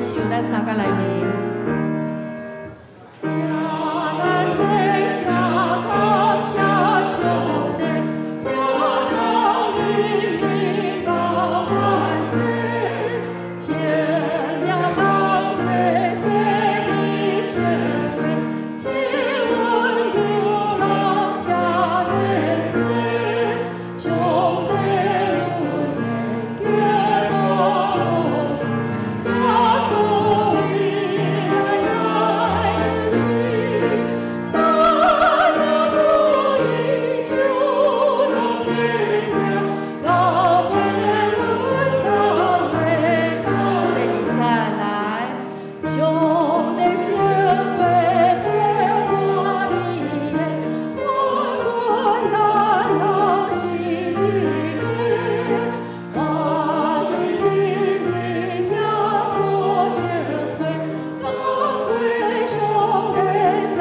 首，咱三角來吟。請咱坐下感謝上帝，疼痛人民到萬世，聖名當世世的聖話，是阮救人赦免罪，上帝阮的基督無耶穌為咱來受死，咱若歸依主攏免驚，到尾阮當會靠。第二節來，上帝聖話變活的，阮阮咱人是一家，歡喜真認耶穌聖血，乾杯上帝三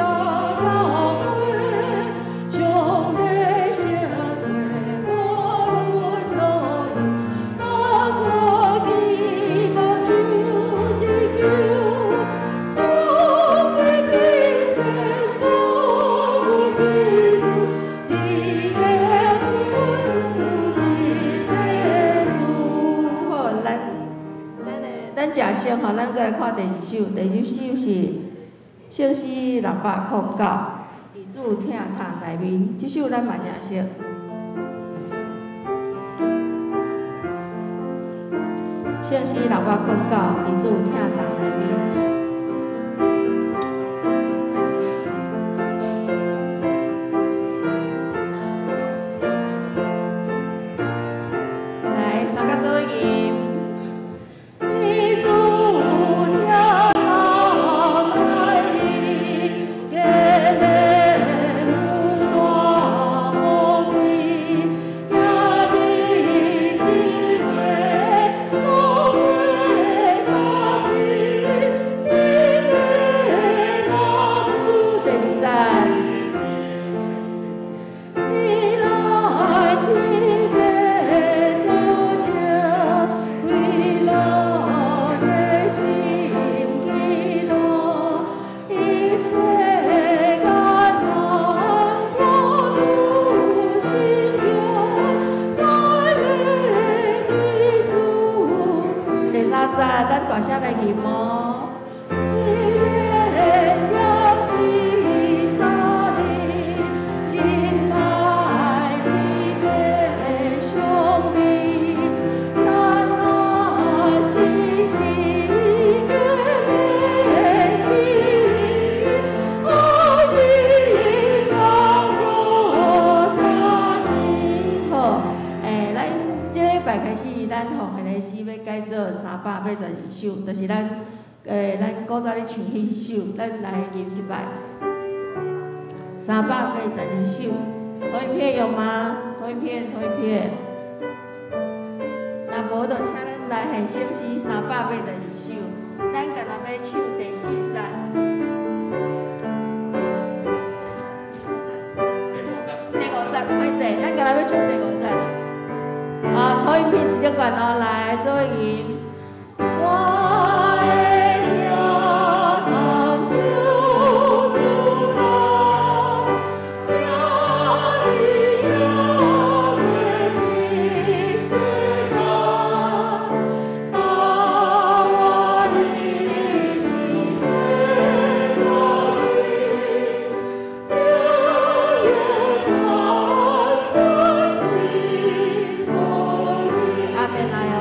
角杯，上帝聖血無論老幼，我可記得主的救，富貴貧賤無分彼此，佇個阮有一个主。好，咱咱的咱食先吼，咱閣來看第二首，第二首是聖詩609，佇主疼痛內面，這首咱嘛誠熟。聖詩609，佇主疼痛內面。來，三角做伙吟。佇主疼痛內面，堅忍有大福氣，也比真話講過三次，恁的老主第二節。你來特別做證，為了熱心祈禱，一切艱難我愈心強，我來對主。第三節，咱大聲來吟哦。雖然暫時三日，心內疲憊傷悲，咱若時時堅定，好日剛過三年。好，咱這禮拜開始，咱奉獻的詩欲改做382首，就是咱古早咧唱彼首，咱來吟一擺。382首，投影片有嗎？投影片，投影片。若無就請咱來獻聖詩382首，咱干焦欲唱第四節。第五節，歹勢，咱干焦欲唱第五節。啊，投影片佇頂懸哦，來做伙吟。我的疼痛求主哉，行你猶未一世間，答我你一份高貴，永遠轉尊貴福利。阿們來哦。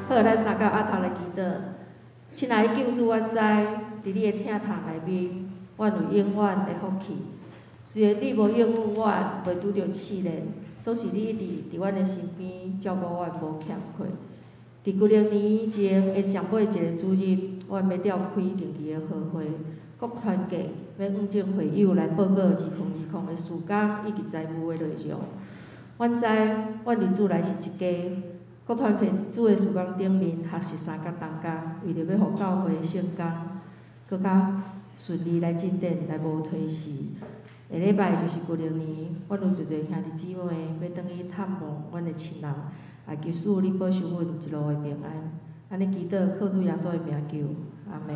好，咱三個阿頭來祈禱。親愛的救主，阮知，佇你的疼痛內面，阮有永遠的福氣。雖然你無應允阮，袂拄著試煉，總是你一直佇阮的身邊照顧阮，無欠缺。佇幾兩年以前的上尾一个主日，阮欲召開定期的和會，各團契欲向眾會友來報告2020的事工以及財務的內容。阮知，阮佇主內是一家，各團契佇主的事工頂面學習相佮同工，為著欲予教會的聖工閣較順利來進展，來無推遲。下禮拜就是舊曆年，阮有濟濟兄弟姊妹欲轉去探望阮的親人，也求主你保守阮一路的平安。按呢祈禱，靠主耶穌的名求，阿們。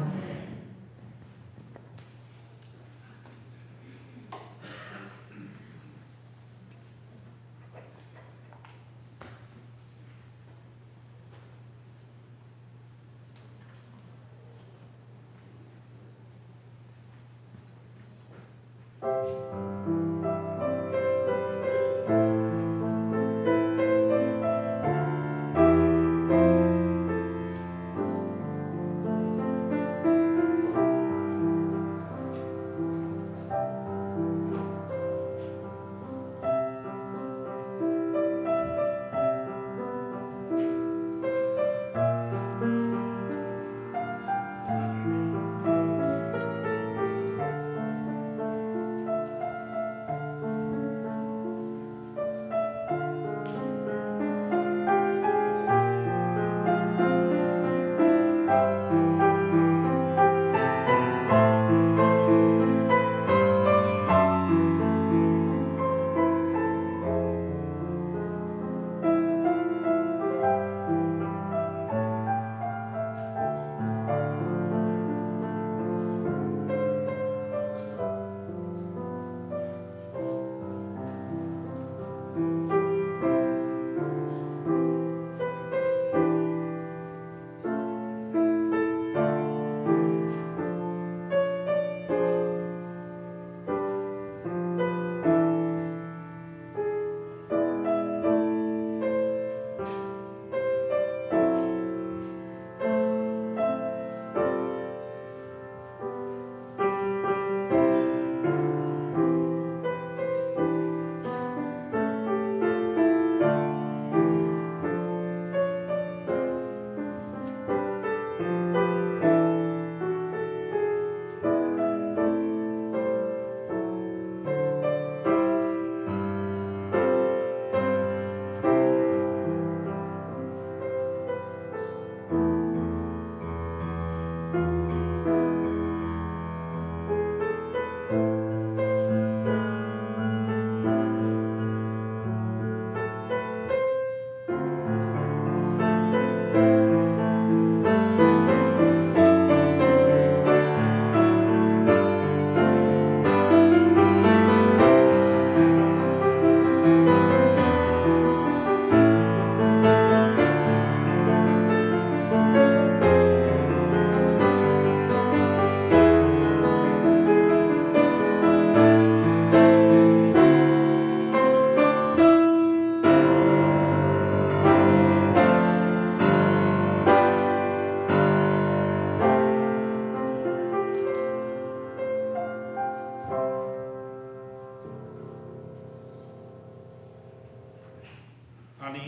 按呢，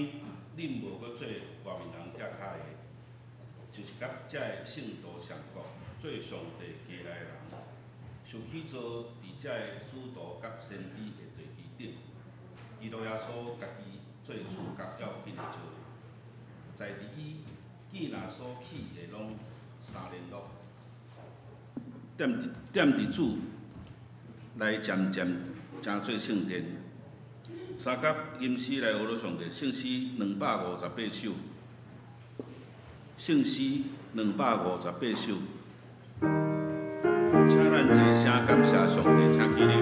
恁無閣做外面人拆開的，就是佮遮个聖徒相國，做上帝家內的人，受起造佇遮个使徒佮先知的地基頂，基督耶穌家己做柱角要緊的石頭，在佇伊建若所起的攏相聯絡，踮佇主內漸漸成做聖殿。相佮吟詩來學咾上帝，聖詩258首，聖詩258首，請咱齊聲感謝上帝，請起立。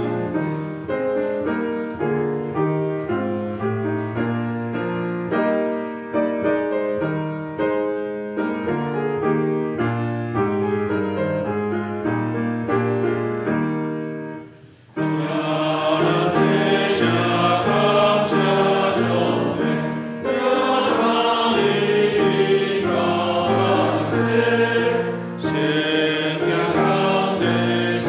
先行到世世。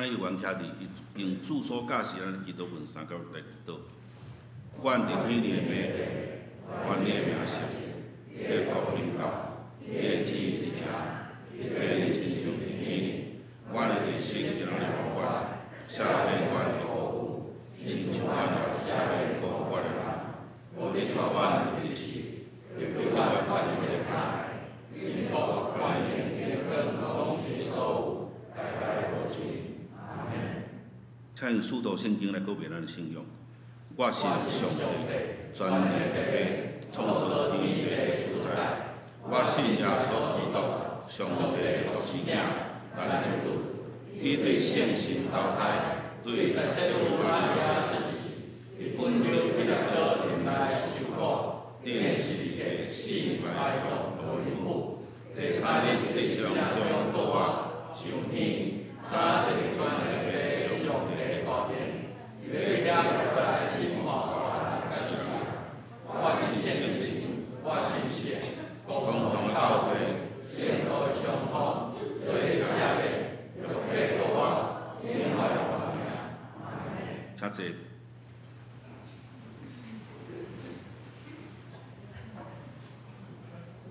咱有緣徛佇用主所教示咱的祈禱文三甲來祈禱。願佇天裡的父，願你的名聖，你的國臨到，你的旨意佇遮，欲親像佇天裡。阮的日食今仔日予阮，赦免阮的過誤，親像阮也赦免過阮的人。毋得帶阮入去試，救阮脫離彼个歹。因國、權柄、榮光攏是你所有，代代無盡。阿門。請用使徒聖經來告白咱的信仰。我信上帝，全能的父，創造天地的主宰。我信耶穌基督，上帝的獨生子，咱的救主。伊對聖神投胎，對十七歲瑪利亞出世，佇本丟彼拉多忍耐受苦，釘十字架死埋葬落陰府，第三日得上中復活，上天，早坐全能的父上帝的右邊，欲對遐過來審判活人死人。我信聖神，我信聖公同的教會，聖徒的相通，罪赦免，肉體復活，永遠的活命。請坐。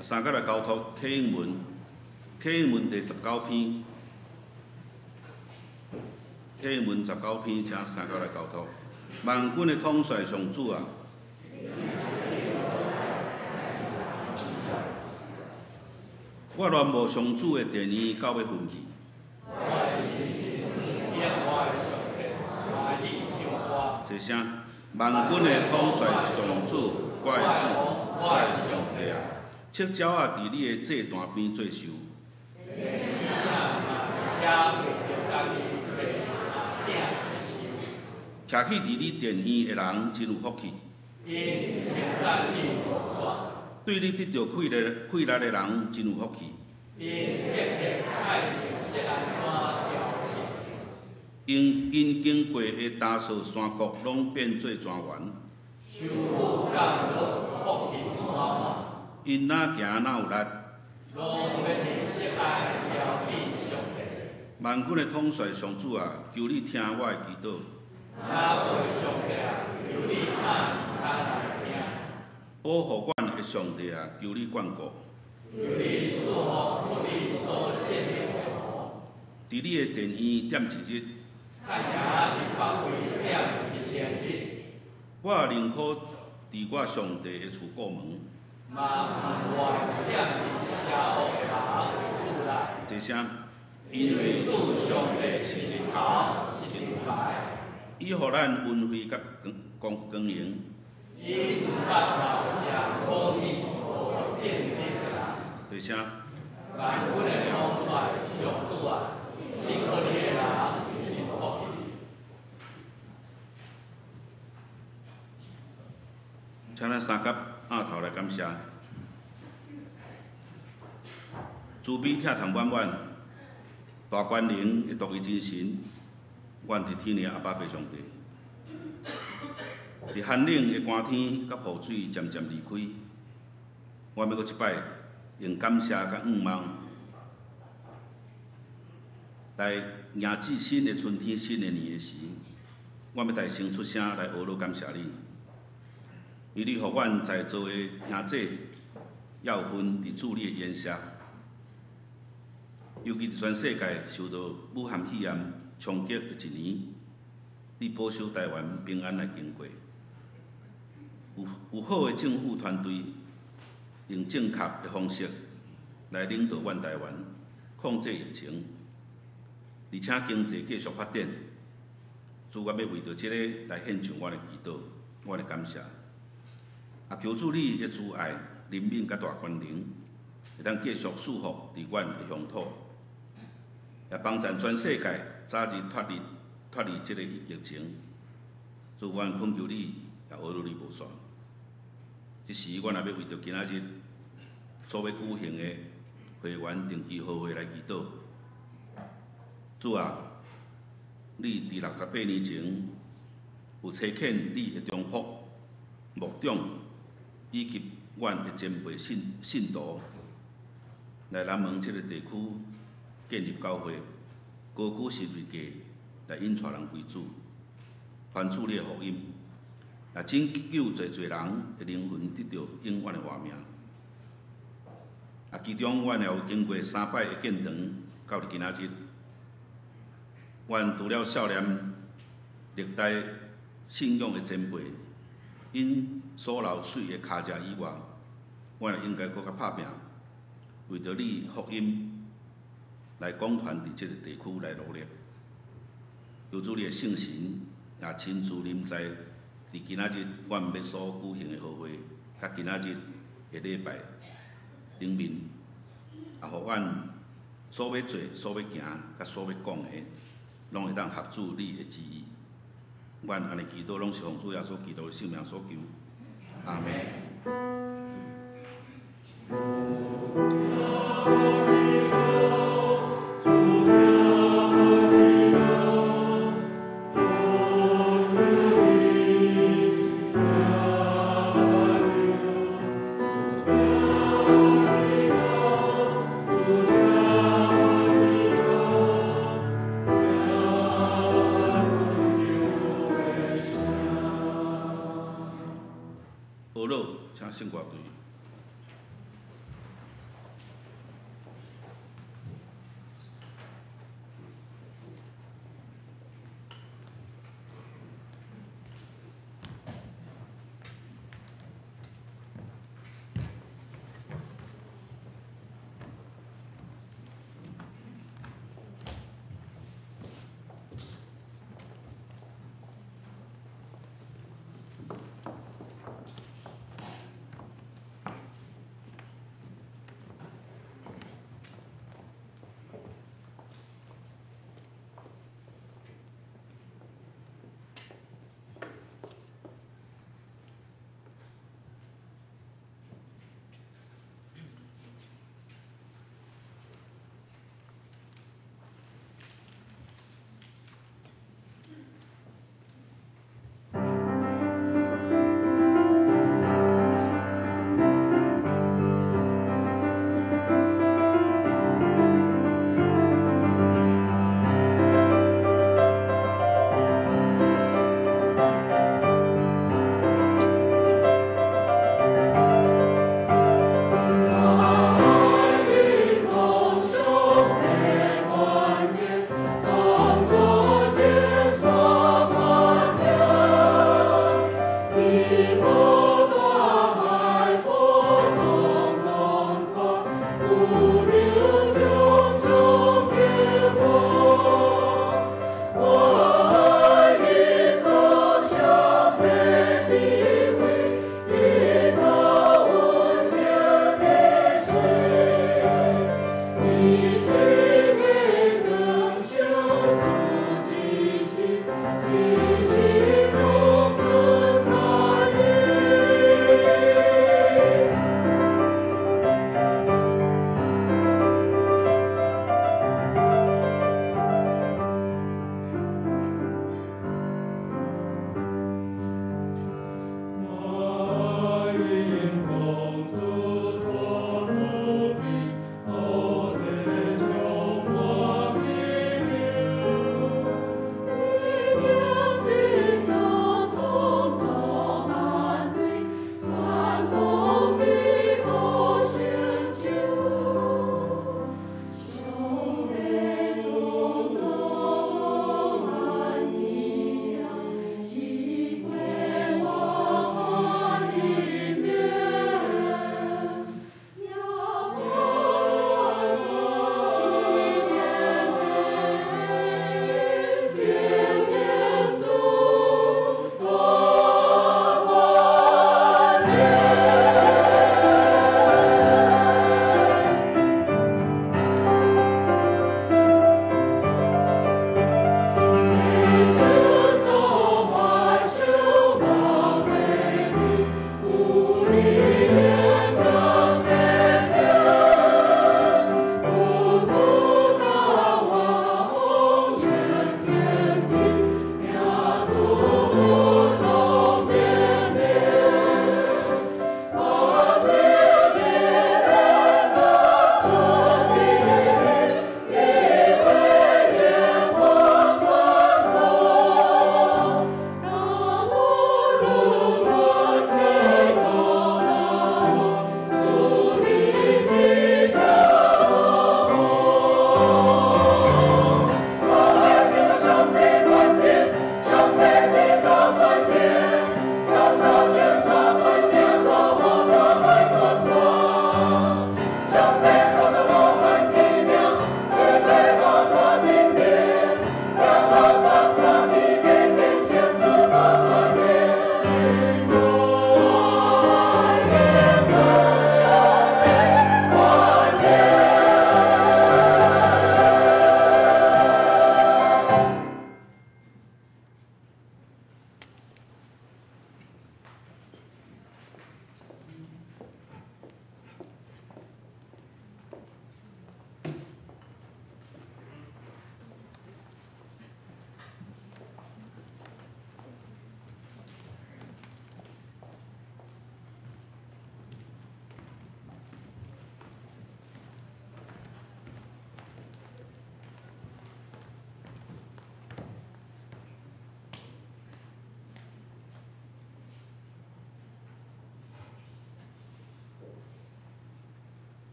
三角來交託啟應文，啟應文第19篇，啟應文十九篇，請三角來交託。萬軍的統帥上主啊！我戀慕上主的殿院到欲昏去。齊聲，萬軍的統帥上主，我的主，我的上帝啊！赤鳥仔佇你的祭壇邊做岫。徛起佇你殿院的人真有福氣。對你得著氣力的人真有福氣。𪜶𪜶經過的達索山谷，攏變做莊園。𪜶若行若有力。萬軍的統帥上主啊，求你聽我的祈禱。保護阮的上帝啊，求你眷顧。佇你的殿院踮一日，我寧可佇我上帝的厝顧門。齊聲，因為主上帝是日頭，是盾牌，伊予咱恩惠佮光光榮。齊聲。請咱三甲額頭來感謝，慈悲疼痛滿滿，大權能的獨一真神，阮佇天的阿爸父上帝，佇寒冷的寒天佮雨水漸漸離開，我欲閣一擺用感謝佮向望來迎接新的春天、新的年的時，我欲大聲出聲來呵咾感謝你。因你予阮在座的兄弟也有份佇主你的筵席，尤其佇全世界受到武漢肺炎衝擊的一年，你保守台灣平安來經過。有好的政府團隊，用正確的方式來領導阮台灣，控制疫情，而且經濟繼續發展。主，我欲為著這个來獻上阮的祈禱，阮的感謝。啊，求主你的慈愛、憐憫佮大權能，會當繼續賜福佇阮的鄉土，也幫助全世界早日脫離這个疫情。主，阮懇求你，也呵咾你無煞。這時，阮也欲為著今仔日所欲舉行的會員定期好會來祈禱。主啊，你佇68年前有差遣你的忠僕、牧長以及阮的前輩信徒來南門這个地區建立教會，高舉十字架來引帶人歸主，傳主你的福音，也拯救濟濟人的靈魂得著永遠的活命。啊，其中阮也有經過三擺的建堂，到佇今仔日，阮除了少年歷代信仰的前輩，𪜶所留媠的跤跡以外，阮也應該閣較拍拚，為著你福音來廣傳佇這个地區來努力。求主你的聖神也親自臨在佇今仔日阮欲所舉行的和會，佮今仔日的禮拜頂面，也予阮所欲做、所欲行、佮所欲講的，攏會當合主你的旨意。阮按呢祈禱，攏是奉主耶穌基督的聖名所求。阿門。好了，請聖歌隊。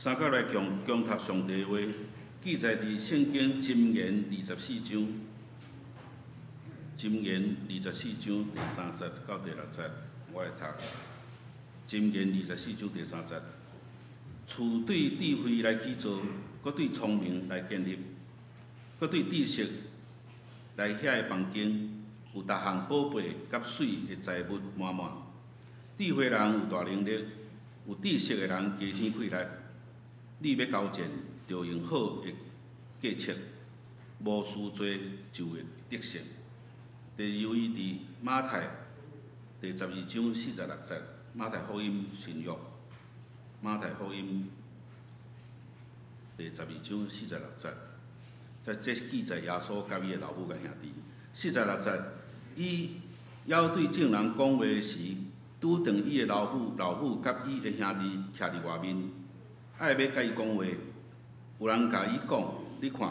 三角來恭恭讀上帝話，記載佇聖經箴言二十四章，箴言二十四章第三節到第六節，我來讀。箴言二十四章第三節，厝對智慧來起造，閣對聰明來建立，閣對知識來遐个房間，有逐項寶貝佮媠的財物滿滿。智慧人有大能力，有知識的人加添氣力。你欲交戰，著用好的計策，無輸濟就會得勝。第二位佇馬太第十二章四十六節，馬太福音新約，馬太福音第十二章四十六節，在這記載耶穌佮伊的老母佮兄弟。四十六節，伊猶對眾人講話時，拄著伊的老母、老母佮伊的兄弟徛佇外面，愛欲佮伊講話。有人共伊講：你看，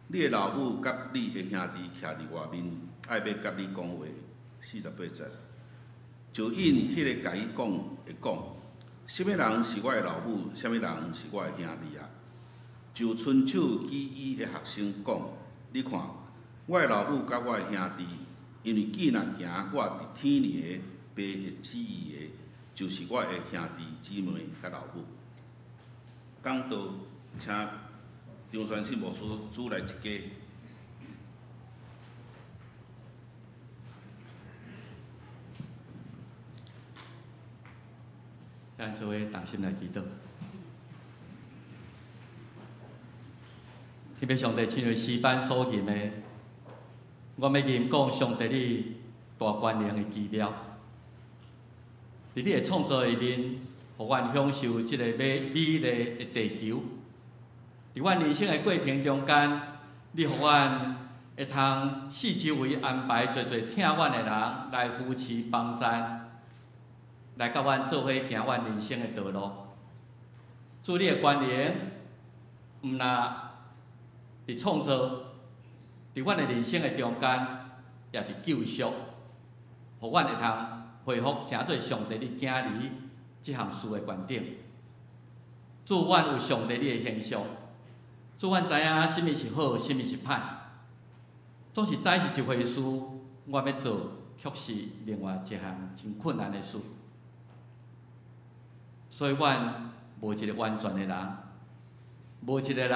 你的老母佮你的兄弟徛佇外面，愛欲佮你講話。四十八節，就應彼个共伊講的講：啥物人是我的老母？啥物人是我的兄弟啊？就伸手指伊的學生講：你看，我的老母佮我的兄弟，因為既若行我佇天裡的父的旨意的，就是我的兄弟姊妹佮老母。講道，請張宣信牧師主來一家。咱做伙同心來祈禱。天父上帝，親像詩班所吟的，我欲吟講上帝你大權能的奇妙。佇你的創造裡面，予阮享受這个美美麗的地球。佇阮人生的過程中間，你予阮會通四周圍安排濟濟疼阮的人來扶持幫贊，來佮阮做伙行阮人生的道路。主你的權能，毋但佇創造，佇阮的人生的中間，也佇救贖，予阮會通恢復成做上帝你囝兒這項事的觀點。主，阮有上帝你的形象，主，阮知影啥物是好，啥物是歹。總是知是一回事，我欲做，卻是另外一項真困難的事。所以，阮無一個完全的人，無一個人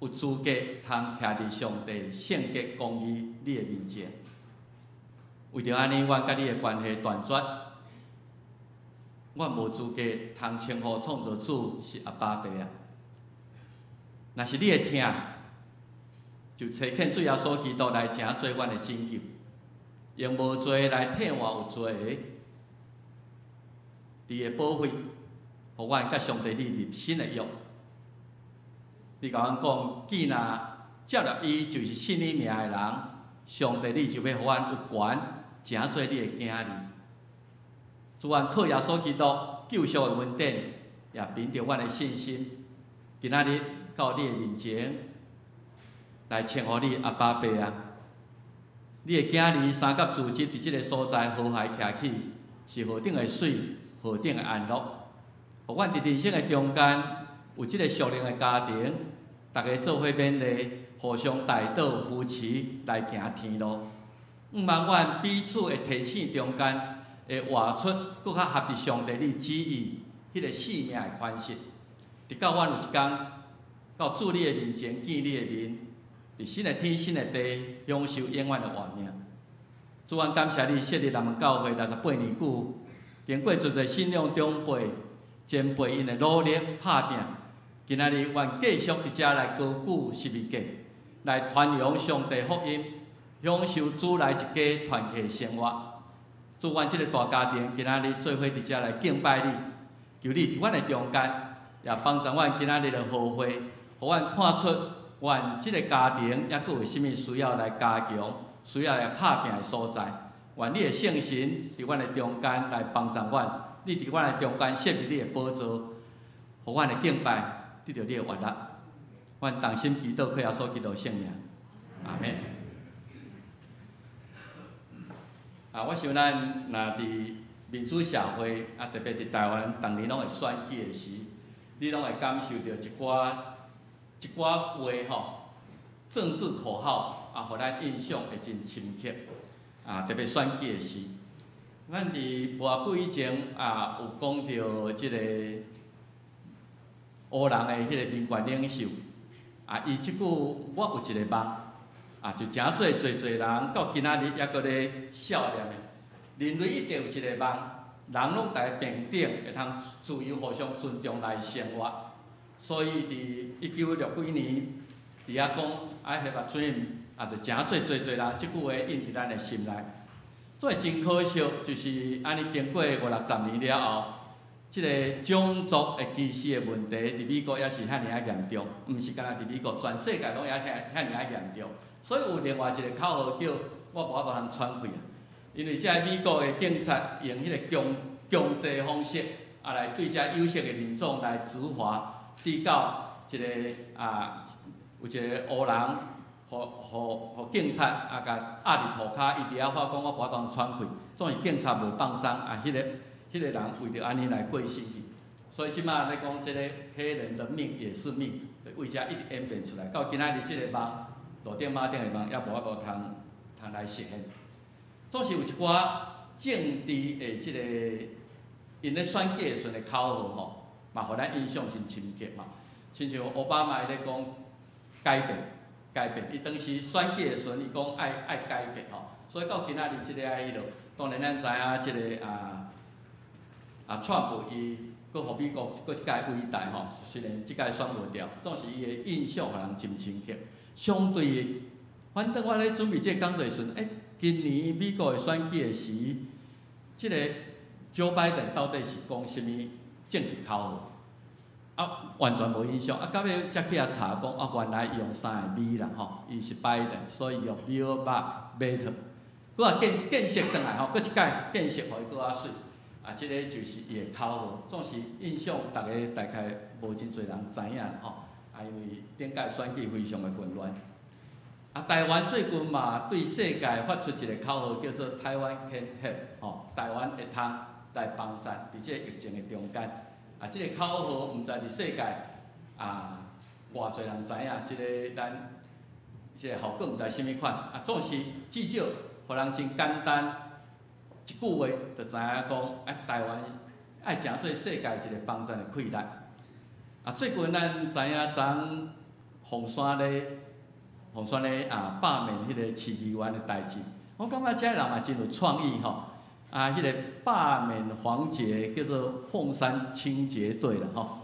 有資格通徛佇上帝聖潔公義你的面前。為著按呢，阮佮你的關係斷絕，阮無資格通稱呼創造主是阿爸父啊。若是你的疼，就差遣主耶穌基督來成做阮的拯救，用無罪來替換有罪的，佇的寶血，予阮佮上帝你立新的約。你共阮講，既若接納伊就是信你名的人，上帝你就欲予阮有權成做你的囝兒。主，阮靠耶穌基督救贖的恩典，也憑著阮的信心，今仔日到你的面前來稱呼你阿爸父啊！你的囝兒三甲組織佇這个所在和諧徛起，是何等的媠，何等的安樂！予阮佇人生的中間有這个屬靈的家庭，逐家做伙勉勵，互相代禱扶持來行天路。毋望阮彼此的提醒中間，會活出閣較合佇上帝你旨意彼个性命的款式。直到阮有一工到主你的面前見你的面，佇新的天新的地享受永遠的活命。主，阮感謝你設立南門教會68年久，經過濟濟信仰長輩、前輩𪜶的努力拍拚，今仔日阮繼續佇遮來高舉十字架，來傳揚上帝福音，享受主內一家團契生活。主，阮這个大家庭今仔日做伙佇遮來敬拜你，求你佇阮的中間，也幫助阮今仔日的和會，予阮看出阮這个家庭猶閣有啥物需要來加強、需要來拍拚的所在。願你的聖神佇阮的中間來幫助阮，你佇阮的中間設立你的寶座，予阮的敬拜得到你的悅納。阮同心祈禱，靠耶穌基督聖名，阿們。啊，我想咱若佇民主社會，啊，特別佇台灣，逐年攏會選舉的時，你攏會感受著一寡一寡話吼，政治口號啊，予咱印象會真深刻。啊，特別選舉的時，咱佇無偌久以前啊，有講著這个烏人的彼個民權領袖，啊，伊這句我有一个夢，啊，就誠濟濟濟人到今仔日猶閣咧數念的。人類一定有一个夢，人攏逐家平等，會通自由互相尊重來生活。所以佇一九六幾年，佇遐講 I have a dream，啊，就誠濟濟濟人這句話印佇咱的心內。所以真可惜，就是按呢經過五六十年了後，這个種族的歧視的問題，佇美國猶是遐爾仔嚴重，毋是干焦佇美國，全世界攏猶遐遐爾仔嚴重。所以有另外一个口號叫我無法度通喘氣啊，因為這个美國的警察用彼个強強制方式，啊來對這有色的人種來執法，直到一个啊有一个烏人，予予予警察啊共壓佇塗跤，伊佇遐發講我無法度通喘氣，總是警察無放鬆，啊，彼个人為著按呢來過身去。所以這馬咧講這个黑人的命也是命，為遮一直演變出來，到今仔日這个夢，路頂馬頂的夢，猶無法度通通來實現。總是有一寡政治的這个，𪜶咧選舉的時陣的口號吼，嘛予咱印象真深刻嘛。親像奧巴馬伊咧講改變，改變，伊當時選舉的時陣，伊講愛愛改變吼，所以到今仔日這个愛彼落，當然咱知影這个啊啊，川普伊閣予美國閣一屆偉大吼，雖然這屆選無著，總是伊的印象予人真深刻。相對的，反正我咧準備這个講座的時陣，欸，今年美國的選舉的時，這个 Joe Biden 到底是講啥物政治口號？啊，完全無印象。啊，到尾才去遐查講，啊，原來伊用三个 B 啦，吼，伊是 Biden，所以用 Build Back Better。閣啊見見識轉來吼，閣一擺見識予伊閣較媠。啊，這个就是伊的口號，總是印象逐家大概無真濟人知影吼。啊，因為頂屆選舉非常的混亂。啊，台灣最近嘛對世界發出一个口號，叫做 Taiwan can help，吼，台灣會通來幫贊佇這個疫情的中間。啊，這个口號毋知佇世界啊，偌濟人知影，這个咱這个效果毋知啥物款。啊，總是至少予人真簡單一句話，就知影講，啊，台灣愛誠做世界一个幫贊的氣力。啊，最近咱知影昨鳳山咧，鳳山咧啊罷免彼个市議員的代誌，我感覺這个人嘛真有創意吼。啊，彼个罷免黃捷叫做鳳山清潔隊啦吼，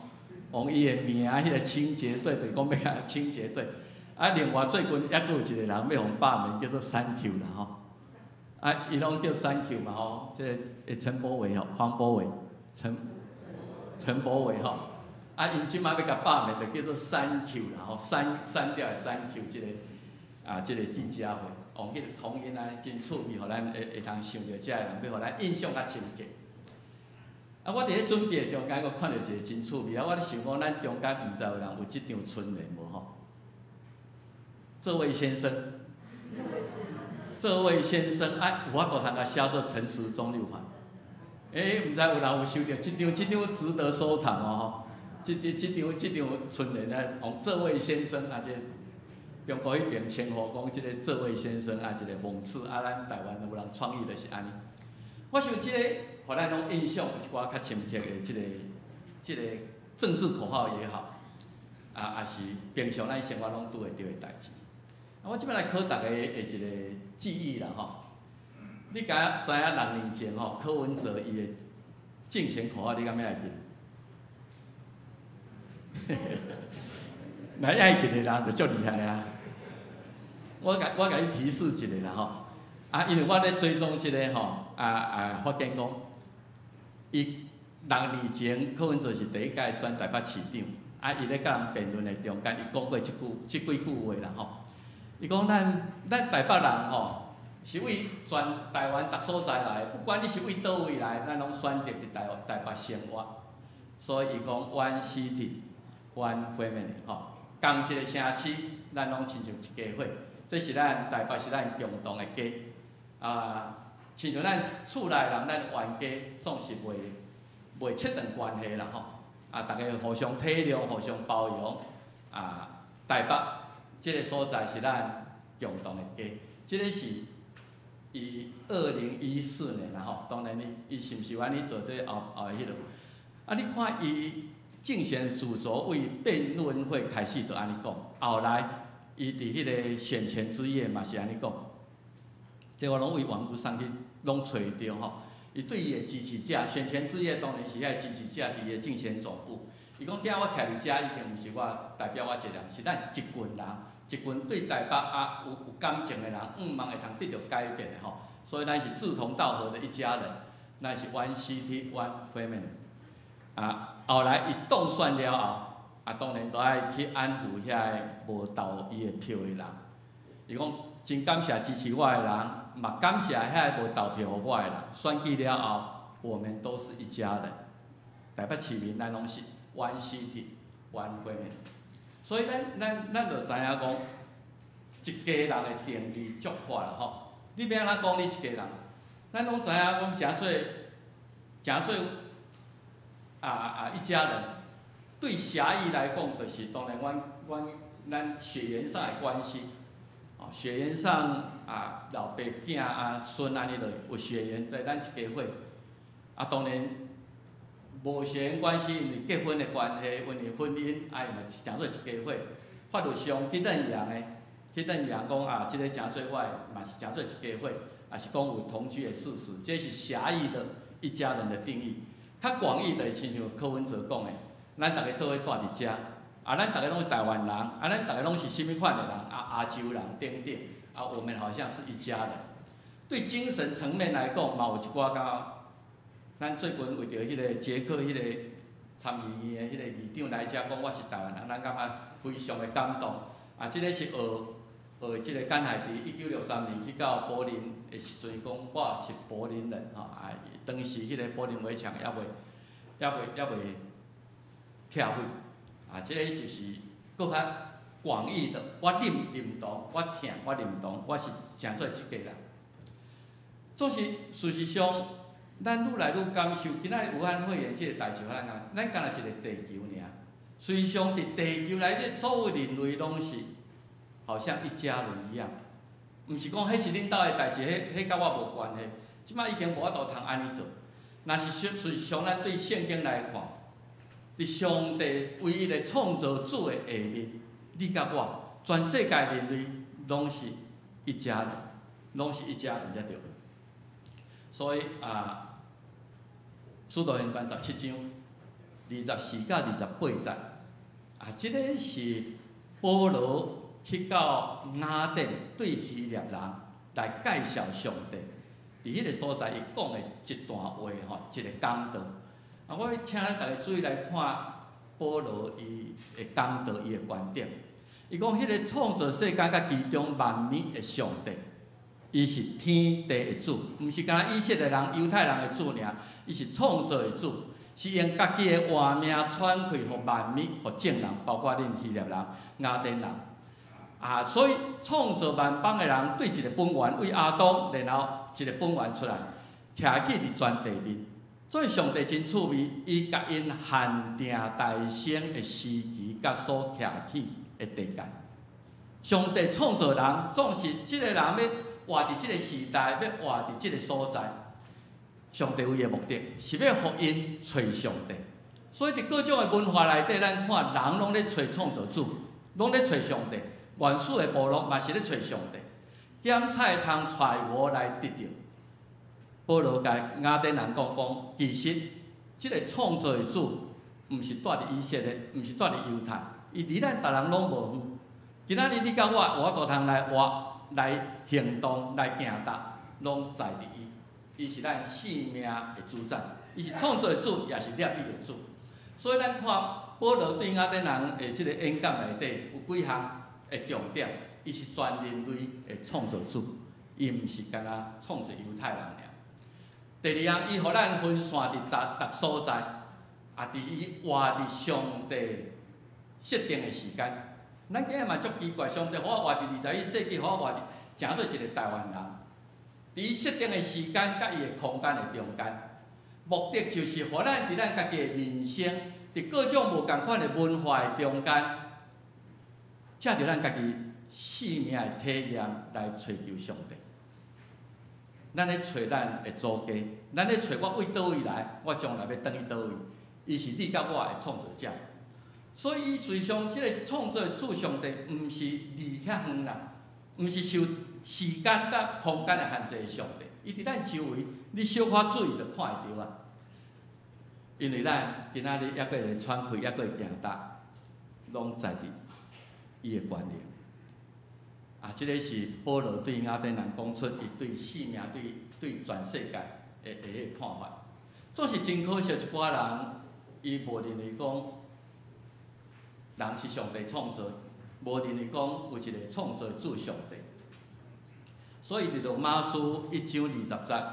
用伊的名，彼个清潔隊就講欲共清潔隊。啊，另外最近猶閣有一个人欲予罷免，叫做三 Q 啦吼。啊，伊攏叫三 Q 嘛吼，這个陳柏惟吼，黃柏惟，陳陳柏惟吼。啊，𪜶這馬欲共罷免，就叫做刪 Q 啦吼，刪刪掉的刪 Q 這个啊，這个記者會，用彼个同音啊，真趣味，予咱會會通想著這个人，欲予咱印象較深刻。啊，我佇咧準備的中間，閣看著一个真趣味啊！我咧想講，咱中間毋知有人有這張春聯無吼？這位先生，這位先生啊，有法度通共寫做陳時中六款。欸，毋知有人有收著這張，這張值得收藏哦吼！這張、這張、這張春聯啊，用這位先生啊，這個中國彼爿稱呼講這個這位先生啊，一个諷刺啊，咱台灣有人創意就是按呢。我想這個，予咱攏印象有一寡較深刻的這个、這个政治口號也好，啊，也是平常咱生活攏拄會著的代誌。啊，我這擺來考逐家的一个記憶啦吼。你敢知影6年前吼，柯文哲伊的競選口號，你敢會記得？若會記的人就足厲害啊！我共你提示一下啦吼，啊，因為我咧追蹤這个吼，啊啊，發現講，伊六年前柯文哲是第一屆選台北市長，啊，伊咧佮人辯論的中間，伊講過這句這幾句話啦吼。伊講咱咱台北人吼，是為全台灣逐所在來，不管你是為佗位來，咱攏選擇佇台台北生活。所以伊講 One City, One Family 吼，仝一个城市，咱攏親像一家伙。這是咱台北是咱共同的家。啊，親像咱厝內人，咱冤家總是袂袂切斷關係啦吼。啊，逐家互相體諒、互相包容。啊，台北這个所在是咱共同的家。這个是伊2014年啦吼，當然伊伊是毋是按呢做這後後彼落？啊，你看伊競選主軸為辯論會開始就按呢講，後來伊佇彼個選前之夜嘛是按呢講。這我攏為網路上去攏揣著吼。伊對伊的支持者，選前之夜當然是遐支持者佇伊的競選總部。伊講今仔我徛佇遮已經毋是我代表我一個人，是咱一群人，一群對台北啊有有感情的人，向望會通得著改變的吼。所以咱是志同道合的一家人，咱是 one city one family。啊，後來伊當選了後，啊當然都愛去安撫遐个無投伊的票的人。伊講真感謝支持我的人，嘛感謝遐个無投票予我的人。選舉了後，我們都是一家人。台北市民咱攏是 one city one family。所以咱咱咱就知影講，一家人的定義足闊啦吼。你欲按怎講你一家人？咱攏知影講誠做誠做啊啊一家人。對狹義來講，就是當然阮阮咱血緣上的關係。哦，血緣上啊，老爸囝啊孫按呢落有血緣，對咱一家伙。啊，當然無血緣關係，因為結婚的關係，因為婚姻，啊，伊嘛誠做一家伙。法律上去認養的，去認養講啊，這个誠做我的，嘛是誠做一家伙，也是講有同居的事實，這是狹義的一家人的定義。較廣義的，親像柯文哲講的，咱逐家做伙蹛佇遮。啊，咱逐家攏是台灣人，啊，咱逐家攏是啥物款的人？啊，亞洲人等等，啊，我們好像是一家人。對精神層面來講，嘛有一寡感覺。咱最近為著彼个捷克彼個參議院的彼個議長來遮講，我是台灣人，咱感覺非常的感動。啊，這个是學學這个甘迺迪1963年去到柏林的時陣，講我是柏林人，吼啊，當時彼個柏林圍牆猶未、猶未、猶未拆毀。啊，這个就是閣較廣義的，我認認同，我疼，我認同，我是誠做這家人。總是事實上，咱愈來愈感受，今仔日武漢肺炎這个代誌，咱講，咱敢若一個地球爾。事實上，佇地球內底所有人類攏是好像一家人一樣，毋是講彼是恁兜的代誌，彼彼佮我無關係。這擺已經無法度通按呢做。若是事實上，咱對聖經來看，佇上帝唯一的創造主的下面，你佮我，全世界人類攏是一家人，攏是一家人才對。所以啊，使徒行傳17章24到28節，啊，這个是保羅去到雅典對希臘人來介紹上帝，佇彼个所在，伊講的一段話吼，一個講道。啊，我欲請咱逐家注意來看保羅伊的講道，伊的觀點。伊講彼個創造世間佮其中萬物的上帝，伊是天地的主，毋是干焦以色列人、猶太人的主爾，伊是創造的主，是用家己的活命喘氣予萬物，予眾人，包括恁希臘人、雅典人。啊，所以創造萬邦的人，對一个本源為亞當，然後一个本源出來，徛起佇全地面。所以上帝真趣味，伊共𪜶限定誕生的時期，佮所徛起的地界。上帝創造人，總是這个人欲活佇這个時代，欲活佇這个所在。上帝有伊的目的，是欲予𪜶揣上帝。所以佇各種的文化內底，咱看人攏咧揣創造主，攏咧揣上帝。原始的部落嘛是咧揣上帝，檢菜通揣無來得著。保羅共雅典人講講，其實這个創造的主，毋是蹛佇以色列，毋是蹛佇猶太，伊離咱逐人攏無遠。今仔日你佮我有法度通來活、來行動、來行動，攏在佇伊。伊是咱生命的主宰，伊是創造的主，也是立意的主。所以咱看保羅對雅典人的這个演講內底有幾項的重點，伊是全人類的創造主，伊毋是干焦創造猶太人爾。第二項，伊予咱分散佇逐逐所在，啊，佇伊活佇上帝設定的時間。咱今日嘛足奇怪，上帝予我活佇21世紀，予我活佇成做一个台灣人。佇伊設定的時間佮伊的空間的中間，目的就是予咱佇咱家己的人生佇各種無仝款的文化的中間，藉著咱家己生命的體驗來揣求上帝。咱咧揣咱的祖家，咱咧揣我對佗位來，我將來欲轉去佗位。伊是你佮我的創造者，所以事實上，這个創造的主上帝，毋是離遐遠啦，毋是受時間佮空間的限制的上帝。伊佇咱周圍，你小可注意就看會著啊。因為咱今仔日猶閣會喘氣，猶閣會行動，攏在佇伊的權能。啊，這个是保羅對雅典人講出伊對生命、對全世界的彼個看法。總是真可惜，一寡人伊無認為講人是上帝創造，無認為講有一個創造主上帝。所以佇羅馬書1章20節，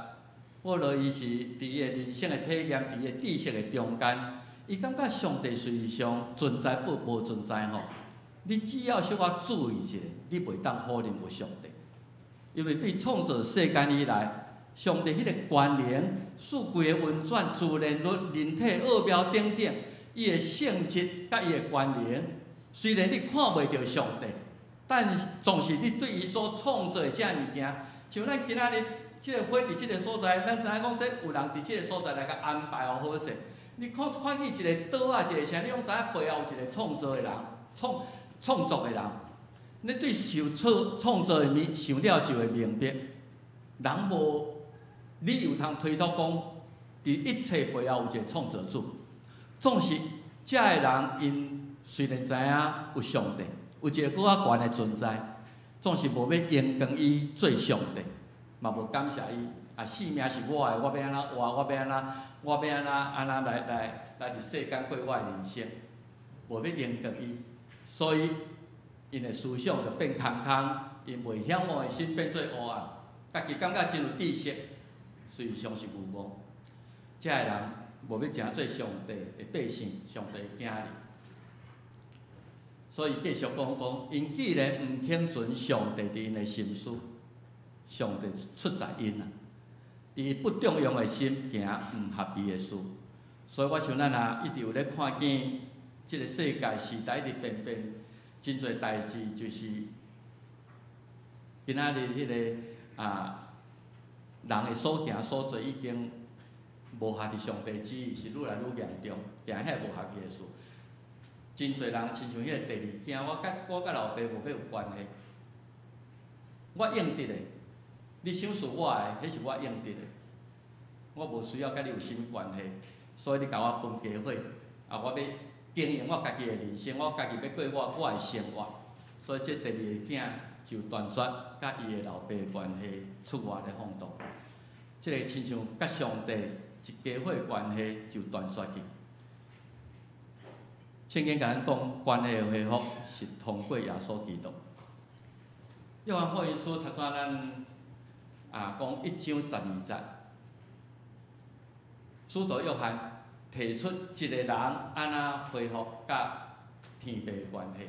保羅伊是佇伊的人生的體驗，佇伊的知識的中間，伊感覺上帝實際上存在抑無存在吼。你只要小可注意一下，你袂當否認有上帝，因為對創造世間以來，上帝彼个權能、四季的運轉、自然律、人體奧妙等等，伊的性質佮伊的權能，雖然你看袂著上帝，但總是你對伊所創造的這物件，像咱今仔日這个火佇這个所在，咱知影講這有人佇這个所在來共安排予好勢。你看看見一个桌仔，一个啥，你攏知影背後有一个創造的人，創作的人。你對受創造的物想了就會明白，人無理由通推脫講，佇一切背後有一個創造主。總是這个人，𪜶雖然知影有上帝，有一個閣較懸的存在，總是無欲榮光伊做上帝，嘛無感謝伊。啊，生命是我的，我欲按怎活，我欲按怎，我欲按怎按怎來佇世間過我的人生，無欲榮光伊，所以𪜶的思想就變空空，𪜶袂向望的心變做黑暗，家己感覺真有知識，事實上是愚妄。這个人無欲成做上帝的百姓，上帝的囝兒。所以繼續講講，𪜶既然毋肯存上帝佇𪜶的心思，上帝出在𪜶啊，佇不中用的心行毋合伊的事。所以我想咱啊，一直有咧看見這个世界時代一直變變，真濟代誌就是今仔日彼个啊人的所行所做已經無合佇上帝旨意，是愈來愈嚴重，行遐無合伊的事。真濟人親像彼个第二囝，我佮老爸無欲有關係，我應得的，你賞賜我的，彼是我應得的，我無需要佮你有啥物關係，所以你共我分家伙，啊，我欲經營我家己的人生，我家己欲過我的生活，所以這第二个囝就斷絕佮伊的老爸的關係，出外咧放蕩。這个親像佮上帝一家伙的關係就斷絕去。聖經共咱講，關係的恢復是通過耶穌基督。約翰福音書頭先咱啊講1章12節，使徒約翰提出一個人按怎恢復佮天父的關係，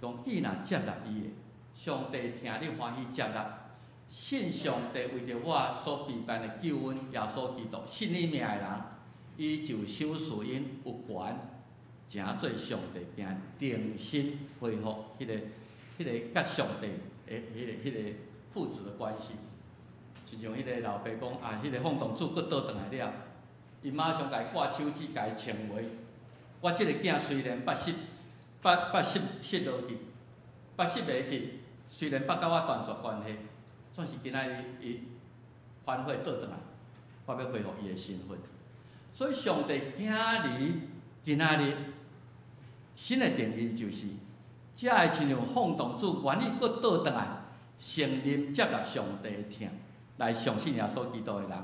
講既若接納伊的，上帝疼你歡喜接納，信上帝為著我所備辦的救恩，耶穌基督，信伊名的人，伊就賞賜𪜶有權成做上帝囝，重新恢復彼个佮上帝的彼个父子的關係。親像彼个老爸講啊，彼个放蕩子閣倒轉來了，伊馬上共伊掛手指，共伊稱話。我這个囝雖然捌失，捌捌失失落去，捌失迷去，雖然捌佮我斷絕關係，總是今仔日伊反悔倒轉來，我欲恢復伊的身份。所以上帝囝兒今仔日新的定義就是，這个親像放蕩子願意閣倒轉來，承認接納上帝的疼，來相信耶穌基督的人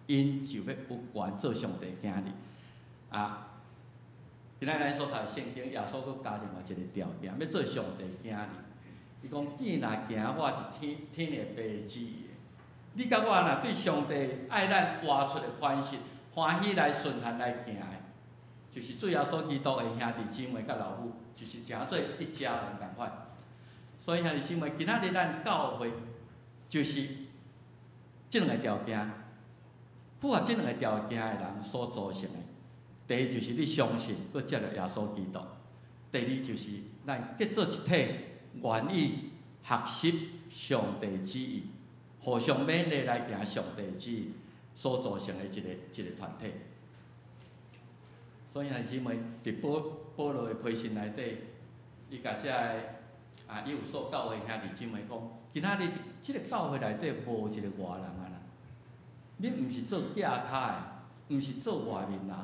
，𪜶就欲有權做上帝囝兒。啊，今仔咱所讀的聖經，耶穌閣加另外一个條件，欲做上帝囝兒。伊講，既若行我佇天天的父旨意的，你佮我若對上帝愛咱活出的款式，歡喜來順行來行的，就是主耶穌基督的兄弟姊妹佮老母，就是成做一家人仝款。所以兄弟姊妹，今仔日咱教會就是這兩个條件，符合這兩个條件的人所組成的。第一就是你相信，閣接納耶穌基督；第二就是咱結做一體，願意學習上帝旨意，互相勉勵來行上帝旨意所組成的一個團體。所以兄弟姊妹，佇保羅的批信內底，伊共遮个以弗所教會兄弟姊妹講：今仔日這个教會內底無一个外人啊啦，恁毋是做寄跤的，毋是做外面人。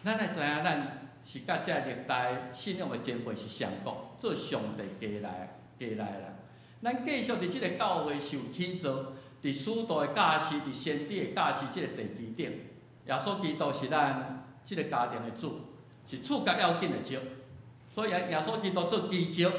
咱愛知影，咱是佮遮歷代信仰的前輩是相國，做上帝家內的人。咱繼續佇這个教會受起造，佇使徒的教示，佇先知的教示這个地基頂，耶穌基督是咱這个家庭的主，是次較要緊的石。所以耶穌基督做基石，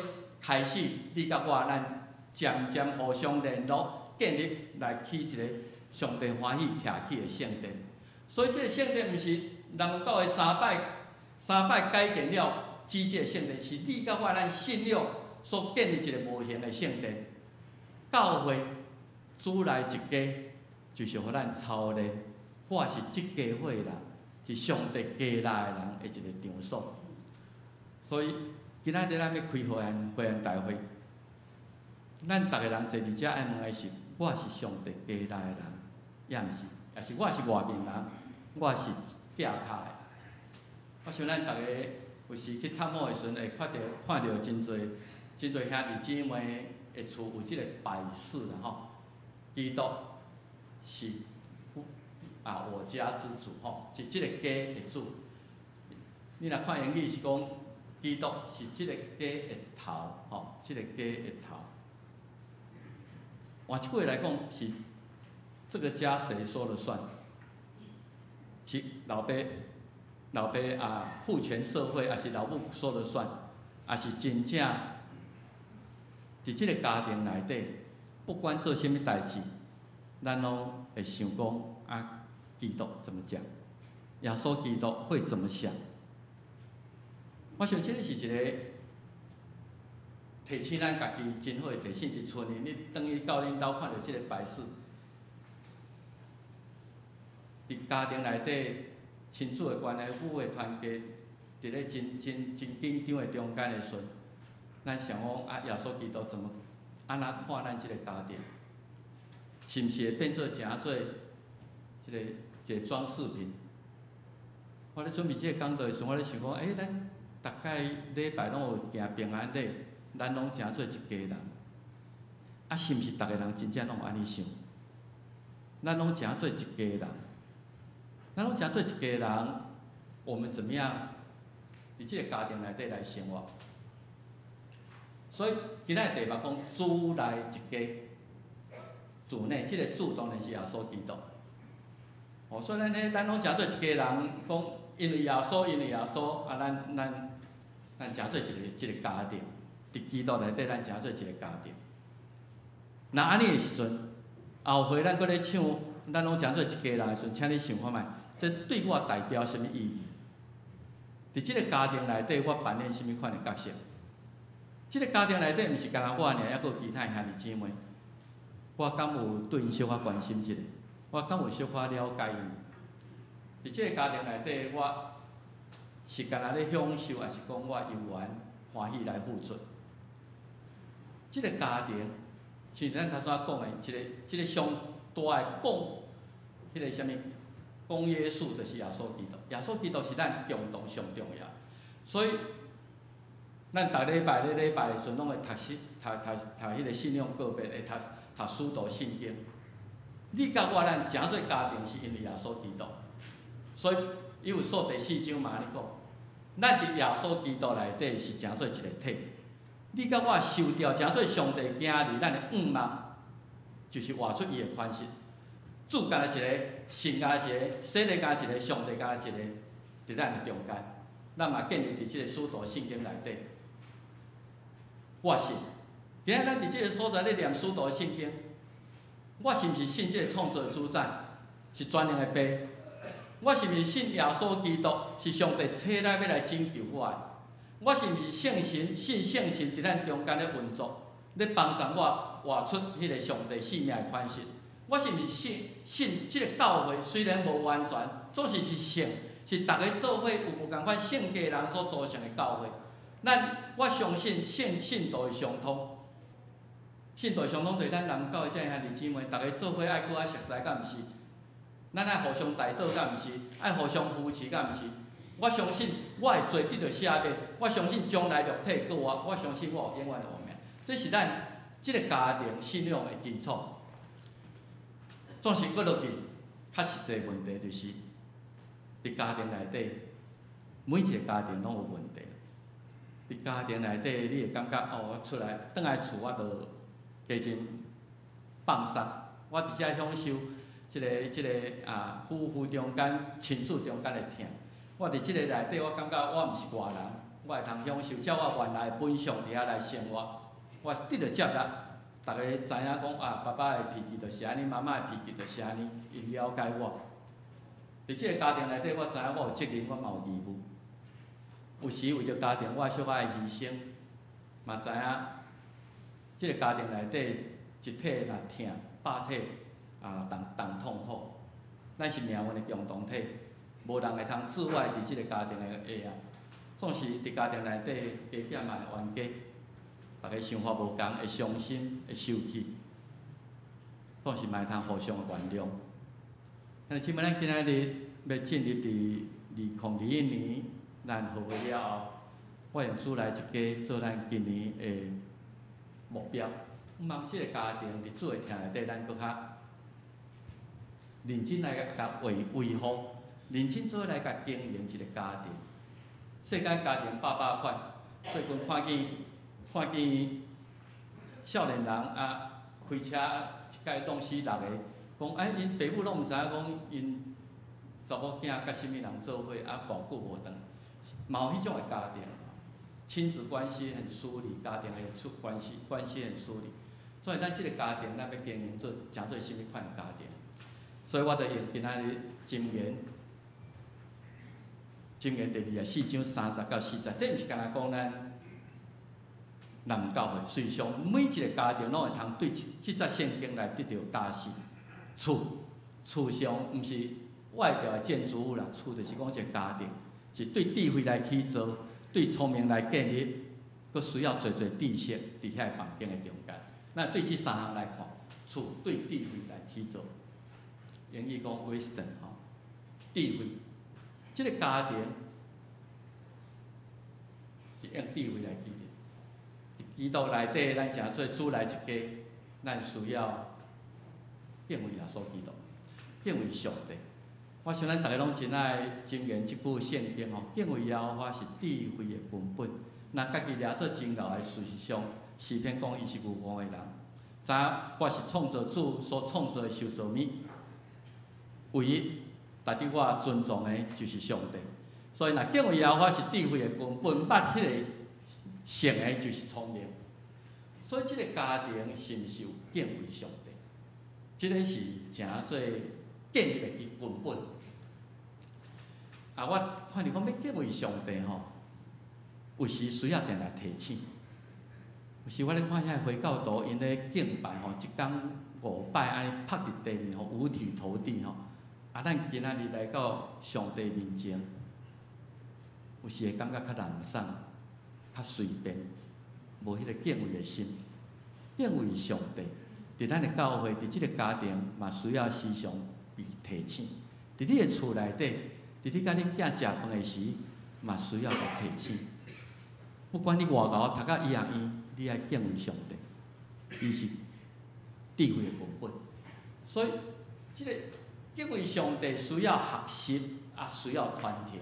開始你佮我咱漸漸互相聯絡，建立來起一個上帝歡喜徛起的聖殿。所以這个聖殿毋是南教會三擺改建了，只這个聖殿是你佮我咱信仰所建立一個無形的聖殿。教會主內一家，就是予咱操練，我是這家伙的人，是上帝家內的人的一個場所。所以今仔日咱欲開會員大會，咱逐个人坐佇遮愛問的是：我是上帝家內的人，抑毋是？抑是我是外面人？我是寄跤的。我想咱逐个有時去探訪的時陣，會看著真濟真濟兄弟姊妹的厝有這个擺飾啦吼。基督是我家之主吼，是這个家的主。你若看英語是講，基督是這个家的頭吼，這个家的頭。換一句話來講，是這个家誰說了算？是老爸父權社會，抑是老母說了算？抑是真正佇這个家庭內底，不管做啥物代誌，咱攏會想講啊，基督怎麼講？耶穌基督會怎麼想？我想這个是一個提醒咱家己真好的提醒。佇厝裡，你轉去到恁兜看著這个擺飾，佇家庭內底親子的關係、夫婦的團結，佇咧真真真緊張的中間的時陣，咱想講啊，耶穌基督怎麼按怎看咱這个家庭？是毋是會變做誠做這个一个裝飾品？我咧準備這个講道的時陣，我咧想講，欸，咱逐擺禮拜攏有行平安禮，咱攏誠做一家人。啊，是毋是逐个人真正攏有按呢想？咱攏誠做一家人，咱攏誠做一家人，我們怎麼樣佇這个家庭內底來生活？所以今仔日題目講主內一家，主內這個主當然是耶穌基督。哦，所以咱彼咱攏誠做一家人，講因為耶穌，因為耶穌，啊，咱誠做一個家庭，佇基督內底，咱誠做一個家庭。若按呢的時陣，後回咱閣咧唱，咱攏誠做一家人的時陣，請你想看覓，這對我代表啥物意義？佇這个家庭內底，我扮演啥物款的角色？這个家庭內底，毋是干焦我爾，抑閣有其他的兄弟姊妹。我敢有對𪜶小可關心一下？我敢有小可了解𪜶？佇這个家庭內底，我是干焦咧享受，抑是講我猶原歡喜來付出？這个家庭，像咱頭先講的，一個這个上大的公，彼个啥物公約數，就是耶穌基督。耶穌基督是咱共同上重要，所以咱逐禮拜咧禮拜的時陣，攏會讀信讀讀讀彼个信仰告白，會讀讀使徒信經。你佮我咱誠做家庭，是因為耶穌基督。所以以弗所第四章嘛按呢講，咱佇耶穌基督內底是誠做一個體。你佮我受著誠做上帝囝兒，咱的向望就是活出伊的款式。主干焦一个，神干焦一个，世界干焦一个，上帝干焦一个，佇咱的中間，咱嘛建立佇這个使徒信經內底。我信，今仔咱佇這个所在咧念使徒信經，我是毋是信這个創造主宰，是全能的父？我是毋是信耶穌基督是上帝差來欲來拯救我的？我是毋是聖神信聖神佇咱中間咧運作，咧幫助我活出彼个上帝性命的款式？我是毋是信這个教會雖然無完全，總是是聖是逐家做伙有無仝款性格人所組成的教會。咱我相信信信徒的相通，信徒相通就是咱南教會這兄弟姊妹，逐家做伙愛閣較熟似，敢毋是？咱愛互相代禱，敢毋是？愛互相扶持，敢毋是？我相信我的罪得著赦免，我相信將來肉體閣活，我相信我有永遠的活命。這是咱這个家庭信仰的基礎。總是閣落去，較實際問題就是，佇家庭內底，每一个家庭攏有問題。佇家庭內底，你會感覺哦，我出來轉來厝，我就加真放鬆。我佇遮享受這个夫婦中間、親子中間的疼。我佇這个內底，我感覺我毋是外人，我會通享受，照我原來的本相佇遐來生活。我得著接納，逐家知影講啊，爸爸的脾氣就是按呢，媽媽的脾氣就是按呢，𪜶了解我。佇這个家庭內底，我知影我有責任，我嘛有義務。有時為著家庭，我小可會犧牲，嘛知影這个家庭內底一體若疼，百體啊同同痛苦。咱是命運的共同體，無人會通自外佇這个家庭的下啊。總是佇家庭內底加減嘛會冤家，逐家想法無仝，會傷心，會受氣，總是嘛會通互相原諒。兄弟姊妹，咱今仔日欲進入佇2021年，咱合會了後，我用主內一家做咱今年的目標。毋望這个家庭佇主的疼內底，咱閣較認真來共維維護，認真做來共經營一个家庭。世間家庭百百款，最近看見少年人啊，開車一擺撞死六个，講哎，𪜶爸母攏毋知影講𪜶查某囝佮啥物人做伙，啊，偌久無轉，嘛有彼種的家庭，親子關係很疏離，家庭的處關係很疏離。所以咱這个家庭，咱欲經營做，成做啥物款的家庭？所以我就用今仔日箴言，箴言第24章30到40，這毋是干焦講咱南教會，事實上每一个家庭攏會通對這節聖經來得著教示。厝厝上毋是外表的建築物啦，厝就是講一个家庭，是對智慧來起造，對聰明來建立，閣需要濟濟知識佇遐个房間的中間。那對這三項來看，厝對智慧來起造，英語講 wisdom 吼，智慧，這个家庭是用智慧來起的。佇基督內底，咱誠做主內一家，咱需要敬畏耶穌基督，敬畏上帝。我想咱逐家攏真愛箴言這句聖經吼，敬畏耶和華是智慧的根本。若家己掠做真𠢕的，事實上，詩篇講伊是愚戇的人。知影我是創造主所創造的受造物，唯一值得我尊重的，就是上帝。所以，若敬畏耶和華是智慧的根本，捌彼个神的，就是聰明。所以，這个家庭是毋是有敬畏上帝？這个是誠做建立的根本。啊，我看著講欲敬畏上帝吼，有時需要定定提醒。有時我咧看遐個回教徒，𪜶咧敬拜吼，一工五擺按呢拍佇地面吼，五體投地吼。啊，咱今仔日來到上帝面前，有時會感覺較懶散、較隨便，無彼個敬畏的心。敬畏上帝，佇咱的教會，佇這个家庭，嘛需要時常被提醒。佇你的厝內底，佇你佮你囝食飯的時，嘛需要被提醒。不管你偌𠢕讀甲醫學院，你愛敬畏上帝，伊是智慧的根本。所以，這个敬畏上帝需要學習，也需要傳承。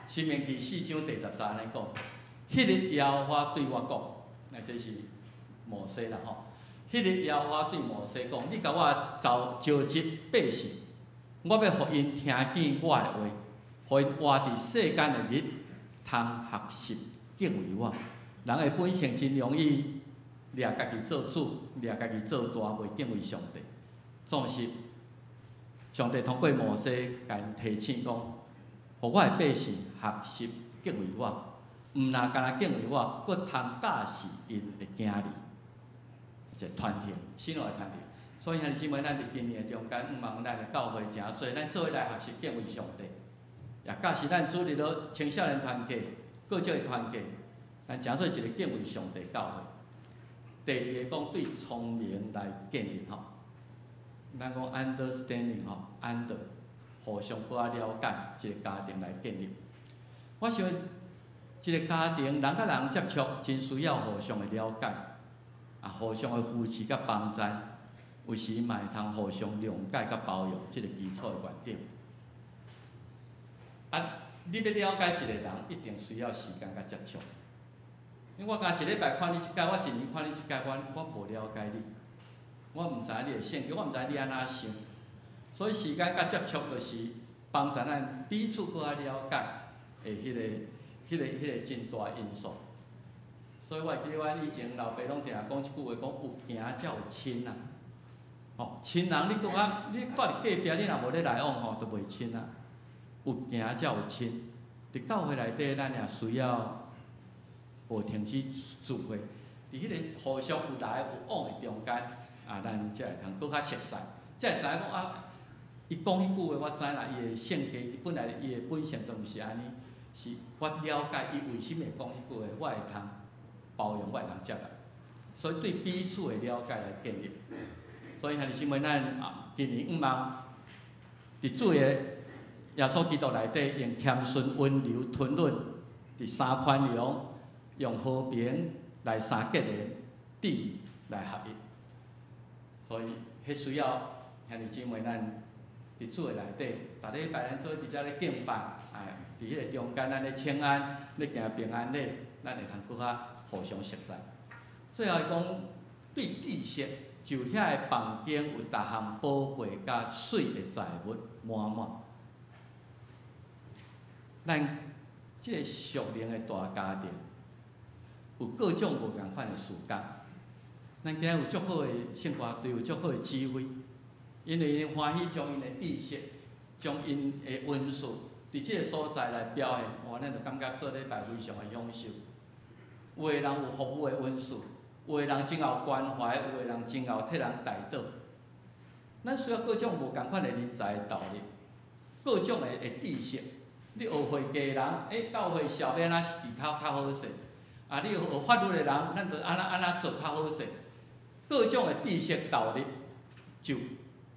申命記4章第10節按呢講：彼日耶和華對我講，那這是摩西啦吼。彼日耶和華對摩西講：你共我召召集百姓，我欲予𪜶聽見我的話，予𪜶活佇世間的日，通學習敬畏我。人的本性真容易掠家己做主，掠家己做大，袂敬畏上帝。總是上帝通過摩西共𪜶提醒講，予我的百姓學習敬畏我，毋若干焦敬畏我，閣通教示𪜶的囝兒，一個傳承，信仰的傳承。所以兄弟姊妹，咱佇今年的中間，毋望咱的教會誠濟，咱做伙來學習敬畏上帝。也教是咱主日學青少年團契、各種的團契，咱成做一個敬畏上帝教會。第二个講對聰明來建立吼，咱講 understanding 吼，under 互相閣較了解一個家庭來建立。我想一個家庭人佮人接觸，真需要互相的了解，啊，互相的扶持佮幫贊，有時嘛會通互相諒解佮包容，這個基礎的原點。啊，你欲了解一個人，一定需要時間佮接觸。因為我敢一禮拜看你一擺，我一年看你一擺，我無了解你，我毋知你的性格，我毋知你按怎想，所以時間佮接觸就是幫助咱彼此閣較了解的彼個真大因素。所以我會記得阮以前老爸攏定定講一句話，講有行才有親啊。吼，親人你閣較你蹛佇隔壁，你若無咧來往吼，就袂親啊。有行才有親，佇教會內底，咱也需要。無停止聚會，佇彼個互相有來有往的中間，啊，咱才會通閣較熟似，才會知影講啊，伊講彼句話，我知啦，伊的性格，本來伊的本性都毋是按呢，是我了解伊為啥物會講彼句話，我會通包容，我會通接納，所以對彼此的了解來建立。所以兄弟姊妹，咱啊，今年向望佇主的耶穌基督內底，用謙遜、溫柔、吞忍，佇三寬容。用和平來三結連，智來合一，所以彼需要兄弟姊妹咱佇主的內底，逐禮拜咱做佇遮咧敬拜，哎，佇彼個中間咱咧請安，咧行平安禮，咱會通閣較互相熟似。最後伊講對知識，就遐个房間有逐項寶貴佮媠的財物滿滿。咱這個屬靈的大家庭，有各種無仝款的事工，咱今仔有足好的聖歌隊，有足好的指揮，因為𪜶歡喜將𪜶的知識、將𪜶的恩賜，佇這個所在來表現，哇！咱就感覺做禮拜非常的享受。有的人有服務的恩賜，有的人真𠢕關懷，有的人真𠢕替人代禱。咱需要各種無仝款的人才投入，各種的知識。你學會計的人，教會數欲按怎技巧較好勢？啊！你學法律的人，咱就按怎按怎做較好勢。各種的知識投入，就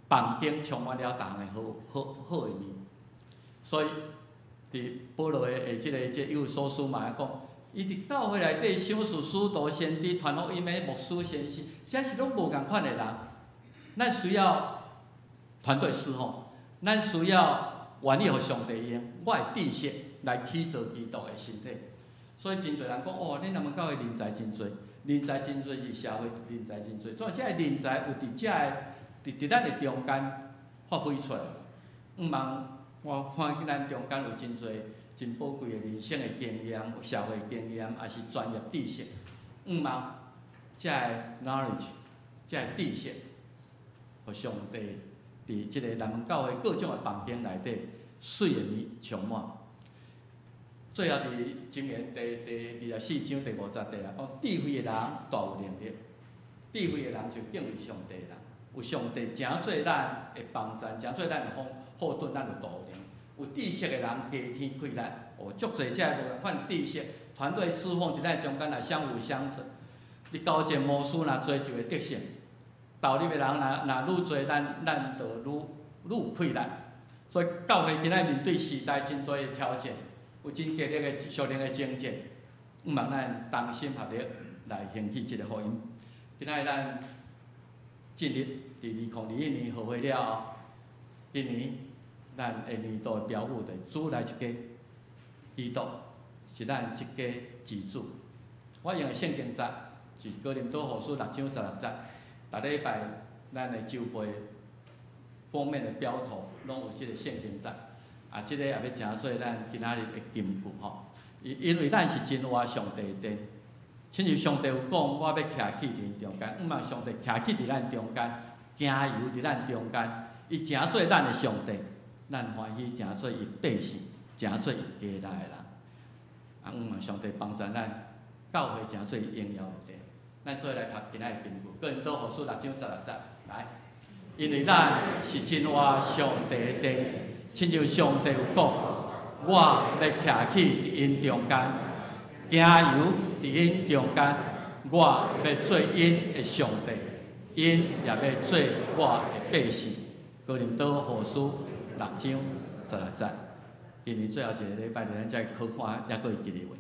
房間充滿了逐項的好好好的物。所以，佇保羅的這個以弗所書嘛講，伊佇教會內底賞賜使徒、先知、傳福音的牧師、先生，這是攏無仝款的人。咱需要團隊侍奉，咱需要願意予上帝用我的知識來起造基督的身體。所以真濟人講哦，恁南門教會人才真濟，人才真濟是社會人才真濟，所以這个人才有佇遮个佇咱的中間發揮出來。向望我看見咱中間有真濟真寶貴的人生的經驗、社會經驗，抑是專業知識。向望這个 knowledge，這个知識，予上帝佇這个南門教會各種的房間內底，媠的物充滿。最後，佇箴言第24章第5節底啊，講智慧的人大有能力，智慧的人就敬畏上帝的人，有上帝成做咱的幫贊，成做咱的後盾，咱就大有能力。有知識的人加添氣力，哦，足濟這个無仝款知識，團隊侍奉佇咱中間來相輔相成。你交戰魔術若濟就會得勝，投入的人若愈濟，咱就愈有氣力。所以教會今仔面對時代真大的挑戰。有真激烈的屬靈的爭戰，向望咱同心合力來興起這個福音。今仔咱進入佇2021年合會了後，今年咱的年度的標語就是主來一家，基督是咱一家之主。我用的聖經節是哥林多後書6章16節，逐禮拜咱的週報封面的標圖攏有這個聖經節。啊，這个也欲成做咱今仔日的金句吼。因為咱是真活上帝的殿，親像上帝有講，我欲徛起佇𪜶中間，向望上帝徛起佇咱中間，行遊佇咱中間，伊成做咱的上帝，咱歡喜成做伊百姓，成做伊家內的人。啊，向望上帝幫助咱，教會成做榮耀的殿。咱做伙來讀今仔日的金句，哥林多後書六章十六節，來，因為咱是真活上帝的殿。親像上帝有講，我欲徛起佇𪜶中間，行遊佇𪜶中間，我欲做𪜶的上帝，𪜶也欲做我的百姓。哥林多後書六章十六節。今年最後一个禮拜，咱才考看，猶閣會記得話。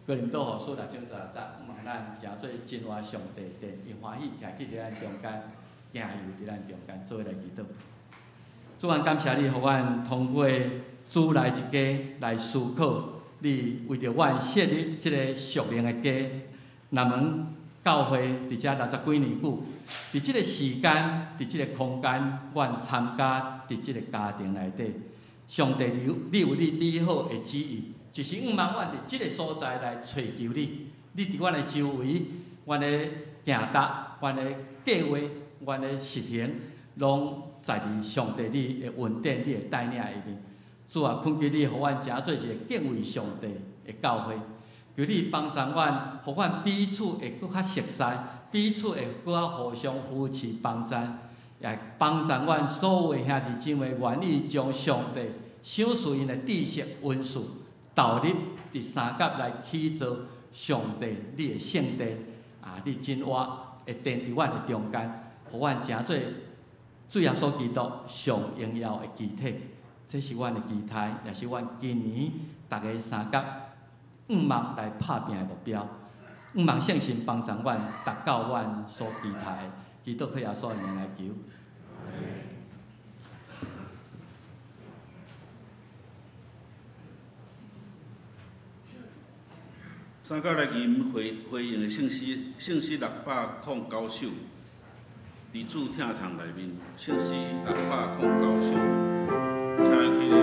哥林多後書六章十六節，望咱誠做真活上帝殿，伊歡喜徛起佇咱中間，行遊佇咱中間，做伙來祈禱。主啊，感謝你，予阮通過主內一家來思考，你為著阮設立這個屬靈的家，南門教會佇遮六十幾年久，佇這個時間，佇這個空間，阮參加佇這個家庭內底。上帝，你有你美好的旨意，就是向望阮佇這個所在來揣求你。你佇阮的周圍，阮的行動、阮的計劃、阮的實行，攏在佇上帝你的恩典、你的帶領下面。主啊，懇求你，予阮誠做一个敬畏上帝的教會，求你幫助阮，予阮彼此會閣較熟似，彼此會閣較互相扶持幫助，也幫助阮所有的兄弟姊妹願意將上帝賞賜𪜶的知識、恩賜投入佇相佮來起造上帝你的聖殿啊！你真活的殿佇阮的中間，予阮誠做主耶穌基督上榮耀的肢體。這是阮的期待，也是阮今年逐家相佮向望來拍拚的目標。向望聖神幫助阮達到阮所期待的。祈禱靠耶穌的名來求。相佮來吟回回應的聖詩，聖詩609首，佇主疼痛內面，聖詩609首，請起立。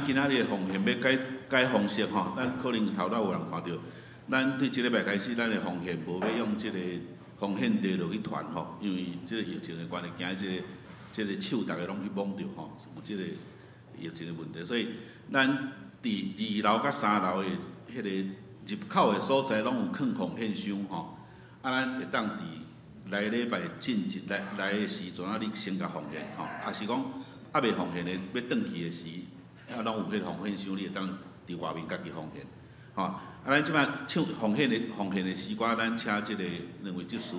今仔日的奉獻欲改改方式吼，咱可能頭拄有人看著，咱對這禮拜開始，咱的奉獻無欲用這个奉獻袋落去傳吼，因為這个疫情的關係，驚這個手逐家攏去摸著吼，有這个疫情的問題，所以咱佇二樓佮三樓的彼个入口的所在，攏有囥奉獻箱吼，啊，咱會當佇來禮拜進前來來的時陣啊，你先共奉獻吼，抑是講猶未奉獻的欲轉去的時。啊，攏有彼个奉獻箱，你會當佇外面家己奉獻，吼。啊，咱這擺唱奉獻的詩歌，咱請這个兩位執事，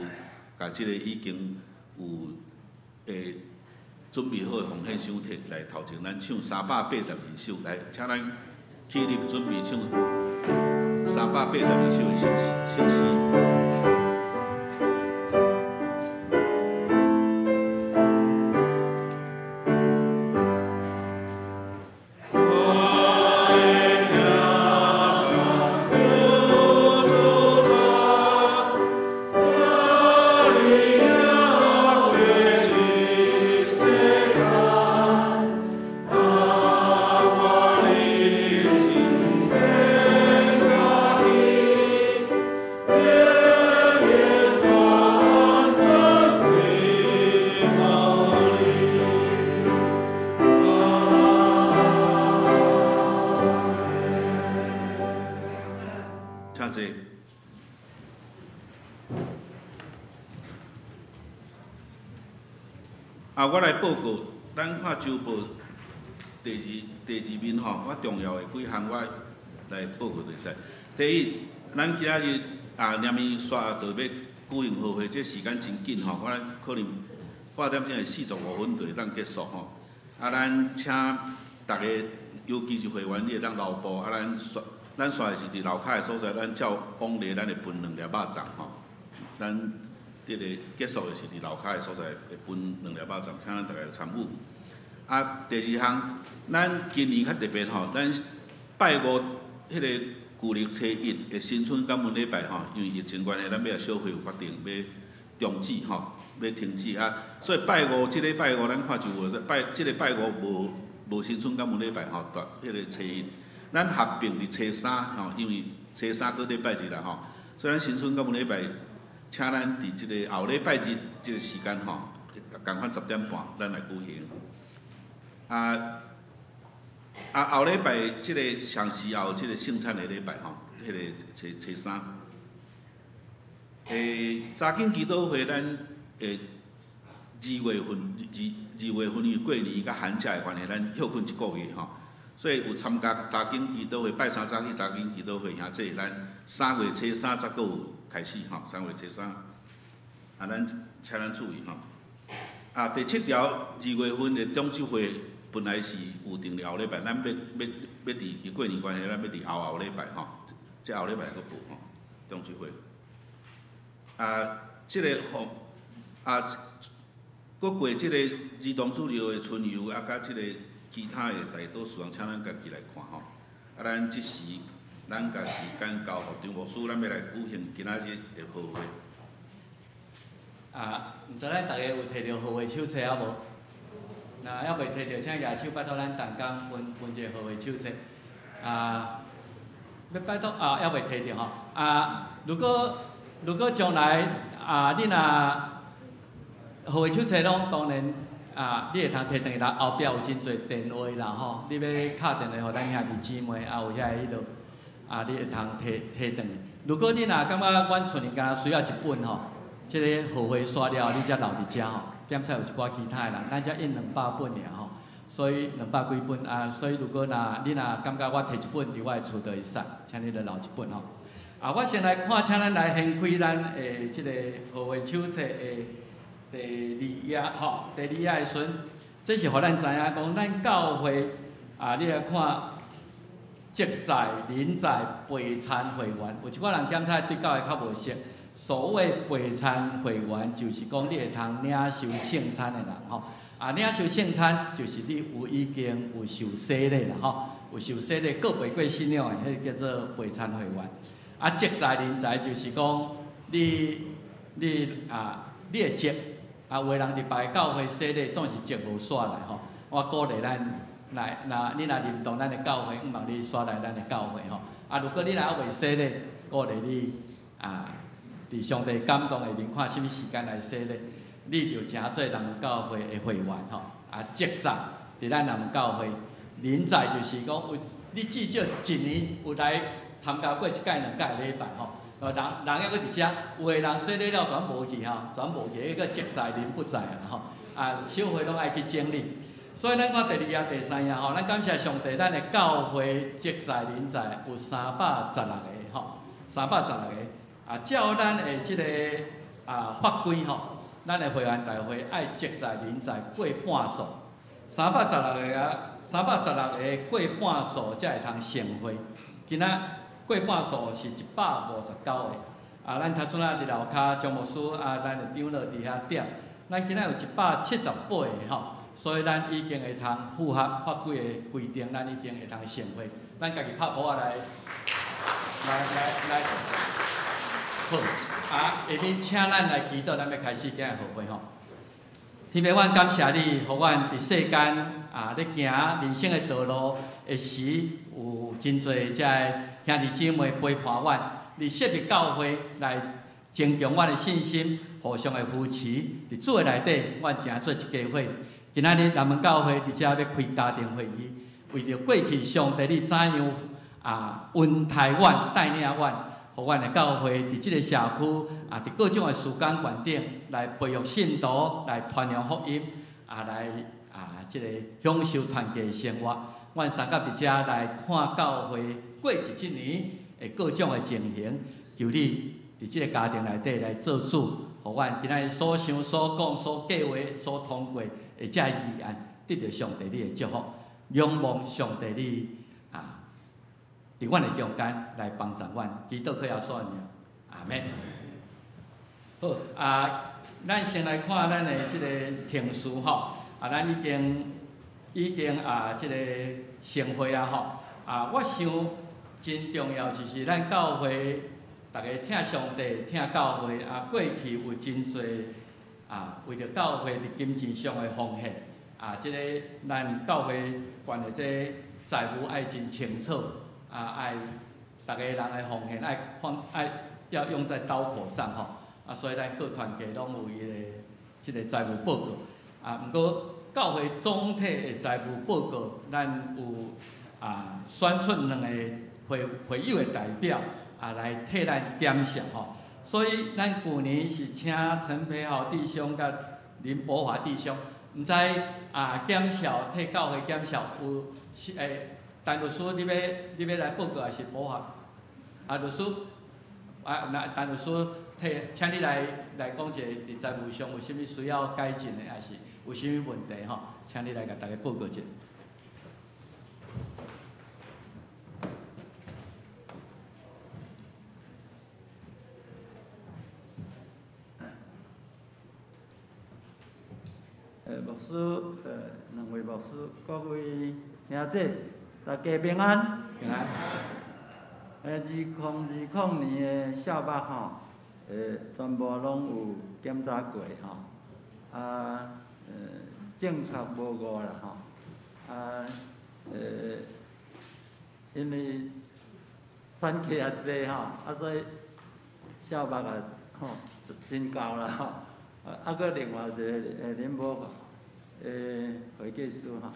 共這个已經有準備好的奉獻箱摕來頭前，咱唱382首，來，請咱起立準備唱382首的聖詩。請坐。啊，我來報告，咱看週報第二面吼，我重要的幾項我來報告就會使。第一，咱今仔日啊，連綿煞就欲舉行號會，這時間真緊吼，我可能半點鐘會45分就會當結束吼。啊，咱請逐家，尤其是會員，你會當留步。啊，咱煞咱煞的是佇樓跤的所在，咱照往例，咱會分兩粒肉粽吼。咱這个結束的是佇樓跤的所在會分兩粒肉粽，請咱逐家參與。啊，第二項，咱今年較特別吼，咱拜五彼个舊曆初一的新春感恩禮拜吼，因為疫情關係，咱尾仔小會有決定欲終止吼，欲停止啊，所以拜五這禮拜五咱看就有拜這个拜五無無新春感恩禮拜吼，佇彼个初一，咱合併佇初三吼，因為初三閣禮拜日啦吼，所以咱新春感恩禮拜，請咱佇這个後禮拜日這个時間吼，仝款10點半，咱來舉行。啊啊，後禮拜這个上時後這个聖餐的禮拜吼，彼个初初三。查經祈禱會咱2月份，二月份因為過年佮寒假的關係，咱歇睏一个月吼，所以有參加查經祈禱會，拜三早起查經祈禱會，兄弟咱3月初三才閣有開始吼，三月初三，啊，咱請咱注意吼。啊，第七條，二月份的中秋會本來是有定佇後禮拜，咱欲欲欲佇因過年關係，咱欲佇後後禮拜吼，這後禮拜閣無吼，中秋會。啊，這个吼，啊，閣過這个兒童主日的春遊，啊，佮這个其他的代禱事項，請咱家己來看吼。啊，咱這時，咱共時間交予張牧師，咱欲來舉行今仔日的號會。啊，毋知咱逐家有提著號會手冊猶無？若猶未提著，請舉手拜託咱同工分分一个號會手冊。啊，欲拜託啊，猶未提著吼。啊，如果將來啊，你若號會手冊攏當然啊，你會通提轉去啦。後壁有真濟電話啦吼，你欲敲電話予咱兄弟姊妹，啊有遐个彼落，啊你會通提提轉去。如果你若感覺阮厝裡敢若需要一本吼，這个號會煞了，你才留佇遮吼。檢查有一寡其他的人，咱才印200本爾吼，所以200幾本啊。所以如果若你若感覺我提一本佇我的厝就會使，請你著留一本吼。啊，我先來看，請咱來掀開咱的這个號會手冊的第二頁吼，第二頁的時陣，這是予咱知影講，咱教會啊，你來看，職在、臨在、備餐會員，有一寡人檢查對教會較無熟。所謂備餐會員，就是講你會通領受聖餐的人吼。啊，領受聖餐就是你有已經有受洗禮啦吼，有受洗禮，閣袂過信仰的，彼个叫做備餐會員。啊，職在臨在就是講你你啊，你的職啊，有的人佇別个教會洗禮，總是職無煞來吼。我鼓勵咱來，若你若認同咱的教會，向望你煞來咱的教會吼。啊，如果你若猶未洗禮，鼓勵你啊，佇上帝感動下面，看啥物時間來洗禮，你就成做南門教會的會員吼。啊，職在佇咱南門教會，臨在就是講有你至少一年有來參加過一屆、兩屆禮拜吼。人人猶閣佇遮，有的人洗禮了全無去吼，全無去，彼個職在人不在啊吼。啊，小會攏愛去整理。所以咱看第二頁、第三頁吼，咱感謝上帝，咱的教會職在人在有316個吼，316個。啊，照咱的這个啊法規吼，咱的會員大會愛職在人在過半數，三百十六个啊，316個過半數才會通成會。今仔過半數是159個。啊，咱頭拄仔佇樓跤張牧師啊，咱的長老佇遐點，咱今仔有178個吼，所以咱已經會通符合法規的規定，咱已經會通成會。咱家己拍噗仔來，來來來。好，啊，下面請咱來祈禱，咱欲開始今日號會吼。天父，阮感謝你，予阮佇世間啊，咧行人生的道路的時，有真濟遮个兄弟姊妹陪伴阮，你設立教會來增強阮的信心，互相的扶持。佇主的內底，阮成做一家伙。今仔日南門教會佇遮欲開家庭會議，為著過去上帝你怎樣啊恩待阮、帶領阮。予阮的教會佇這个社區啊，佇各種的時間環境來培育信徒，來傳揚福音，啊，來啊，這个享受團契的生活。阮三甲佇遮來看教會過去這年的各種的情形，求你佇這个家庭內底來做主，予阮今仔日所想、所講、所計劃、所通過的這个議案，得著上帝你的祝福，仰望上帝你啊，佇阮的中間來幫助阮，祈禱靠耶穌的名，阿們。好啊，咱先來看咱的這个程序吼，啊，咱已經啊，這个成會啊吼，啊，我想真重要就是咱教會，逐家疼上帝、疼教會啊，過去有真濟啊，為著教會佇金錢上的奉獻啊，這个咱教會管的這个財務愛真清楚啊，愛逐家人的奉獻愛放愛要用在刀口上吼，啊，所以咱各團契攏有伊的這个財務報告啊，毋過教會總體的財務報告，咱有啊選出兩個會會友的代表啊來替咱檢視吼，所以咱舊年是請陳培豪弟兄佮林博華弟兄，毋知啊檢視替教會檢視有是會，陳律師你欲來報告還是博華？啊律師，啊那陳律師替，請你來來講一下，佇財務上有啥物需要改進的，還是有啥物問題吼？請你來共大家報告一下。牧師，兩位牧師，各位兄姐，大家平安。平安。2020年的數目吼，全部攏有檢查過吼，啊，正確無誤啦吼，啊，因為團契也濟吼，啊，所以數目也吼真夠啦吼，啊，閣另外一個林寶會計師吼，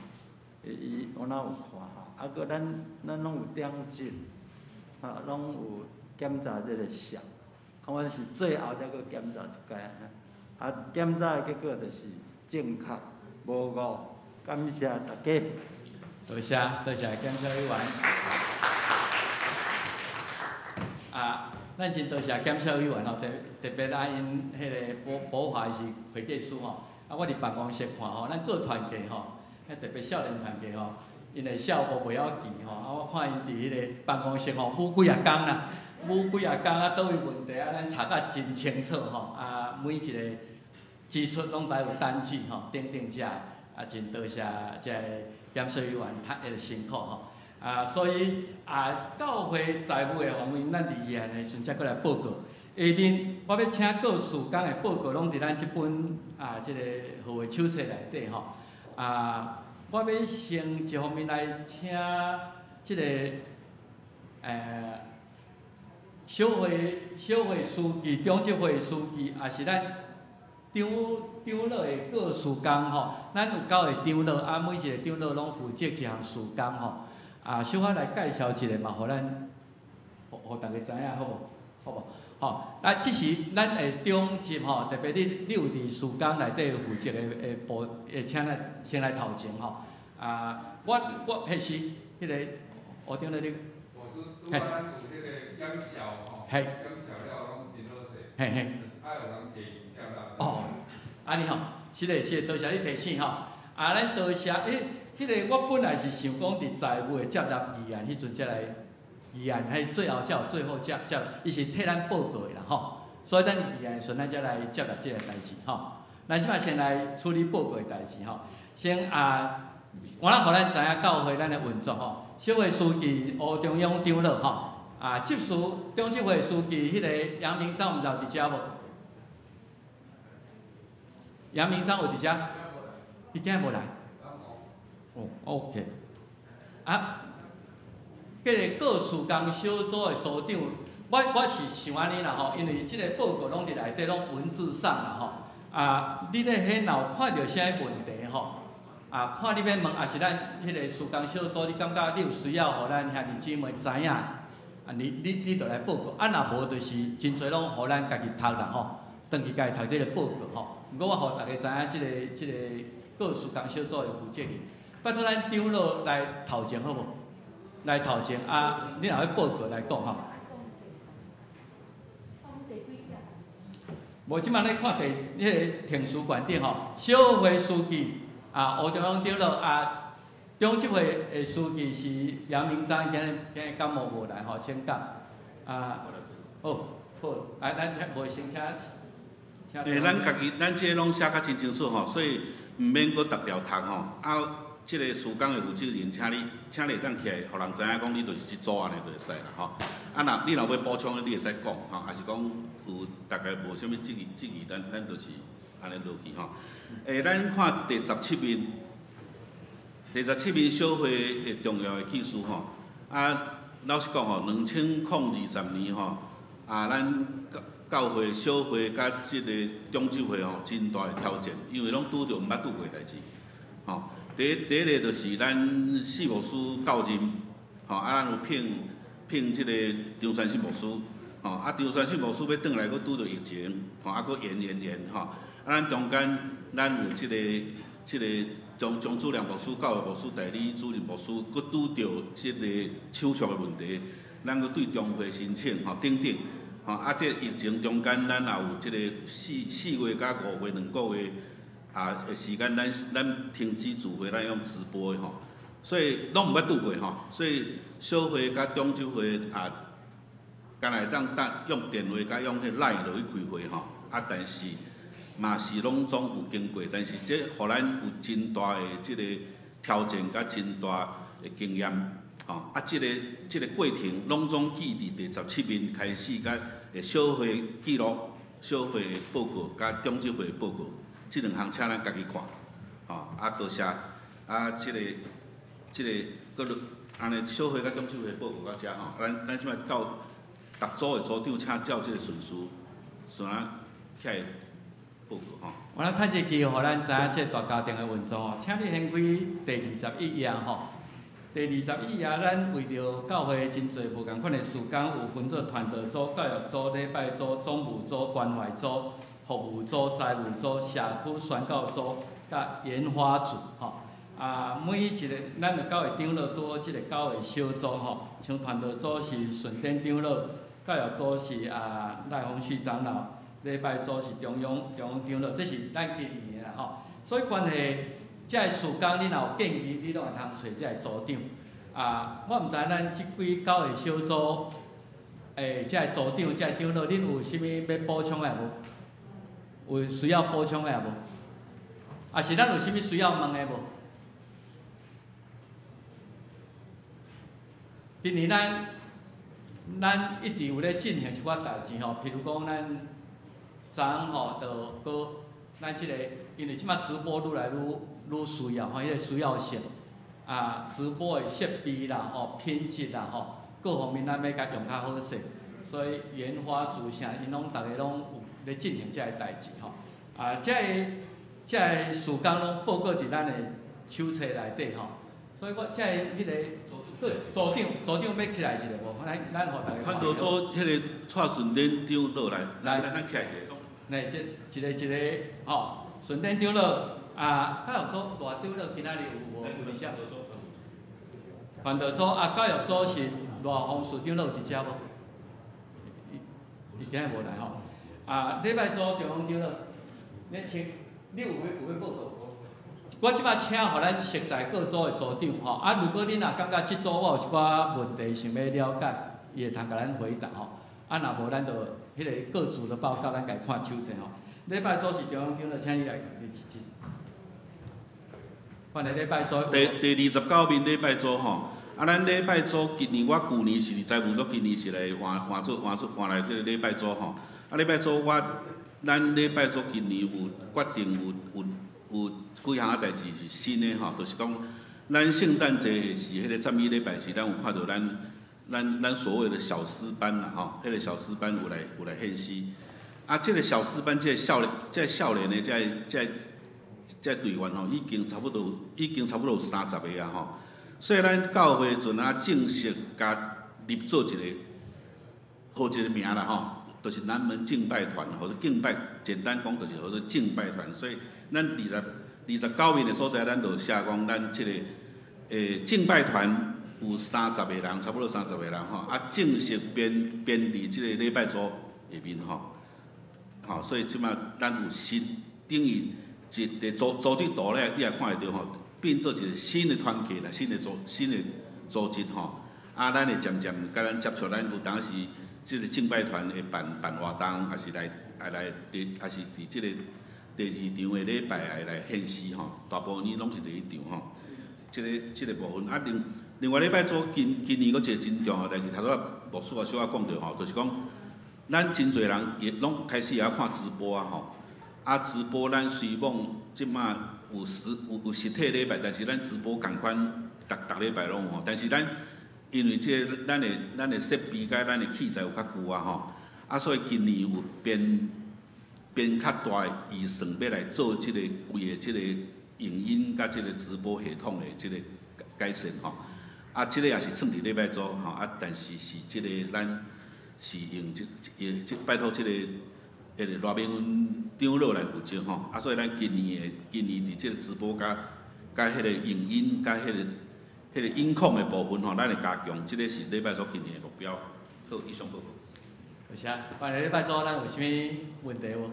伊有哪有看吼，啊，閣咱攏有點擊，啊，攏有檢查這個數，啊，阮是最後才閣檢查一擺，啊，檢查的結果就是正確無誤，感謝大家。多謝，多謝檢視委員。啊，咱真多謝檢視委員吼，特特別啊，𪜶彼个寶寶華是會計師吼，啊，我佇辦公室看吼，咱各團契吼，彼特別少年團契吼，𪜶的數目袂曉記吼，啊，我看𪜶佇彼个辦公室吼，舞幾若工啦，舞幾若工啊，佗位問題啊，咱查甲真清楚吼，啊，每一個支出攏擺有單據吼，等等遮，啊，真多謝這个檢視委員較會辛苦吼。啊，所以啊，教會財務的方面，咱佇議案的時陣才閣來報告。下面我欲請各事工的報告，攏佇咱這本啊，這个號的手冊內底吼。啊，我欲先一方面來請這个小會小會書記、長執會書記，也是咱長長老的各事工吼。咱有九个長老，啊，每一个長老攏負責一項事工吼。啊，小可來介紹一下嘛，予咱，予予大家知影好無？好無？吼，啊，這是咱的長執吼，特別你有佇事工內底負責的的部，會請咱先來頭前吼。啊，我彼是彼个吳長老你。我是拄仔咱有彼个檢視吼，檢視了攏真好勢。嘿嘿。愛予人提議才啦。哦，按呢吼，是的，是的，多謝你提醒吼。啊，咱多謝，彼個我本來是想講佇財務的接納議案彼陣才來議案，彼最後才有最後才才，伊是替咱報告的啦吼。所以咱議案的時陣，咱才來接納這個代誌吼。咱這擺先來處理報告的代誌吼。先啊，我來予咱知影教會咱的運作吼。小會書記吳中庸長老吼，啊，執事長執會書記彼個楊明章，毋知有佇遮無？楊明章有佇遮？伊今日無來。哦，OK。啊，這个各事工小組的組長，我是想按呢啦吼，因為這个報告攏佇內底，攏文字上啦吼。啊，你咧彼若有看著啥物問題吼？啊，看你欲問，抑是咱彼个事工小組，你感覺你有需要，予咱兄弟姊妹知影，啊，啊，你就來報告，啊，若無就是真濟攏予咱家己讀啦吼，轉去家己讀這個報告吼。毋過我予大家知影這個各事工小組的負責人，拜託咱長老來頭前好無？來頭前啊，你若欲報告來講吼。無，這擺咧看第彼个停書館頂吼，小會書記啊，吳中央長老啊，中執會的書記是楊明章，今日今日感冒無來吼，請假。啊，好，好，來，咱請無先請。欸，咱家己，咱這攏寫甲真清楚吼，所以毋免閣逐條讀吼。啊，這个事工的負責人，請你，請你會當起來，予人知影講你就是這組按呢就會使啦吼。啊，若你若欲補充，你會使講吼，抑是講有大概無啥物質疑，質疑咱咱就是按呢落去吼。欸，咱看第十七面，第十七面小會的重要的記事吼。啊，老實講吼，2020年吼，啊，咱教會小會佮這个長執會吼，真大的挑戰，因為攏拄著毋捌拄過的代誌，吼。第一个就是咱四牧師到任，吼，啊，咱有聘這个張宣信牧師，吼，啊，張宣信牧師欲轉來，閣拄著疫情，吼，啊，閣延延延，吼，啊，咱中間咱有這个張張主任牧師、教育牧師、代理主任牧師，閣拄著這个手續的問題，咱閣對中會申請，吼，等等。吼，啊！這疫情中間，咱也有這个四月佮五月兩個月啊時間，咱停止聚會，咱用直播的吼，所以攏毋捌拄過吼，所以小會佮長執會也敢若會當當用電話佮用彼 LINE 落去開會吼，啊，但是嘛是攏總有經過，但是這予咱有真大的這个挑戰佮真大的經驗，吼，啊，這个過程攏總記佇第十七面開始佮。小會記錄、小會報告、佮長執會報告，這兩項請咱家己看，吼，啊，多謝，啊，這个，閣落按呢，小會佮長執會報告到遮吼，咱這擺到逐組的組長，請照這个順序，順仔起來報告吼。我來趁這個機會，予咱知影這個大家庭的運作吼，請你掀開第21頁吼。第二十一頁，咱為著教會真濟無仝款的事工，有分做傳道組、教育組、禮拜組、總務組、關懷組、服務組、財務組、社區宣教組、佮研發組，吼。啊，每一个咱的教會長老拄好這个九个小組吼，像傳道組是順典長老，教育組是啊賴宏旭長老，禮拜組是中央中央長老，這是咱今年的啦吼。所以關係。這个事工，你若有建議，你攏會通揣這个組長。啊，我毋知咱這幾九个小組，欸，這个組長、這个長老，恁有啥物欲補充的無？有需要補充的無？啊是咱有啥物需要問的無？今年咱一直有咧進行一寡代誌吼，譬如講咱昨昏吼，就閣咱這个，因為這擺直播愈來愈需要吼，彼个需要性啊，直播的設備啦、吼品質啦、吼各方面咱欲共用較好勢，所以研發組啥，𪜶攏逐个攏有咧進行這个代誌吼。啊，這个事工攏報告佇咱的手冊內底吼。所以我這个彼个對組長，組長欲起來一下無？咱予大家。傳道組彼个蔡順典長老來，來，咱起來一下。來，這一个一个吼，順典長老。啊，教育組賴長老今仔日有無？有佇遮？傳道組啊，教育組是賴宏樹長老有佇遮無？伊今日無來吼。啊，禮拜組中央長老，你請，你有欲有欲報告？我這擺請予咱熟似各組的組長吼。啊，如果恁若感覺這組我有一寡問題想欲了解，伊會通共咱回答吼。啊，若無咱就彼个各組的報告，咱家看手冊吼。禮拜組是中央長老，請你來。第29面禮拜組吼，啊，咱禮拜組今年我舊年是佇財務組，今年是來換換做換做換來這個禮拜組吼。啊，禮拜組我咱禮拜組今年有決定有幾項仔代誌是新的吼，就是講咱聖誕節是彼個十二禮拜時，咱有看著咱所謂的小詩班啦吼，彼個小詩班有來獻詩。啊，這個小詩班這個少年這個少年的這個隊員吼，已經差不多有30個啊吼，所以咱教會陣啊正式共立做一個号一个名啦吼，就是南门敬拜团，或者敬拜，简单讲就是号做敬拜团。所以咱29面的所在，咱就写讲咱这个敬拜团有三十个人，差不多三十个人吼。啊，正式编伫这个礼拜组下面吼，吼，所以这马咱有新等于一个组织图咧，你也看会著吼，变做一个新的团契啦，新的组织吼。啊，咱会渐渐佮咱接触，咱有当时这个敬拜团会办活动，抑是来伫，抑是伫这个第二场的礼拜会来献诗吼，大部分年拢是第一场吼。这个部分啊，另外礼拜组今年阁一个真重要代志，头拄仔牧师也小可讲著吼，就是讲咱真济人也拢开始会晓看直播啊吼。啊，直播咱虽讲这马有实体礼拜，但是咱直播仝款，逐逐礼拜拢有吼。但是咱因为这个咱的设备佮咱的器材有较旧啊吼，啊，所以今年有编较大的预算欲来做这个规个这个影音佮这个直播系统的这个改善吼。啊，这个也是算伫礼拜组吼，啊，但是是这个咱是用这拜托这个迄个赖明文长老来负责吼，啊，所以咱今年伫这个直播佮彼个影音佮彼个音控的部分吼，咱会加强，这个是礼拜组今年的目标。好，以上报告。多谢。关于礼拜组，咱有啥物问题无？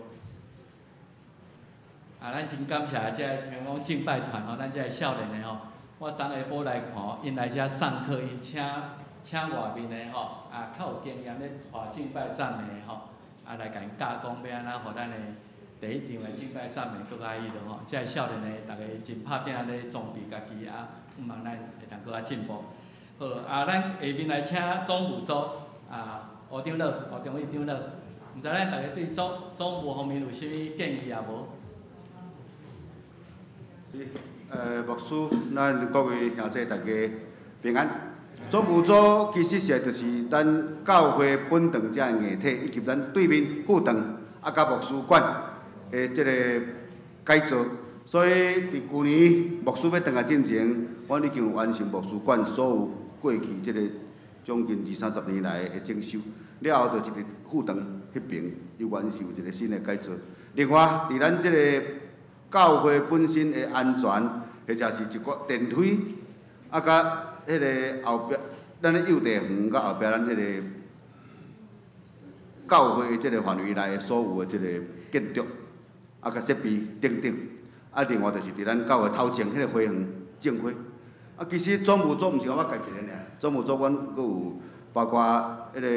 啊，咱真感谢这个像讲敬拜团吼，咱这个少年的吼，我昨下晡来看，𪜶来遮上课，𪜶请外面的吼，啊，较有经验咧带敬拜赞美的吼，啊，来共𪜶教讲欲按怎，予咱的第一场的敬拜赞美阁较彼落吼。这个少年的，逐家真拍拼咧装备家己啊，向望咱会当阁较进步。好，啊，咱下面来请总务组啊，吴长老、吴长义长老，毋知咱逐家对总务方面有啥物建议也无？牧师，咱各位兄弟大家平安。总务组其实是就是咱教会本堂遮的硬体，以及咱对面副堂啊，佮牧师馆的这个改造。所以伫旧年牧师欲转来进前，阮已经完成牧师馆所有过去这个将近二三十年来的整修。了后，就一个副堂彼边又完成一个新的改造。另外，伫咱这个教会本身的安全，或者是一寡电梯，啊，佮彼个后壁，咱的幼稚园佮后壁咱彼个教会的这个范围内的所有的这个建筑，啊，佮设备等等，啊，另外就是伫咱教会头前彼个花园种花。啊，其实总务组毋是我家己一个尔，总务组阮阁有包括彼个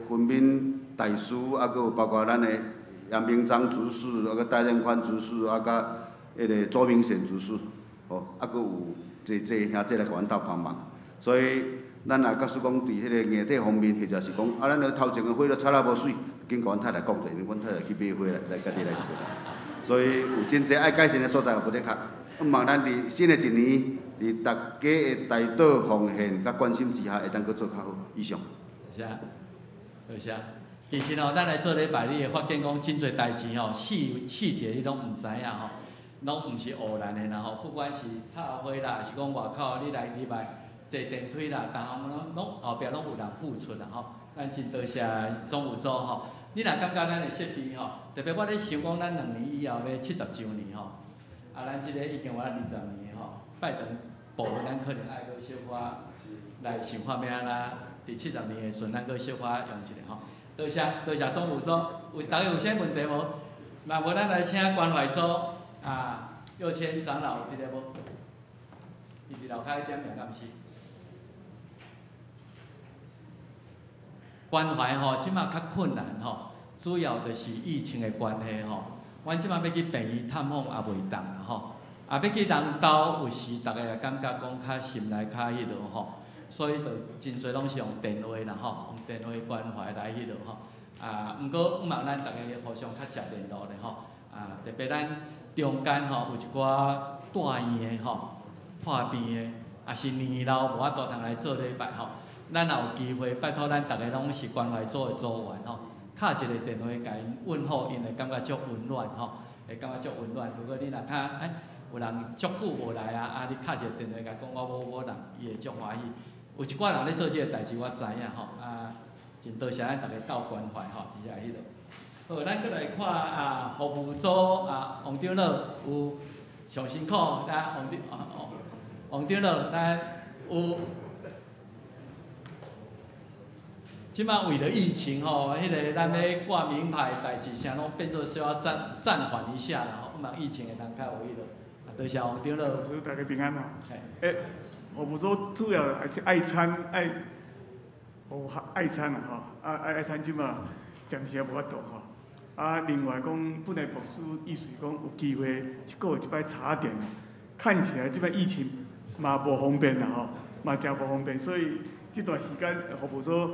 分民大师，啊，阁有包括咱的杨明章执事，啊，阁戴任宽执事，啊，佮彼个周明贤执事，吼，啊，阁有济济兄弟来共阮斗帮忙。所以，咱若假使讲伫彼个硬体方面，或者是讲啊，咱个头前的花都插了无媠，紧共阮太太讲者，因为阮太太去买花来家己来做。所以有真济爱改善的所在，无的确。向望咱伫新的一年，伫大家的代祷奉献佮关心之下，会当阁做较好。以上。是啊，多谢。其实吼，咱来做礼拜，你会发现讲真济代志吼，细节你拢毋知影吼，拢毋是偶然的啦吼。不管是插花啦，抑是讲外口你来入来坐电梯啦，逐项拢后壁拢有人付出啦吼。咱真多谢总务组吼。你若感觉咱的设备吼，特别我咧想讲，咱2年以后欲70周年吼，啊，咱这个已经有20年吼，拜堂部分咱可能爱阁小可来想法欲按怎，伫七十年的时阵，咱阁小可用一下吼。多谢多谢总务组，有逐家有啥问题无？若无，咱来请关怀组啊，佑谦长老有伫咧无？伊伫楼跤点名敢毋是？关怀吼，这马较困难吼，主要就是疫情的关系吼。阮这马欲去病院探访也袂当啦吼，啊，欲去人兜，有时逐家也感觉讲较心内较彼落吼，所以就真济拢是用电话啦吼，用电话关怀来彼落吼。啊，毋过向望咱逐家互相较常联络咧吼。啊，特别咱中间吼有一寡住院的吼，破病的，抑是年老无法度通来做礼拜吼。咱若有机会，拜托咱逐家拢是关怀组的组员吼，敲一个电话共𪜶问候，𪜶会感觉足温暖吼，会感觉足温暖。如果你若较欸，有人足久无来啊，啊，你敲一个电话共讲我某某人，伊会足欢喜。有一寡人咧做这个代志，我知影吼，啊，真多謝咱逐家鬥關懷吼，佇遮彼落。好，咱閣來看啊，服務組啊，王長老有上辛苦，咱王長哦王長老，咱有。這擺為著疫情吼，彼个咱咧掛名牌代誌啥攏變做小可暫暫緩一下啦吼，希望疫情會當較有彼落。啊，多謝王長老。老師大家平安吼。欸，服務組主要還是愛餐愛，哦愛餐啦吼，啊愛愛餐這擺暫時也無法度吼。啊，另外講，本來牧師意思講有機會一個月一擺茶點，看起來這擺疫情嘛無方便啦吼，嘛誠無方便，所以這段時間服務組。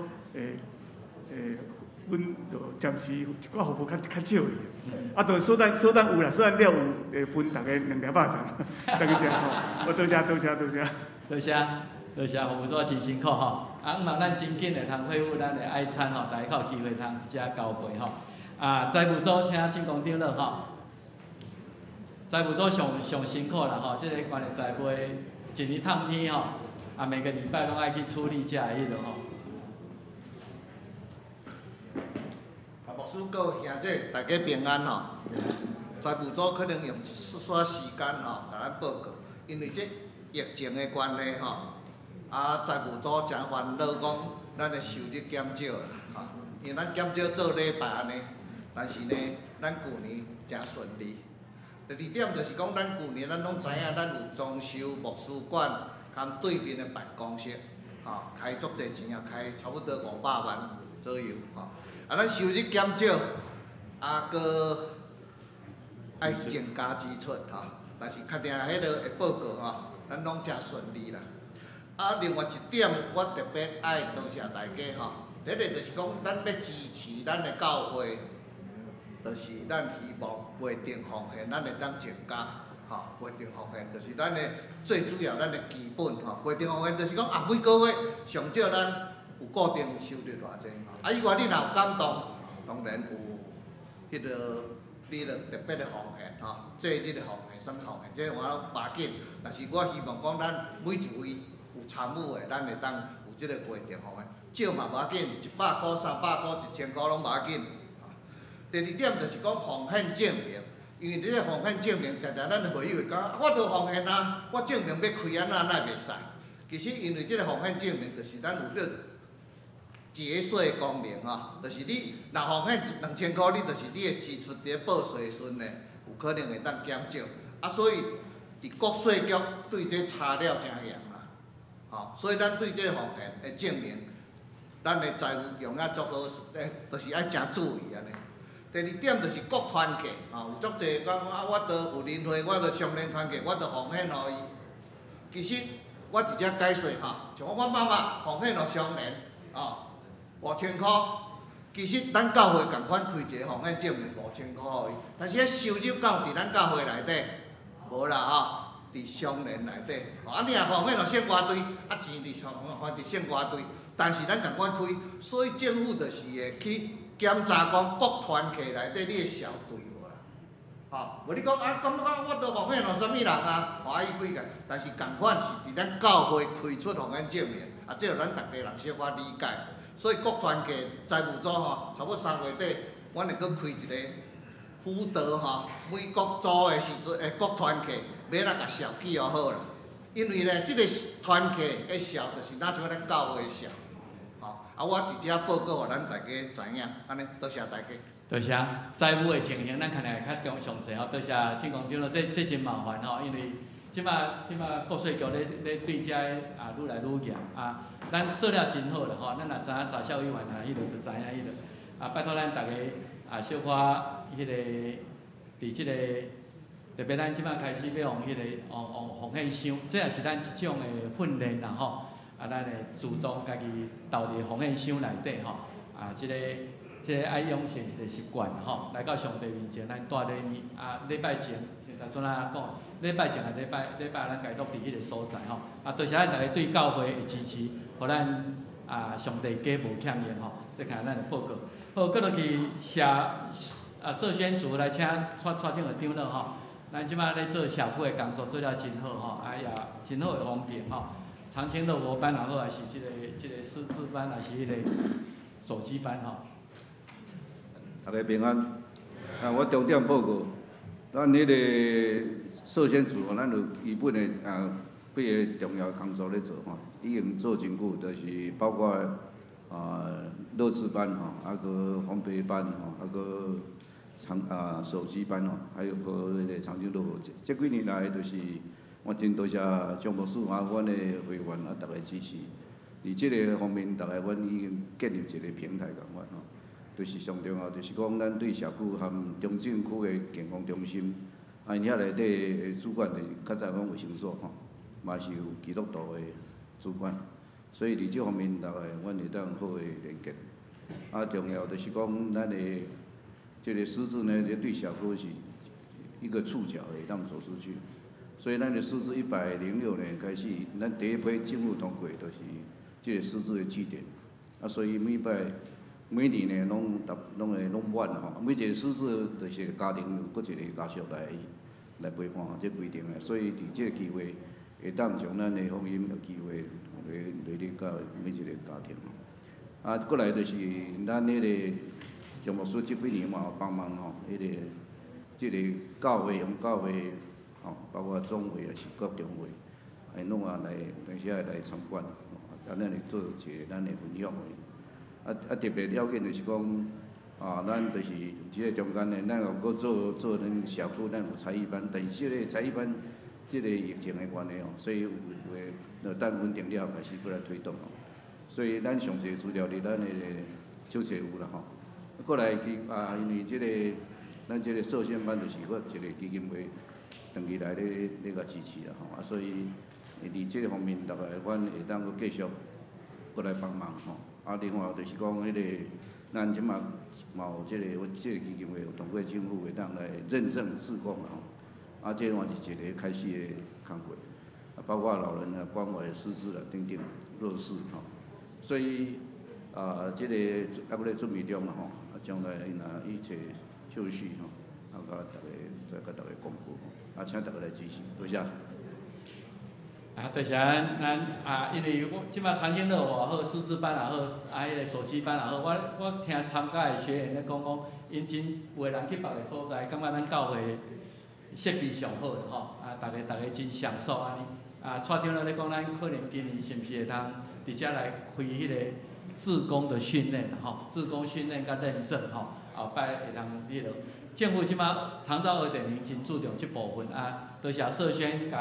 阮就暫時一寡服務較較少去，啊，當所咱所咱有啦，所咱了有會分逐家兩粒肉粽，逐家食吼。我多謝多謝多謝。多謝多謝，服務組真辛苦吼。啊，希望咱真緊會通恢復咱的愛餐吼，大家較有機會通佇遮交陪吼。啊，財務組請進公長老吼。財務組上上辛苦啦吼，這個關於財務一年透天吼，啊，每個禮拜攏愛去處理這个彼落吼。牧師各位兄弟，大家平安吼。財務組可能用一絲絲時間吼，共咱報告，因為這疫情的關係吼，啊，財務組誠煩惱，講咱的收入減少啦，吼，因為咱減少做禮拜按呢，但是呢，咱舊年誠順利。第二點就是講，咱舊年咱攏知影，咱有裝修牧師館含對面的辦公室，吼，開足濟錢啊，開差不多500萬左右，吼。啊，咱收入減少，啊，閣愛增加支出吼，但是確定彼落會報告吼，咱攏誠順利啦。啊，另外一點，我特別愛多謝大家吼。第一個就是講，咱欲支持咱的教會，就是咱希望會定奉獻，咱會當增加吼。會定奉獻就是咱的最主要，咱的基本吼。會定奉獻就是講啊，每個月上少咱有固定收入偌濟吼。啊，以外你若有感動，當然有彼個你著特別的奉獻吼，節日的奉獻，啥物奉獻，這我攏無要緊。但是我希望講，咱每一位有參與的，咱會當有這個過程奉獻，少嘛無要緊，100箍、300箍、1000箍攏無要緊。第二點就是講奉獻證明，因為你這奉獻證明，常常咱會友會講，我都奉獻啊，我證明欲開按怎，哪會袂使？其實因為這個奉獻證明，就是咱有這個節稅功能吼，就是你若奉獻2000箍，你就是你的支出佇咧報稅的時陣呢，有可能會當減少。啊，所以佇國稅局對這查了誠嚴啦，吼，所以咱對這個奉獻的證明，咱的財務用啊足好，就是愛誠注意按呢。第二點就是國團契，吼，有足濟講啊，我都有靈會，我都相連團契，我都奉獻予伊。其實我直接解說吼，像我媽媽奉獻予相連，哦，5000箍。其實咱教會仝款開一個奉獻證明5000箍予伊，但是彼收入敢有佇咱教會內底？無啦吼，佇相連內底。啊，你若奉獻予聖歌隊，啊錢佇奉獻佇聖歌隊，但是咱仝款開，所以政府就是會去檢查講各團契內底你的數對無啦？吼，無你講啊，感覺我都奉獻予啥物人啊？歡喜幾個，但是仝款是佇咱教會開出奉獻證明，啊，這予咱逐家人小可理解。所以各團契財務組吼，差不多3月底，阮會閣開一個輔導吼，每各組的時陣，各團契欲來共數記好啦。因為咧，這個團契的數，就是若像咱教會的數。啊，我佇遮報告，予咱大家知影，按呢多謝大家。多謝。財務的情形，咱看來較詳詳細吼。多謝進公長老，這這真麻煩吼，因為這擺這擺國稅局咧咧對這啊愈來愈嚴啊。咱做了真好啦吼，咱若知影查銷委員啊，彼落就知影彼落。啊，拜託咱逐家啊，小可彼个佇這個特別咱這擺開始欲用彼個用用奉獻箱，這也是咱一種的訓練啦吼。啊，咱會自動家己投佇奉獻箱內底吼，啊，這個這個愛養成一個習慣吼，來到上帝面前，咱帶禮物啊，禮拜前，像頭拄仔講，禮拜前啊，禮拜禮拜咱家落佇彼個所在吼，啊，多謝咱逐家對教會的支持，予咱啊上帝家無欠用吼，這看咱的報告。好，閣落去社啊社宣組來請蔡蔡正的長老吼，咱這擺咧做社區的工作做了真好吼，啊也真好的方便吼。長青樂活班也好，還是這個這個師資班，還是彼個手機班吼。大家平安。啊，我重點報告，咱彼個社宣處吼，咱有基本的啊幾个重要工作咧做吼，已經做真久，就是包括啊樂智班吼，啊閣烘焙班吼，啊閣長啊手機班吼，還有閣彼個長青樂活。這幾年來，就是我真多謝張牧師啊，阮的會員啊，逐家支持。佇這个方面，逐家阮已經建立一个平台仝款吼。就是上重要，就是講咱對社區含中正區的健康中心，啊，𪜶遐內底的主管就是較早講衛生所吼，嘛是有基督徒的主管，所以佇這方面，逐个阮會當好的連結。啊，重要就是講咱的這个師資呢，對社區是一個觸角會當走出去。所以咱的師資106年開始，咱第一批政府通過，就是這个師資的據點。啊，所以每擺每年呢，攏逐攏會攏滿吼，每一個師資就是家庭有閣一个家屬來陪伴，這規定的。所以佇這个機會，會當將咱的福音有機會來來入到每一个家庭。啊，過來就是咱彼个張牧師這幾年嘛有幫忙吼，彼个這个教會用教會吼，包括總會也是各中會，會攏也來當時來參觀，啊，咱會做一个咱的分享會。啊，特別要緊就是講，啊，咱就是這个中間呢，咱有閣做做咱社區，咱有才藝班，但是這个才藝班，這个疫情的關係吼，所以有有的等穩定了後開始閣來推動吼。所以咱詳細資料佇咱的小冊有啦吼。過來去啊，因為這个咱這个社宣班就是閣一个基金會長期來咧共支持啦吼。啊，所以佇這个方面，大概阮會當閣繼續閣來幫忙吼。啊，另外就是講，彼个咱這馬嘛有這个，阮這个基金會有通過政府會當來認證志工吼。啊，這嘛是一个開始的工課，啊，包括老人啊、關懷、失智啊等等弱勢吼。所以啊，這个猶閣咧準備中啦吼，啊，將來若一切就緒吼，啊，共大家再共大家公布吼，啊，請大家來支持，多謝。啊，多謝咱咱啊，因為我這擺長青樂活也好，師資班也好，啊，彼个手機班也好，我聽參加的學員咧講講，𪜶真有的人去別个所在，感覺咱教會設備上好吼，啊，逐家真享受按呢。啊，蔡長老咧講，咱可能今年是毋是會通佇遮來開彼個志工的訓練吼，志工訓練佮認證吼，後擺會通彼落。政府這擺長照2.0真注重這部分啊，多謝社宣共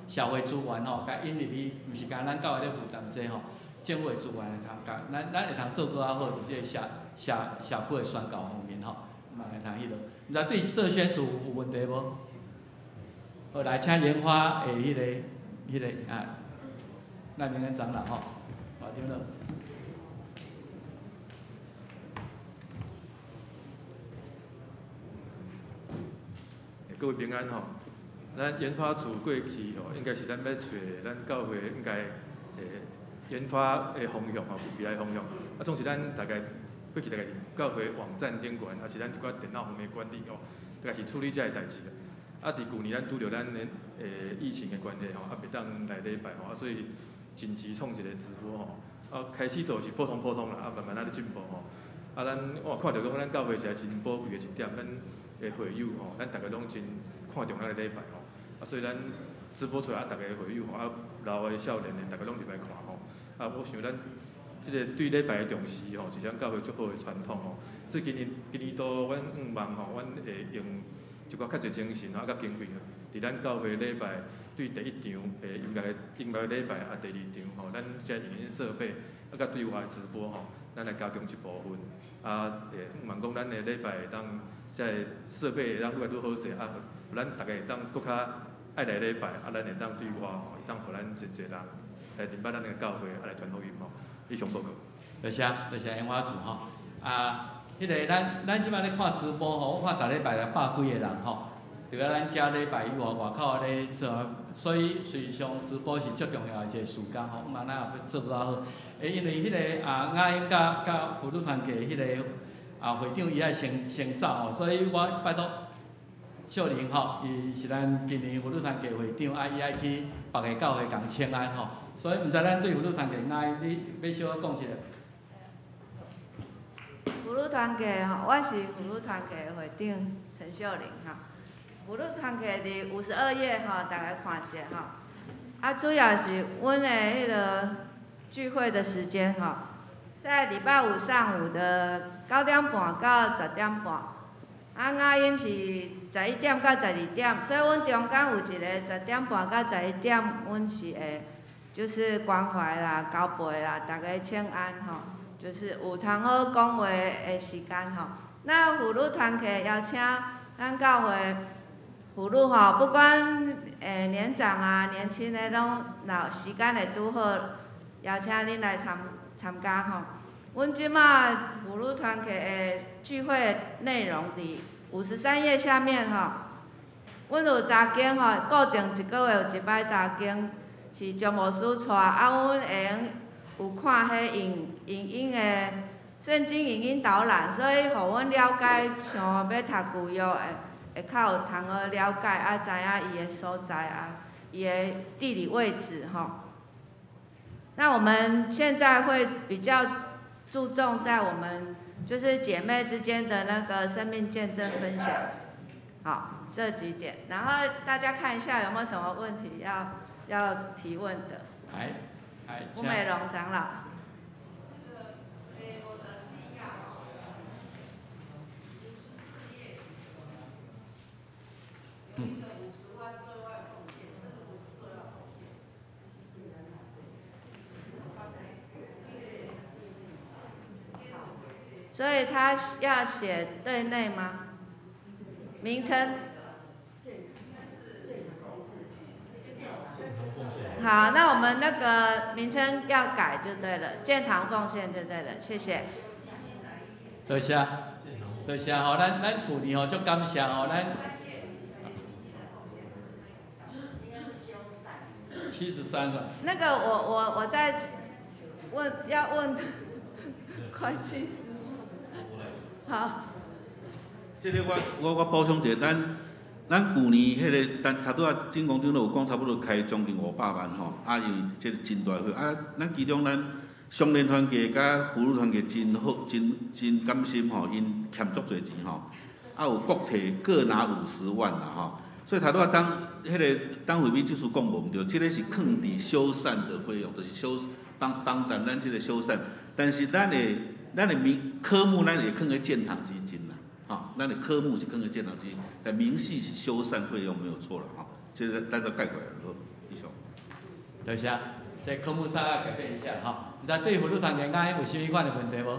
社會資源吼，共引入去，毋是干咱教會咧負擔這吼，政府的資源會通共咱會通做閣較好，佇這個社區的宣教方面吼，嘛會通彼落。毋知對社宣處有問題無？好，來請研發的彼个啊，賴明恩長老吼，好，長老。各位平安吼。咱研發處過去吼，應該是咱欲揣咱教會應該研發的方向吼，未來方向。啊，總是咱大概過去大概是教會網站頂懸，抑是咱一寡電腦方面管理吼，大概是處理這个代誌啦。啊，佇舊年咱拄著咱的疫情的關係吼，啊，袂當來禮拜吼，啊，所以緊急創一个直播吼。啊，開始做是普通普通啦，啊，慢慢仔咧進步吼。啊，咱我看著講咱教會實在真寶貴的一點，咱的會友吼，咱逐个攏真看重咱的禮拜吼。啊，所以咱直播出來，啊，逐个會友吼，啊，老的、少年的，逐个攏入來看吼。啊，我想咱這个對禮拜的重視吼，是咱教會足好的傳統吼。所以今年度，阮向望吼，阮會用一寡較濟精神啊，佮經費，佇咱教會禮拜對第一場的音樂禮拜啊，第二場吼，咱這影音設備啊，佮對外直播吼，咱來加強這部分。啊，會向望講咱的禮拜會當這个設備會當愈來愈好勢啊，予咱逐家會當閣較愛來禮拜，啊，咱會當對外吼，會當予咱真濟人來認捌咱的教會，啊，來傳福音吼。以上報告。多謝，多謝研發處吼。啊，彼个咱這擺咧看直播吼，我看逐禮拜來百幾个人吼。除了咱遮禮拜以外，外口咧做，所以實際上直播是足重要的一个時間吼。嘛，咱也欲做較好。因為彼个啊，雅英佮婦女團契彼个啊會長伊愛先走吼，所以我拜託秀玲吼，伊是咱今年婦女團契會長，啊，伊愛去別个教會共請安吼，所以毋知咱對婦女團契雅英，你欲小可講一下。妇女团契吼，我是妇女团契的会长陈秀玲吼。妇女团契伫52页吼，大家看一下吼。啊，主要是阮的彼个聚会的时间吼，在礼拜五上午的9点半到10点半，啊，雅音是11点到12点，所以阮中间有一个10点半到11点，阮是会就是关怀啦、交陪啦，逐家请安吼，就是有通好讲话的时间吼。那妇女团契邀请咱教会妇女吼，不管年长啊、年轻的，拢若有时间会拄好，邀请恁来参参加吼。阮这马妇女团契的聚会内容伫53页下面吼。阮有查经吼，固定一个月有一摆查经，是张牧师带，啊，阮会用有看彼影影音的圣经影音导览，所以予阮了解像欲读旧约会会较有通好了解，啊，知影伊的所在啊，伊的地理位置吼。那我们现在会比较注重在我们就是姐妹之间的那个生命见证分享，好，这几点，然后大家看一下有没有什么问题要要提问的。来，来，吴美荣长老。嗯。所以他要写对内吗？名称。好，那我们那个名称要改就对了，建堂奉献就对了，谢谢。多谢，多谢吼，咱咱旧年吼足感谢吼，咱73是。那个我我我在问要问会计师。好。这个我我我补充一下，咱咱旧年彼个，咱差不多总工长都有讲，差不多开将近500万吼，啊，因为这个真大费，啊，咱其中咱商联团契佮妇女团契真好，真真甘心吼，𪜶欠足济钱吼，啊，有各提各拿50万啦吼，所以头拄仔当彼个党会美技术讲无毋对，这个是囥伫修缮的费用，就是修帮帮助咱这个修缮，但是咱的咱的名科目咱会囥咧建堂基金啦，吼，咱的科目是囥咧建堂基金，但明细是修缮费用没有错啦，吼，这个咱都概括好，以上。多谢，这科目三要改变一下吼，毋知对妇女团契有啥物款的问题无？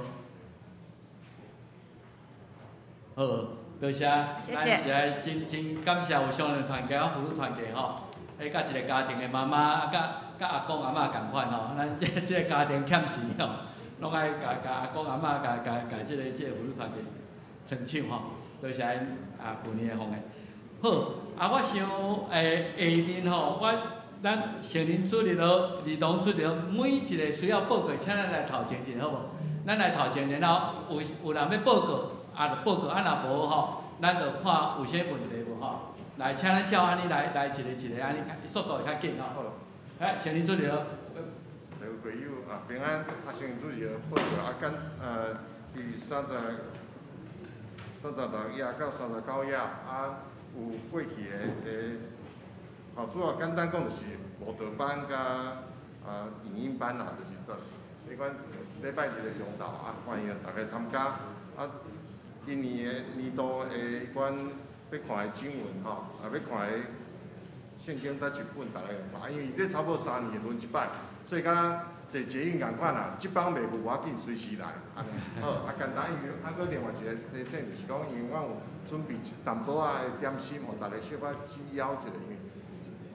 好，多谢，谢谢。咱是爱真真感谢有商人团契佮妇女团契吼，彼佮一个家庭的妈妈啊，佮佮阿公阿嬷仝款吼，咱这这个家庭欠钱吼。拢爱共共阿公阿嬷，共共共这个这个妇女团契撑手吼，多谢𪜶啊旧年的奉献。好，啊，我想下面吼，我咱成人主日学、儿童主日学，每一个需要报告，请咱来头前一下好无？咱来头前，然后有有人欲报告，啊，就报告，啊，若无吼，咱就看有啥问题无吼。来，请咱照按呢来来一个一个按呢，速度会较紧吼。来，成人主日学。各位朋友啊，平安。啊，成人主日学报告啊，简伫36页到39页啊，有过去的的，吼，主要简单讲就是舞蹈班佮啊影音班啦，就是十，彼款礼拜日的中昼啊，欢迎大家参加。啊，今年的年度的彼款欲看的经文吼，啊欲看的圣经佗一本，大家看，因为这差不多3年轮一摆。所以敢若坐捷运仝款啦，这班袂赴无要紧，随时来，按呢好，啊简单，因为啊，阁另外一个提醒就是讲，因为阮有准备淡薄仔的点心，予大家小可解枵一下，因为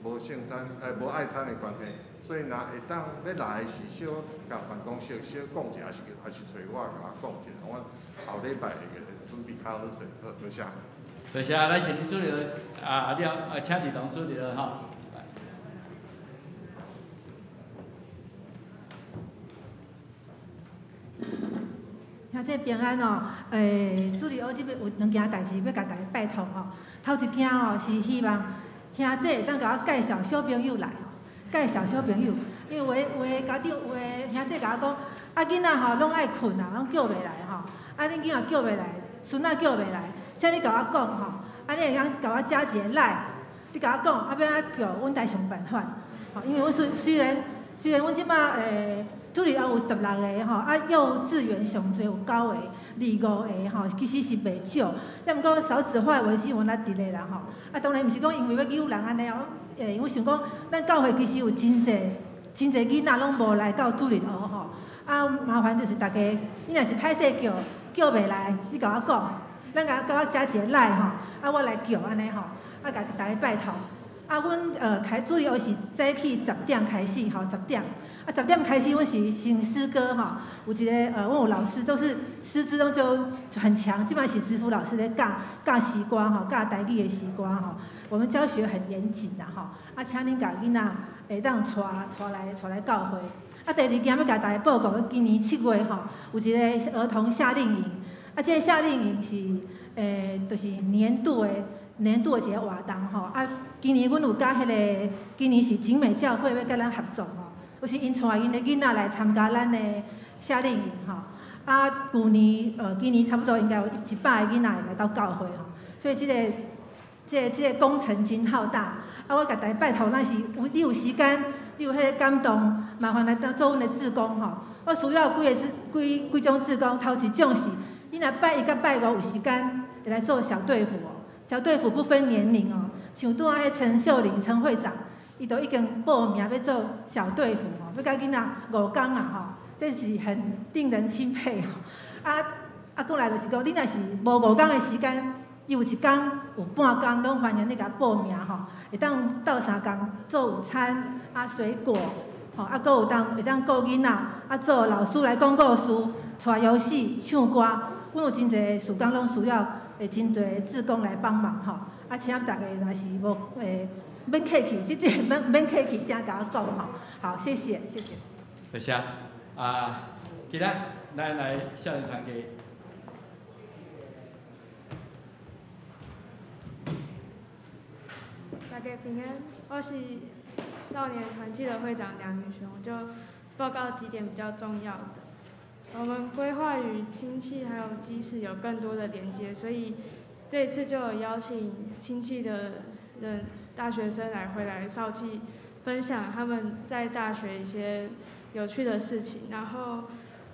无圣餐，无爱餐的关系，所以若会当欲来是小共办公室小讲一下，抑是揣我共我讲一下，我后礼拜会准备较好势，好，多谢。多谢，咱先主任啊，了啊，请儿童主任吼。兄弟平安哦，主日学这边有两件代志欲共大家拜托吼。头一件哦是希望兄弟会当共我介绍小朋友来吼，介绍小朋友，因为有的有的家长有的兄弟共我讲，啊囡仔吼拢爱睏啊，拢叫袂来吼。啊，恁囡仔叫袂來，孫仔叫袂來，請你共我講吼，啊，你會當共我加一个 LINE，你共我講，啊，欲按怎叫，阮來想辦法。吼，因為阮雖然阮這馬主日學有16个吼，啊，幼稚園上濟有九个、二五个吼，其實是袂少。啊，毋過少子化危機，阮也佇咧啦吼。啊，當然毋是講因為欲誘人按呢哦，我想講，咱教會其實有真濟真濟囡仔攏無來到主日學吼。啊，麻煩就是大家，你若是歹勢叫叫袂來，你共我講，咱共我加一个 LINE 吼，啊，我來叫按呢吼，啊，共大家拜託。啊，阮開主日學是早起十點開始吼，十點。啊，十點開始，阮是先詩歌吼，有一個阮有老師，就是師資攏就很強，這擺是師傅老師咧教教詩歌吼，教台語的詩歌吼。我們教學很嚴謹啦吼，啊，請恁共囡仔會當帶帶來教會。啊，第二件欲共大家報告，今年7月吼，有一個兒童夏令營，啊，這個夏令營是就是年度的一個活動吼。啊，今年阮有佮彼个，今年是景美教會欲佮咱合作吼，就是𪜶帶𪜶的囡仔來參加咱的夏令營吼。啊，舊年今年差不多應該有100個囡仔會來到教會吼，所以這個工程真浩大。啊，我共大家拜託，若是有你有時間，你有彼个感動，麻煩來當做阮的志工吼。我需要幾个志幾幾種志工，頭一種是，你若拜一佮拜五有時間，會來做小隊輔哦。小隊輔不分年齡哦，像拄仔彼陳秀玲陳會長，伊都已經報名欲做小隊輔吼，欲佮囡仔五工啊吼，這是很令人欽佩吼。啊啊，過來就是講，你若是無五工的時間，伊有一工有半工，攏歡迎你共報名吼，會當鬥相共做午餐啊，水果，吼啊，閣有當會當顧囡仔，啊，做老師來講故事、帶遊戲、唱歌，阮有真濟事工攏需要會真濟志工來幫忙吼。啊，請大家若是無免客氣，這免客氣，一定共我講吼。好，謝謝，謝謝。多謝。啊，其他咱來少年團契。大家平安，我是少年團契的會長梁宇雄，就報告幾點比較重要的。我們規劃與親戚還有基士有更多的連接，所以這一次就有邀請親戚的人、大學生來回來少契分享他們在大學一些有趣的事情。然後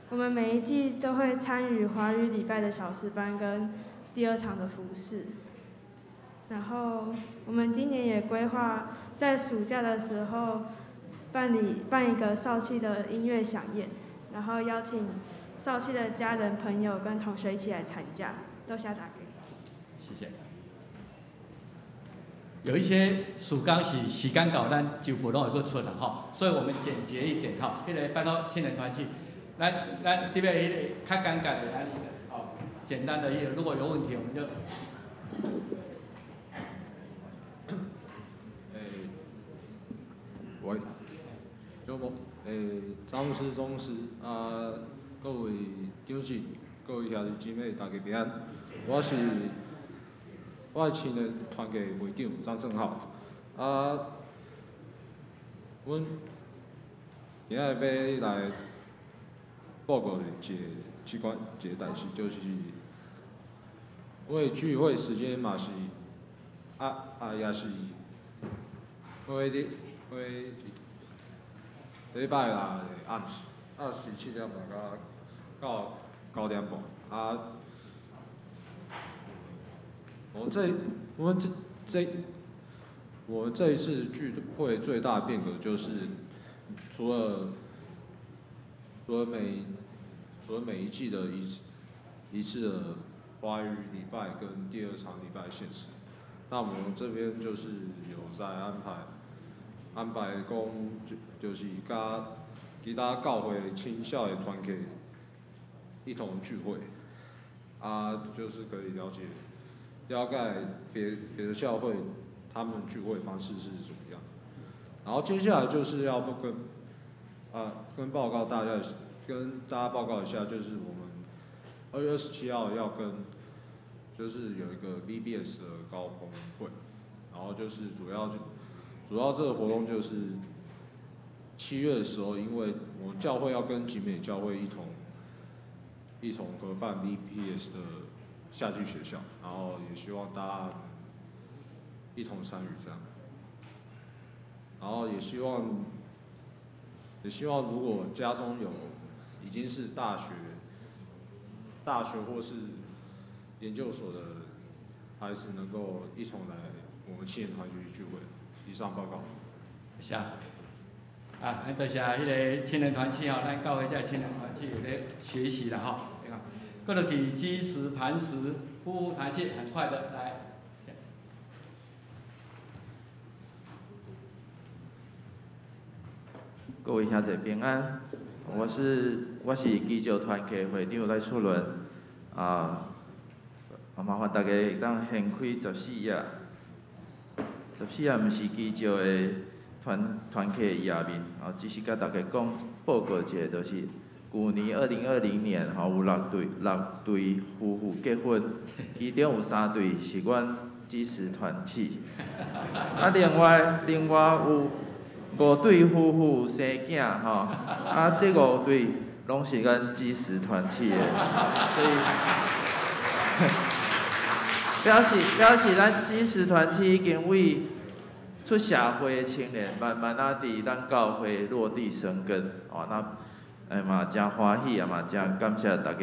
我們每一季都會參與華語禮拜的小時班跟第二場的服事。然後我們今年也規劃在暑假的時候辦一個少契的音樂饗宴，然後邀請少契的家人、朋友跟同學一起來參加。多謝大家。謝謝。有一些事工是時間到，咱就無攏會閣出啦吼，所以我們簡潔一點吼。彼個拜託青年團契，咱特別彼個較簡單的，咱吼簡單的，如果有問題我們就。喂，周牧，張牧師、鍾牧師，啊，各位長執、各位兄弟姊妹，大家平安。我是青年團契會長張正浩。啊，阮今仔日欲來報告一個這款一個代誌，就是阮的聚會時間嘛是，也是，每禮拜六的暗時，暗時7點半到9點半。啊，我這一次聚會最大的變革就是，除了每一季的一次的華語禮拜跟第二場禮拜限時，那我們這邊就是有在安排講，就是佮其他教會青少的團契一同聚會，啊，就是可以了解別的教會他們聚會方式是怎麼樣。然後接下來就是要跟報告大家，跟大家報告一下，就是我們2月27號要跟，就是有一個 VBS 的高峰會，然後就是主要這個活動就是7月的時候，因為我們教會要跟景美教會一同一同合办 VPS 的夏季学校，然后也希望大家一同参与这样。然后也希望，如果家中有已经是大学或是研究所的孩子，能够一同来我们青年团契聚会。以上报告。谢。啊，咱多谢彼个青年团契吼，咱教会这青年团契有咧学习啦吼。你看，过落去基石磐石夫妇团契，很快的来。各位兄弟平安，我是基石团契会长赖淑伦，啊，麻烦大家会当掀开14页，14页毋是基石的团契页面，啊，只是佮大家讲报告一下，就是旧年2020年吼有六对夫妇结婚，其中有3对是阮基石团契，啊，另外有5对夫妇生囝吼，啊，这5对拢是咱基石团契的，所以表示咱基石团契已经为出社会的青年，慢慢仔伫咱教会落地生根，哦，那嘛真欢喜，也嘛真感谢大家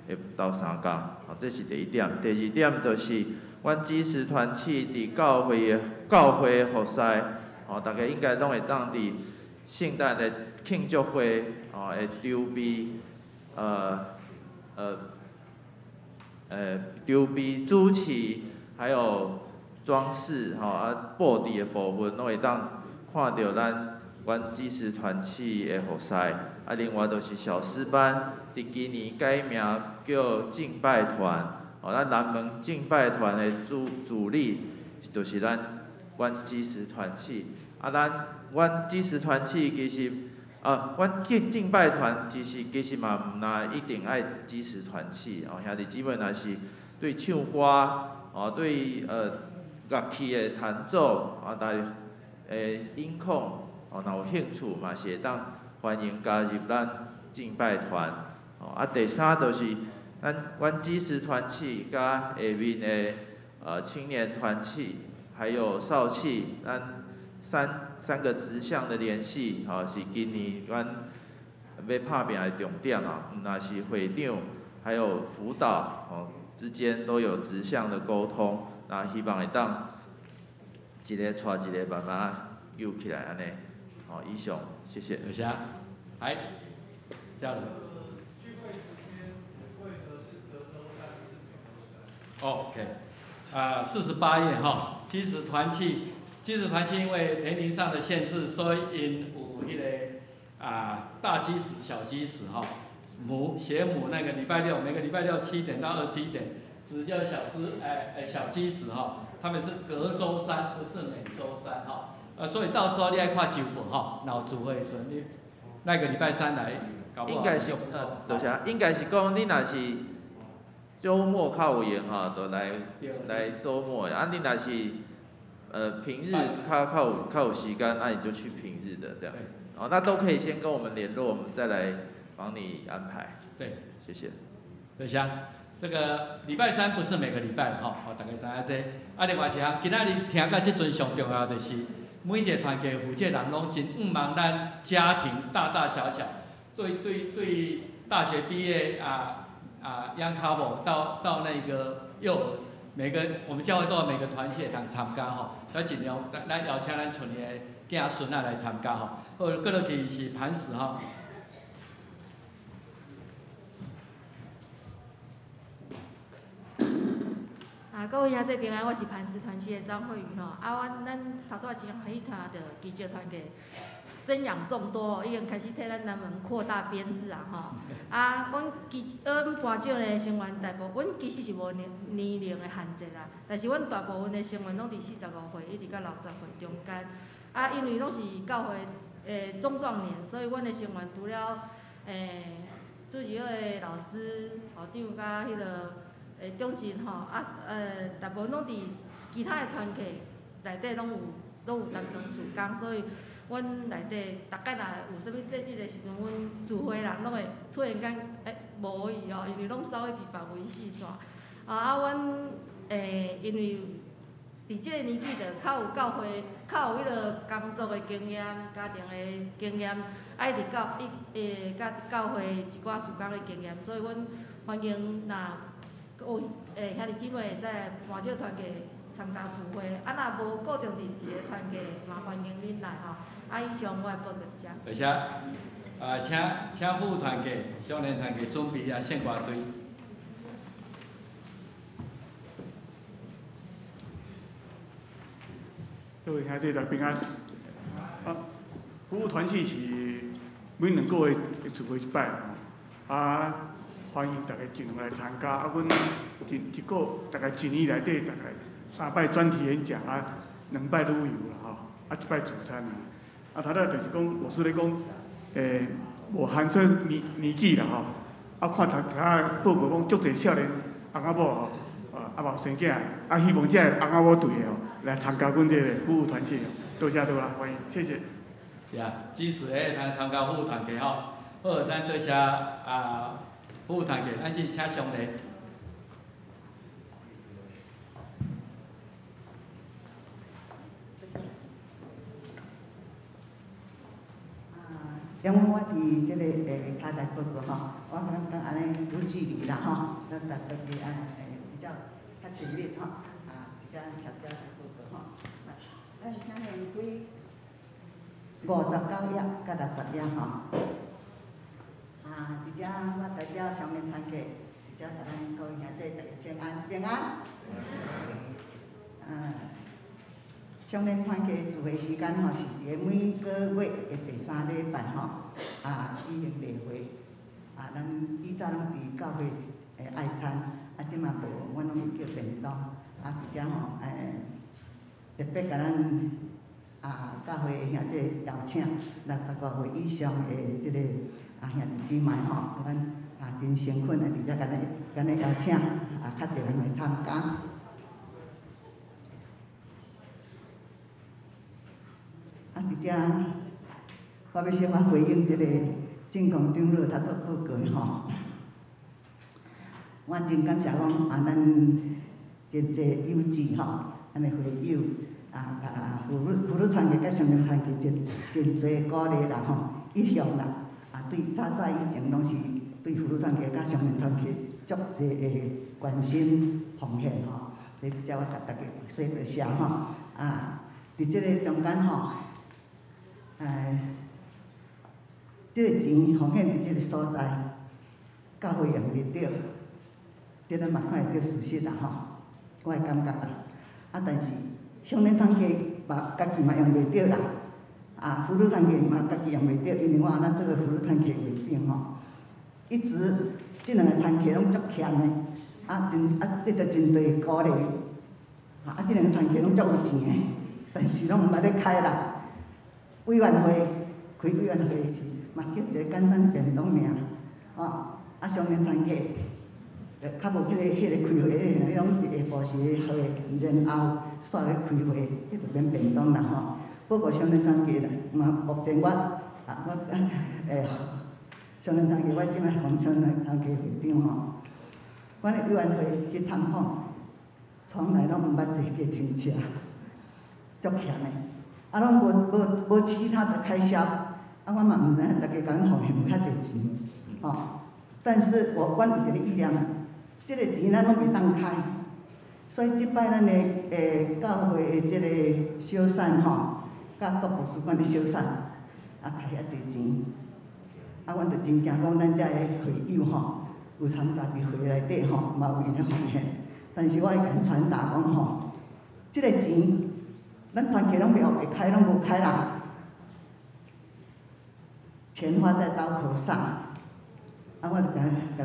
会斗相共，哦，这是第一点。第二点就是，阮基石团契伫教会服侍。哦，大家应该拢会当伫圣诞的庆祝会，哦，会筹备，筹备主持，还有装饰，吼，啊，布置的部分，拢会当看到阮基石团契的服侍。啊，另外就是小诗班，伫今年改名叫敬拜团，哦，咱南门敬拜团的主力就是阮基石团契。啊，阮基石团契其实，啊，阮敬拜团其实嘛毋若一定爱基石团契哦，兄弟姊妹若是对唱歌，哦，对乐器的弹奏啊，但音控哦，若有兴趣嘛是会当欢迎加入咱敬拜团。哦，啊，第三就是阮基石团契佮下面的青年团契，还有少契，咱三个直向的联系，吼，是今年阮欲拍拚的重点啊。毋但是会长，还有辅导，哦，之间都有直向的沟通，那希望会当一个带一个慢慢扭起来按呢。好，以上，谢谢。多谢。来，嘉伦。OK，啊，48页哈，基石团契。基石团契因为年龄上的限制，所以𪜶有彼个啊大基石、小基石哈，母学母那个礼拜六，每个礼拜六7点到21点，只叫小师小基石哈，他们是隔周三，不是每周三哈，所以到时候你爱看周报哈，若有聚会的时阵，你那个礼拜三来，搞不好。应该是多谢，应该是讲你若是周末较有闲吼，就来周末，啊你若是。平日较有时间，那你就去平日的这样子，哦，那都可以先跟我们联络，我们再来帮你安排。对，谢谢。多谢。这个礼拜三不是每个礼拜吼，哦，大家知影这。啊，另外一项，今仔日听到这阵上重要就是，每一个团契负责人拢真向望咱家庭大大小小，对，大学毕业啊young couple 到那个幼儿。每个我们教会都有每个团契会通参加吼，咱尽量咱邀请咱厝里的囝孙仔来参加吼。好，过落去是磐石吼。啊，各位兄弟平安，我是磐石团契的张慧瑜吼。啊，咱头拄仔真欢喜听著基石团契生养众多，已经开始替咱南门扩大编制啊吼。啊，阮班长的成员大部分，阮其实是无年龄的限制啦，但是阮大部分的成员拢伫45岁一直到60岁中间。啊，因为拢是教会的中壮年，所以阮的成员除了主日学的老师、校长佮彼个长进吼，啊大部分拢伫其他的团契内底拢有担当事工，所以阮内底逐摆若有啥物节日的时阵，阮聚会人拢会突然间无去哦，因为拢走去伫别位四散。阮因为伫这个年纪，就较有教会，较有彼个工作的经验、家庭的经验，一直到一佮教会一寡事工的经验，所以阮欢迎若有兄弟姊妹会使来搬这个团契参加聚会，若无固定伫个团契，嘛欢迎恁来吼。以上我的报告就这。多谢。请副团契、少年团契准备圣歌队。各位兄弟大家平安。服务团契是每2个月会聚会一摆吼，欢迎大家尽量来参加。阮一个大概一年内底大概3摆专题演讲，2摆旅游啦吼，1摆聚餐啦。头拄就是讲，牧师咧讲，无限制年纪啦吼。看头头报告讲，足济少年翁仔某吼，嘛有生囝，希望这个翁仔某队的吼来参加阮这个服务团契。多谢多啦，欢迎，谢谢。是啊，支持会通参加服务团契吼。好，咱多谢服务团契，咱去请上礼。因为我伫这个卡台报告吼，我感觉按呢有距离啦吼，咱大家按呢比较较亲密吼，直接徛遮来报告吼。咱请现开59页佮60页吼。伫遮我代表少年团契，伫遮共咱各位兄弟大家请安平安。少年团契聚会时间吼是伫个每个月的第3礼拜吼，举行例会。咱以早拢伫教会爱餐，这马无，阮拢会叫便当。伫遮吼，特别共咱教会的兄弟邀请65岁以上的这个兄弟姊妹吼，咱真诚恳的伫遮共咱邀请，较济人来参加。伫遮，我欲小可回应这个正光长老头拄报告的吼。我真感谢讲咱真济有志吼，咱的会友妇女团契佮少年团契真济鼓励啦吼，一向啦对早早以前拢是对妇女团契佮少年团契足济的关心奉献吼。所以伫遮我共大家说多谢吼。伫这个中间吼。这个钱奉献伫这个所在，教会用袂著，这咱嘛看会著事实啦吼，我的感觉啦。但是少年团契嘛，家己嘛用袂著啦，妇女团契嘛家己用袂著，因为我若做个妇女团契会长吼，一直这两个团契拢足欠的，真得到真济鼓励，这两个团契拢足有钱的，但是拢毋捌咧开啦。委员会开委员会时，嘛叫一个简单便当尔，少年团契，较无彼个开会，彼拢伫下晡时会，然后煞咧开会，彼就免便当啦吼。不过少年团契啦，嘛目前我我少年团契我这摆奉少年团契会长吼，阮的委员会去探访，从来拢毋捌坐计程车，足欠的。拢无其他的开销，我嘛毋知影大家共阮奉献有遐济钱，吼。但是我阮有一个意念，这个钱咱拢袂当开，所以这摆咱的教会的这个小散吼，佮国图书馆的小散，开遐济钱，阮就真惊讲咱遮的会友吼，有参加伫会内底吼，嘛有𪜶的奉献，但是我会共𪜶传达讲吼，这个钱。咱团契拢袂予开，拢无开啦。钱花在刀口上，我就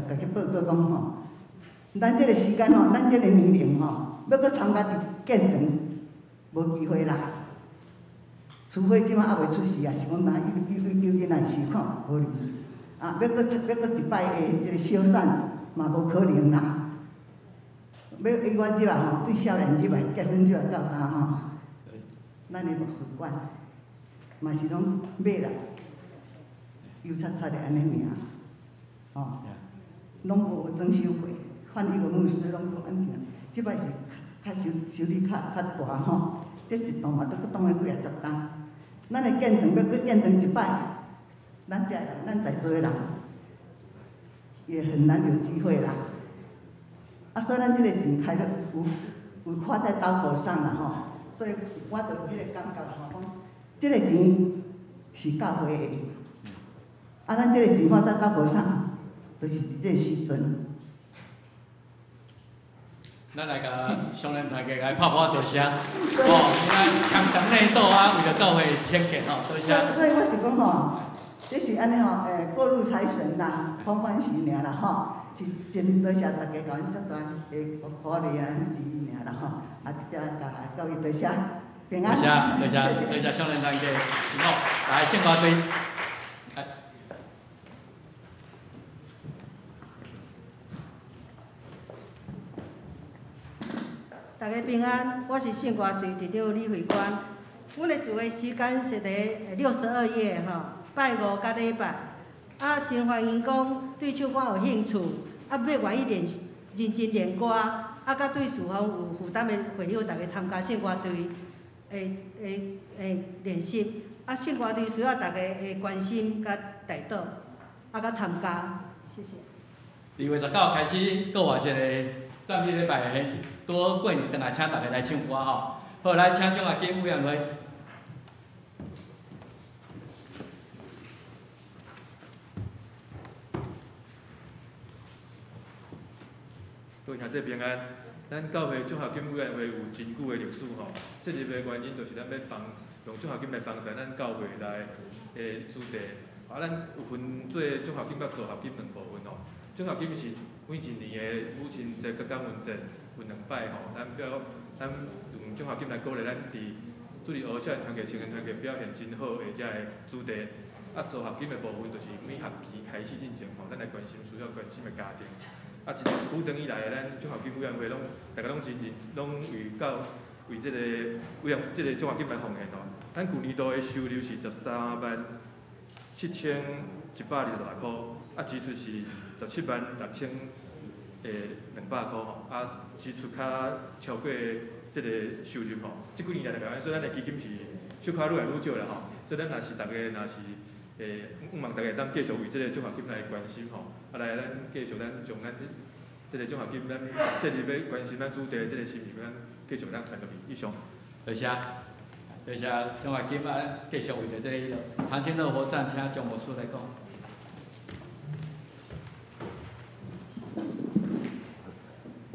共去报告讲吼，咱这个时间吼，咱这个年龄吼，欲阁参加伫建堂，无机会啦。除非这摆犹未出世啊，是讲若有囡仔时看有可能。欲阁一摆的这个小散嘛无可能啦。欲以我这摆吼，对少年这摆结婚这摆到今吼。咱的牧师馆，嘛是拢买来，油漆漆的按呢尔，吼，拢无装修过，换一个牧师拢阁按呢。这摆是较修修理较较大吼，这一栋嘛都阁当了几仔十栋。咱的建堂欲阁建堂一摆，咱遮人，咱在座的人也很难有机会啦。啊，所以咱这个钱开了有花在刀口上啦吼，所以我就有彼个感觉吼，讲这个钱是教会的，啊，咱这个钱花在刀口上，就是伫这个时阵。咱来共少年团契来拍拍多谢，哦，咱强强内斗啊，为著教会清洁吼，多谢。所以我是讲吼，这是按呢吼，过路财神啦，欢欢喜尔啦吼，是真多谢大家共阮遮大的鼓励啊，支持尔啦吼，啊，伫遮共各位多谢，平安。多谢，多谢，多谢少年团契，好，来圣歌队。大家平安，我是圣歌队队长李慧娟。阮的聚会时间是伫62页吼，拜五佮礼拜。啊，真欢迎讲对唱歌有兴趣，啊，欲愿意练认真练歌，啊，佮对事奉有负担的会友，逐家参加圣歌队的练习。啊，圣歌队需要大家的关心佮代祷，啊，佮参加。谢谢。2月19开始，阁有一个赞美礼拜的，拄好过年转来，请大家来唱歌吼。好，来请奖学金委员会。各位兄弟平安，咱教会奖学金委员会有真久的历史吼。设立的原因就是咱欲帮用奖学金来帮助咱教会内的子弟。啊，咱有分做奖学金佮助学金两部分吼。奖学金是每一年的母亲节佮感恩节有两摆吼，咱用奖学金来鼓励咱伫主日学少年团契、青年团契表现真好的遮个子弟。啊，助学金的部分就是每学期开始进前吼，咱来关心需要关心的家庭。啊，真久长以来，咱奖学金委员会拢大家拢真认，拢为教为这个委员这个奖学金来奉献吼。咱旧年度的收入是137,126箍，啊，支出是176,200箍吼，啊，支出较超过这个收入吼。这几年来来讲，所以咱的基金是小可愈来愈少啦吼。所以咱若是逐家若是希望大家会当继续为这个奖学金来关心吼，啊来咱继续咱将咱这个奖学金咱设立欲关心咱子弟的这个心意，咱继续咱传落去。以上。多谢，多谢奖学金啊，继续为著这个彼落长青乐活站，请张牧师来讲。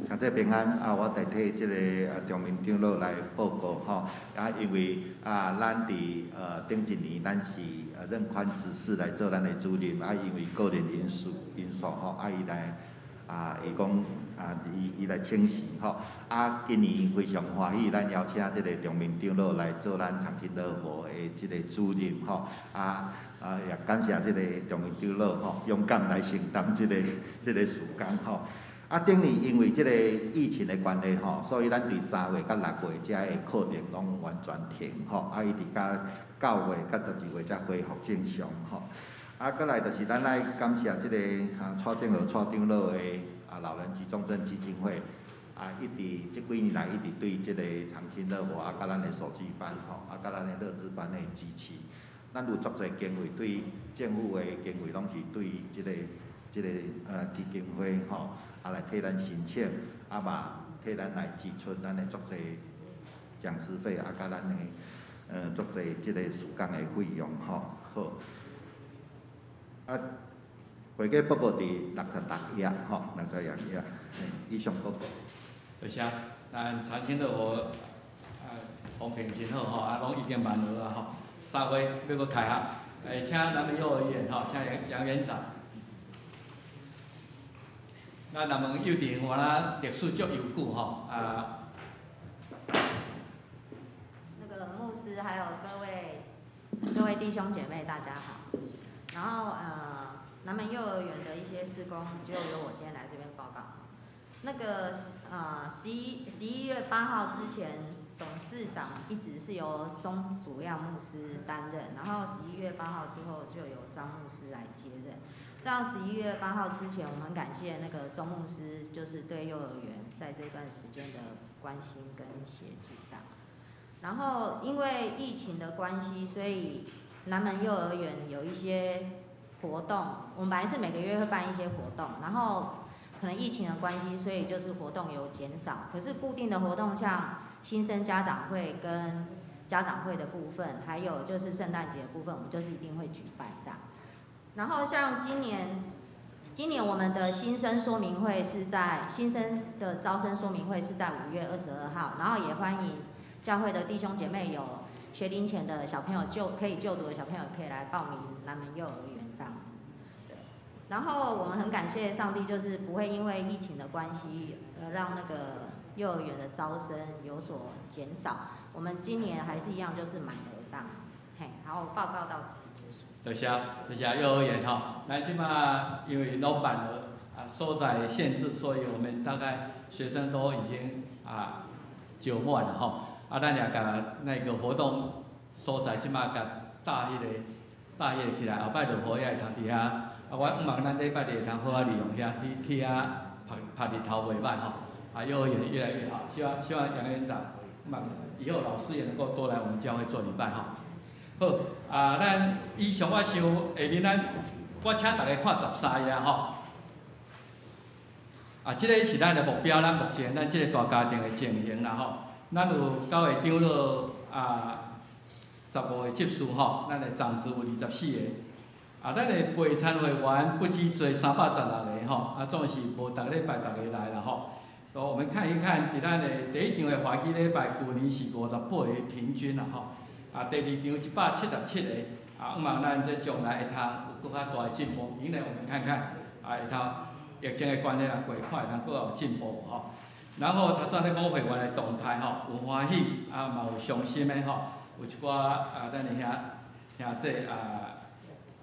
兄弟平安啊！我代替这个张明长老来报告吼啊，因为啊，咱伫顶一年咱是任宽执事来做咱的主任啊，因为个人因素吼啊，伊来啊，伊讲啊，伊来请辞吼啊，今年非常欢喜，咱邀请这个张明长老来做咱长青乐活的这个主任吼啊啊，也感谢这个张明长老吼，勇敢来承担这个事工吼。啊，顶年因为这个疫情的关系吼，所以咱伫3月佮6月遮的课程拢完全停吼，啊，一直到9月佮12月才恢复正常吼。啊，阁来就是咱爱感谢这个啊蔡正和蔡长老的啊老人及重症基金会啊，一直这几年来一直对这个长青乐活啊，佮咱的手机班吼，啊，佮咱的乐智班的支持。咱有足济经费对政府的经费拢是对这个基金会吼，啊来替咱申请，啊嘛替咱来支出咱的足济讲师费，啊，佮咱的足济这个事工的费用吼。好，啊，会计报告伫66页吼，66页，以上报告。多谢，咱长青乐活啊，风评真好吼，啊，拢已经万额啊吼。3月欲阁开学，请南门幼儿园吼，请杨园长。咱南门幼稚园原来历史足悠久吼，啊。那个牧师还有各位弟兄姐妹，大家好。然后南门幼儿园的一些事工，就由我今天来这边报告。那个11月8号之前，董事长一直是由钟祖亮牧师担任，然后11月8号之后就由张牧师来接任。这样11月8号之前，我们很感谢那个钟牧师，就是对幼儿园在这段时间的关心跟协助这样。然后因为疫情的关系，所以南门幼儿园有一些活动，我们本来是每个月会办一些活动，然后可能疫情的关系，所以就是活动有减少。可是固定的活动像新生家长会跟家长会的部分，还有就是圣诞节的部分，我们就是一定会举办这样。然后像今年，今年我们的新生说明会是在新生的招生说明会是在5月22号，然后也欢迎教会的弟兄姐妹有学龄前的小朋友就可以就读的小朋友可以来报名南门幼儿园这样子。对，然后我们很感谢上帝，就是不会因为疫情的关系，让那个幼儿园的招生有所减少。我们今年还是一样，就是满额这样子。嘿，好，我报告到此结束。多谢，多谢幼儿园吼，咱这马因为拢满额啊，所在限制，所以我们大概学生都已经啊就满了吼。啊，咱也共那个活动所在这马共搭彼个搭彼个起来，后摆落雨也会通伫遐。啊，我向望咱礼拜日会通好好利用遐去去遐曝曝日头袂䆀吼。啊，幼儿园越来越好，希望杨园长，望以后老师也能够多来我们教会做礼拜吼。好，啊，咱以上我想下面咱我请大家看13页吼。啊，这个是咱的目标，咱目前咱这个大家庭的情形啦吼。咱有9个长老啊，15个执事吼，咱的长子有24个。啊，咱的备餐会员不止济316个吼，啊，总是无逐礼拜逐个来啦吼。所以我们看一看，伫咱的第一场的华语礼拜，旧年是58个平均啦吼。啊，第二场177个，啊，向望咱这将来会通有阁较大的进步。明年我们看看，啊，会通疫情的关系啊，过看会通阁有进步无吼。然后头先咧讲会员的动态吼，有欢喜啊，嘛有伤心的吼，有一寡啊，咱的兄弟啊，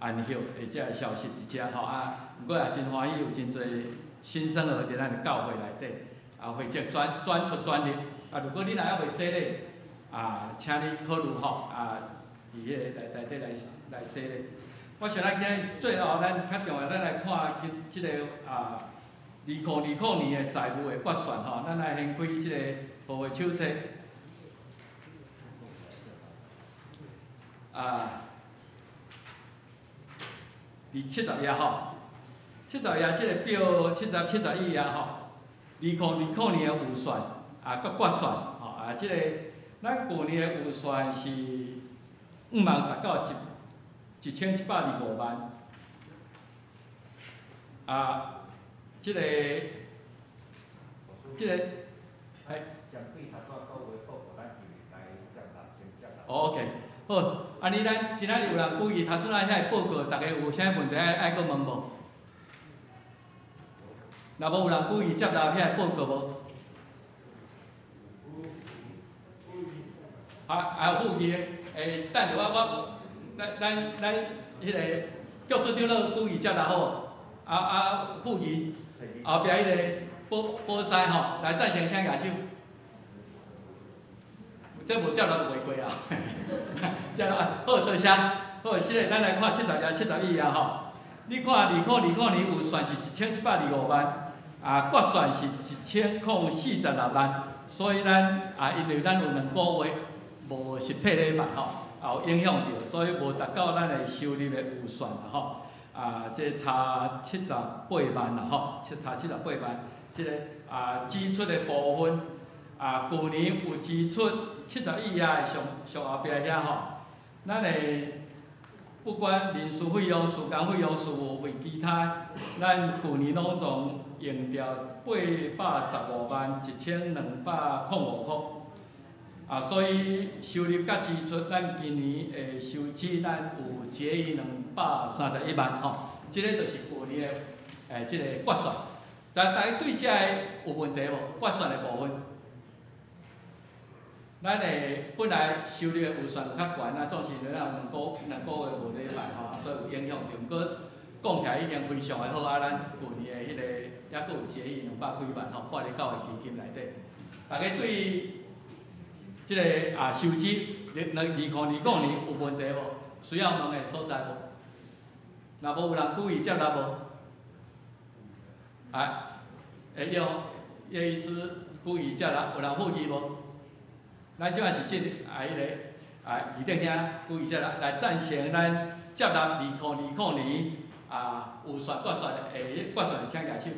安息的这个消息伫遮吼啊，毋过也真欢喜，有真济新生儿伫咱的教会内底，啊，或者转出转入，啊，如果你若犹未洗礼，啊，请你考虑吼，啊，伫彼个内底来洗礼。我想咱今日最后，咱较重要，咱来看这个啊，2020年的财务的决算吼，咱来掀开这个报会手册。啊，伫七十页吼，七十页这个表，71页吼，2020年的预算啊，佮决算吼啊，这个咱旧年的预算是向望达到1125万，啊，这个，哎。哦，OK，好，按呢咱今仔日有人举伊头拄仔遐个报告，大家有啥问题爱阁问无？若无有人举伊接纳遐个报告无？啊啊，有附议的，欸，等下我咱彼个局处长老举伊接纳好无？啊啊，附议后壁彼个保保师吼，来赞成请举手。这无接纳就袂过啊。接纳好，多谢。好，是的，咱来看70页、71页吼。你看2020年预算是1725万，啊，决算是1046万，所以咱啊，因为咱有2个月无实体礼拜吼，也有影响著，所以无达到咱的收入的预算啦吼。啊，这差78万啦吼，差七十八万。这个啊支出的部分，啊，旧年有支出71页的上上后壁遐吼，咱的不管人事费用、时工费用、事务费、其他，咱旧年拢总用掉815万1205块。啊，所以收入佮支出，咱今年的收支，咱有结余231万吼，这个就是旧年的这个决算。但大家对这个有问题无？决算的部分，咱的本来收入的预算有较悬，啊，总是咱有两个月无礼拜吼，所以有影响著。毋过讲起来已经非常的好，啊，咱旧年的彼个犹阁有结余200几万吼，拨伫教会基金内底。大家对這个啊收支，2025年有問題無？需要問的所在無？若無有人故意接納無？啊，會用葉醫師故意接納，有人附議無？咱這擺是進啊，彼個啊，二長兄故意接納來贊成咱接納2020年啊預算決算的決算，請舉手。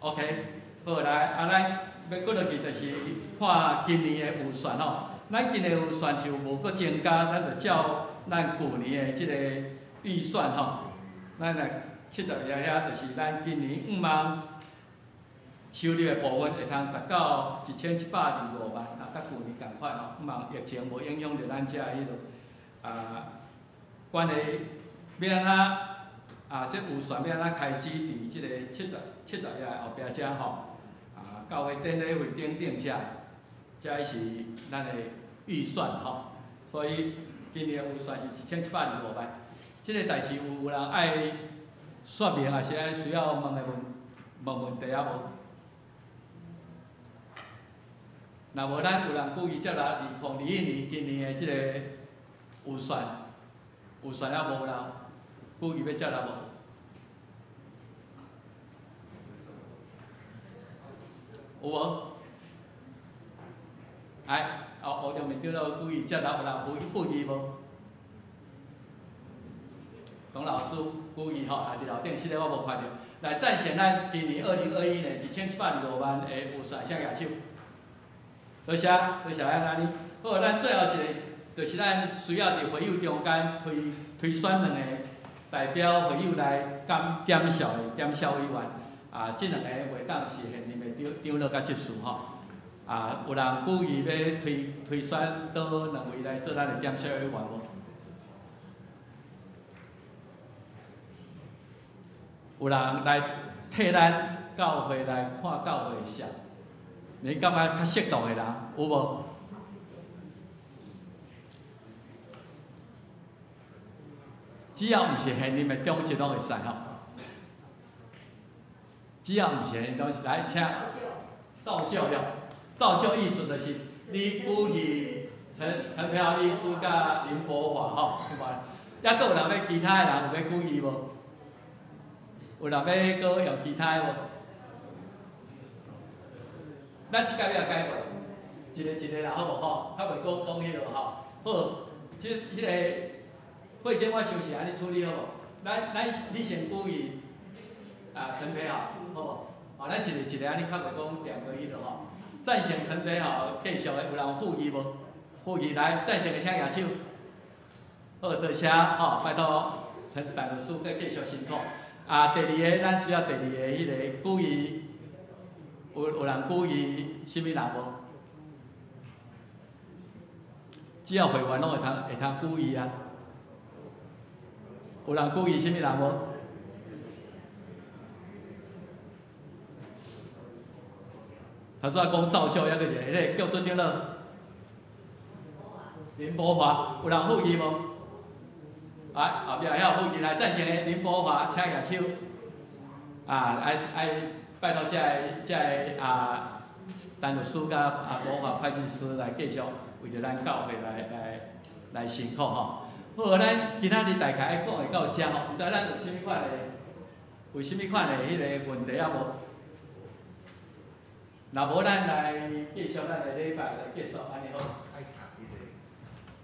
OK，好來，啊咱欲閣落去就是看今年的預算吼。咱今年預算就無閣增加，咱就照咱舊年的這个預算吼。咱來72頁遐，就是咱今年向望收入的部分會通達到1725萬，啊，佮舊年仝款吼。向望疫情無影響著咱遮彼落啊，關於欲按怎啊，這預算欲按怎開支佇這個70頁後壁遮吼，啊，教會典禮費等等遮，這是咱的預算吼。所以今年預算是1725萬。這个代誌有人愛說明，還是愛需要問的問問問題啊無？若無咱有人故意接納2021年今年的這个預算，預算猶無人故意欲接納無？有無？哎，哦，黃長面長老故意接納有人附議無？董老師故意吼，啊，佇樓頂，這个我無看著。來贊成咱今年2021年1725萬的預算，請舉手。多謝，多謝咱按呢。好，咱最後一个就是咱需要佇會友中間推選兩個代表會友來檢視的檢視委員。啊，這兩个袂當是現任的長老佮執事吼。啊，有人故意欲推選佗兩位來做咱的檢視委員無？有人來替咱教會來看教會的數？你感覺較適當的人有無？只要毋是現任的長執攏會使吼。只要毋是現任長執，來請造就了，造就意思就是你故意陳培豪醫師佮林柏華吼，抑閣有人欲其他的人有欲故意無？有人欲閣用其他的無？咱這擺欲改無？一個一個啦，好無吼？較袂講講彼落吼。好，這彼个慧娟，我想是按呢處理好無？咱你先故意啊，陳培豪，好無？啊，咱一個一個按呢較袂講兩個彼落吼。贊成陳培豪繼續的，有人附議無？附議來，贊成的請舉手。好，多謝吼，拜託陳大律師閣繼續辛苦。啊，第二个，咱需要第二个彼个故意。有人故意啥物人無？只要會員攏會通故意啊。有人故意啥物人無？頭拄仔講造就抑閣一個，彼個叫做長老林柏華，有人附議無？啊，後壁遐有附議來贊成的林柏華，請舉手。啊，愛。拜託這个啊，陳律師佮啊柏華會計師來繼續為著咱教會來辛苦吼。好，咱今仔日大概愛講會到遮吼，毋知咱有啥物款的，有啥物款的彼个問題抑無？若無，咱來繼續咱的禮拜來結束，按呢好。愛讀彼个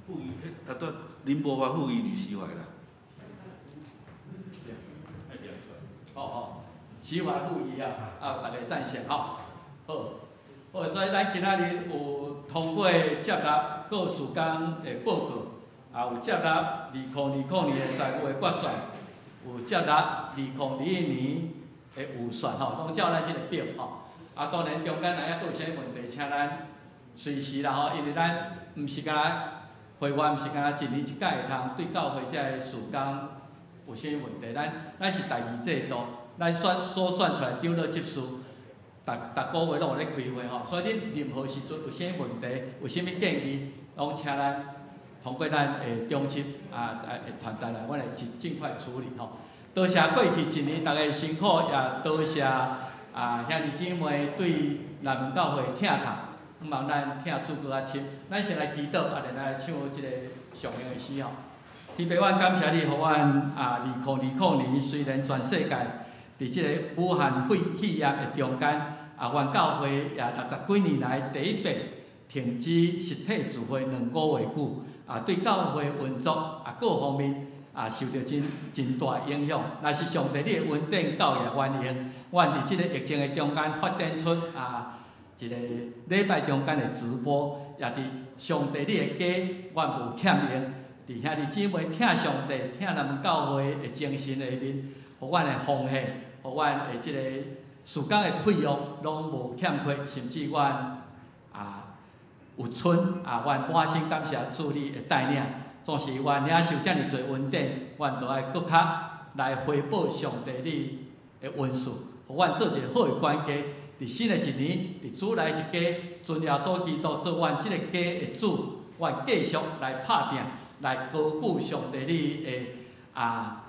附議，彼拄仔林柏華附議呂時懷啦。好好。時懷附議啊，啊，大家贊成吼，好，好，所以咱今仔日有通過接納各事工的報告，也有接納2020年的財務的決算，有接納2021年的預算吼，攏照咱這個表吼。啊，當然中間若猶閣有啥物問題，請咱隨時啦吼，因為咱毋是干焦會員，毋是干焦一年一擺會通對教會這个事工有啥物問題，咱是第二制度。咱選所選出來長老執事，逐逐个月攏有咧開會吼，所以恁任何時陣有啥物問題，有啥物建議，攏請咱通過咱的長執啊團隊來，阮會盡快處理吼。多謝過去一年逐家辛苦，也多謝啊兄弟姊妹對南門教會疼痛，毋茫咱疼主閣較深。咱先來祈禱，啊，然後來唱這个上榮的詩吼。天父，阮感謝你，予阮啊，2020年雖然全世界佇這个武漢肺炎的中間，啊，阮教會也60幾年來第一遍停止實體聚會2個月久，啊，對教會運作啊各方面啊受著真真大影響。若是上帝你的恩典夠額原因，阮佇這个疫情的中間發展出啊一个禮拜中間的直播，也佇上帝你的家，阮無欠用。佇兄弟姊妹疼上帝、疼咱們教會的精神下面，予阮的奉獻，予阮的這个事工的費用攏無欠缺，甚至阮啊有剩啊，阮滿心感謝主你的帶領。總是阮領受遮爾濟恩典，阮都愛閣較來回報上帝你的恩賜，予阮做一個好的管家。佇新的一年，佇主內一家，尊耶穌基督做阮這个家的主，阮繼續來拍拚，來高舉上帝你的啊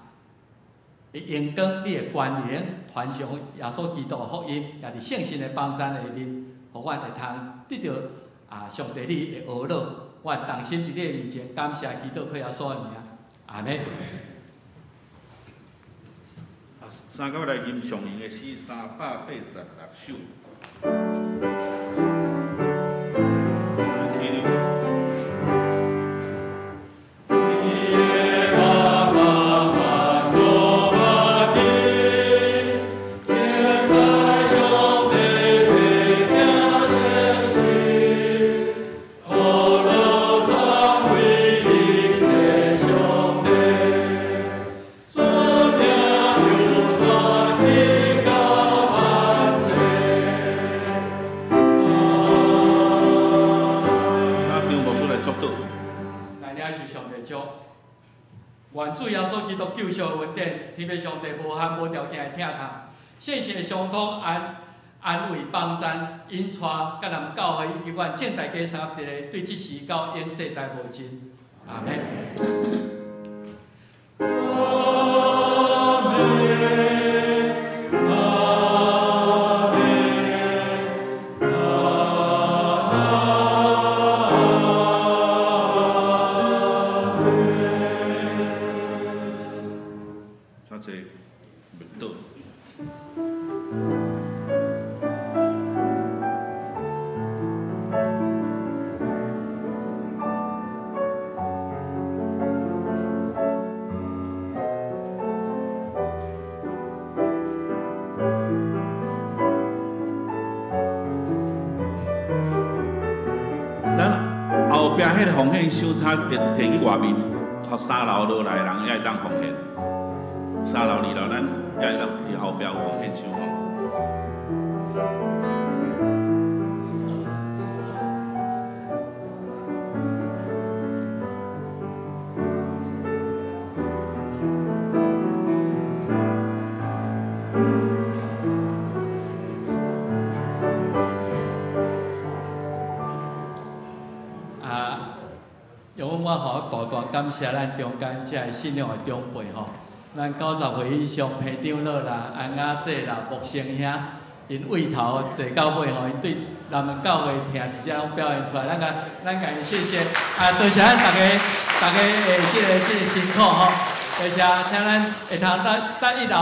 的榮光，你的權能，傳揚耶穌基督的福音，也佇聖神的幫贊下面，予阮會通得著啊上帝你的恩樂。阮同心佇你的面前感謝基督靠耶穌的名，阿們。三九來吟上榮的詩386首。救贖恩典，天父上帝無限無條件的疼痛，聖神的相通安安慰幫贊引帶，佮咱教會以及阮正大家三合一个，對這時到永世代無盡。阿們。他會提去外面，予三樓落來的人也會當奉獻。三樓、二樓，咱也會當佇後壁有奉獻箱吼。感謝咱中間這个信仰的長輩吼，咱90歲以上彭長老啦、安雅姐啦、木生兄，𪜶位頭坐到尾吼，𪜶對咱們教會疼佇遮攏表現出來，咱共咱共𪜶謝謝。啊，多謝咱大家大家的這個辛苦吼，多謝，請咱會通佇一樓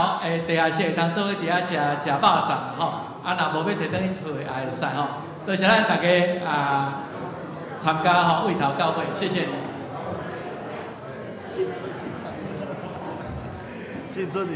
地下室會通做伙佇遐食食肉粽吼，啊，若無欲提轉去厝的也會使吼。多謝咱大家啊參加吼位頭教會，謝謝你。新春愉。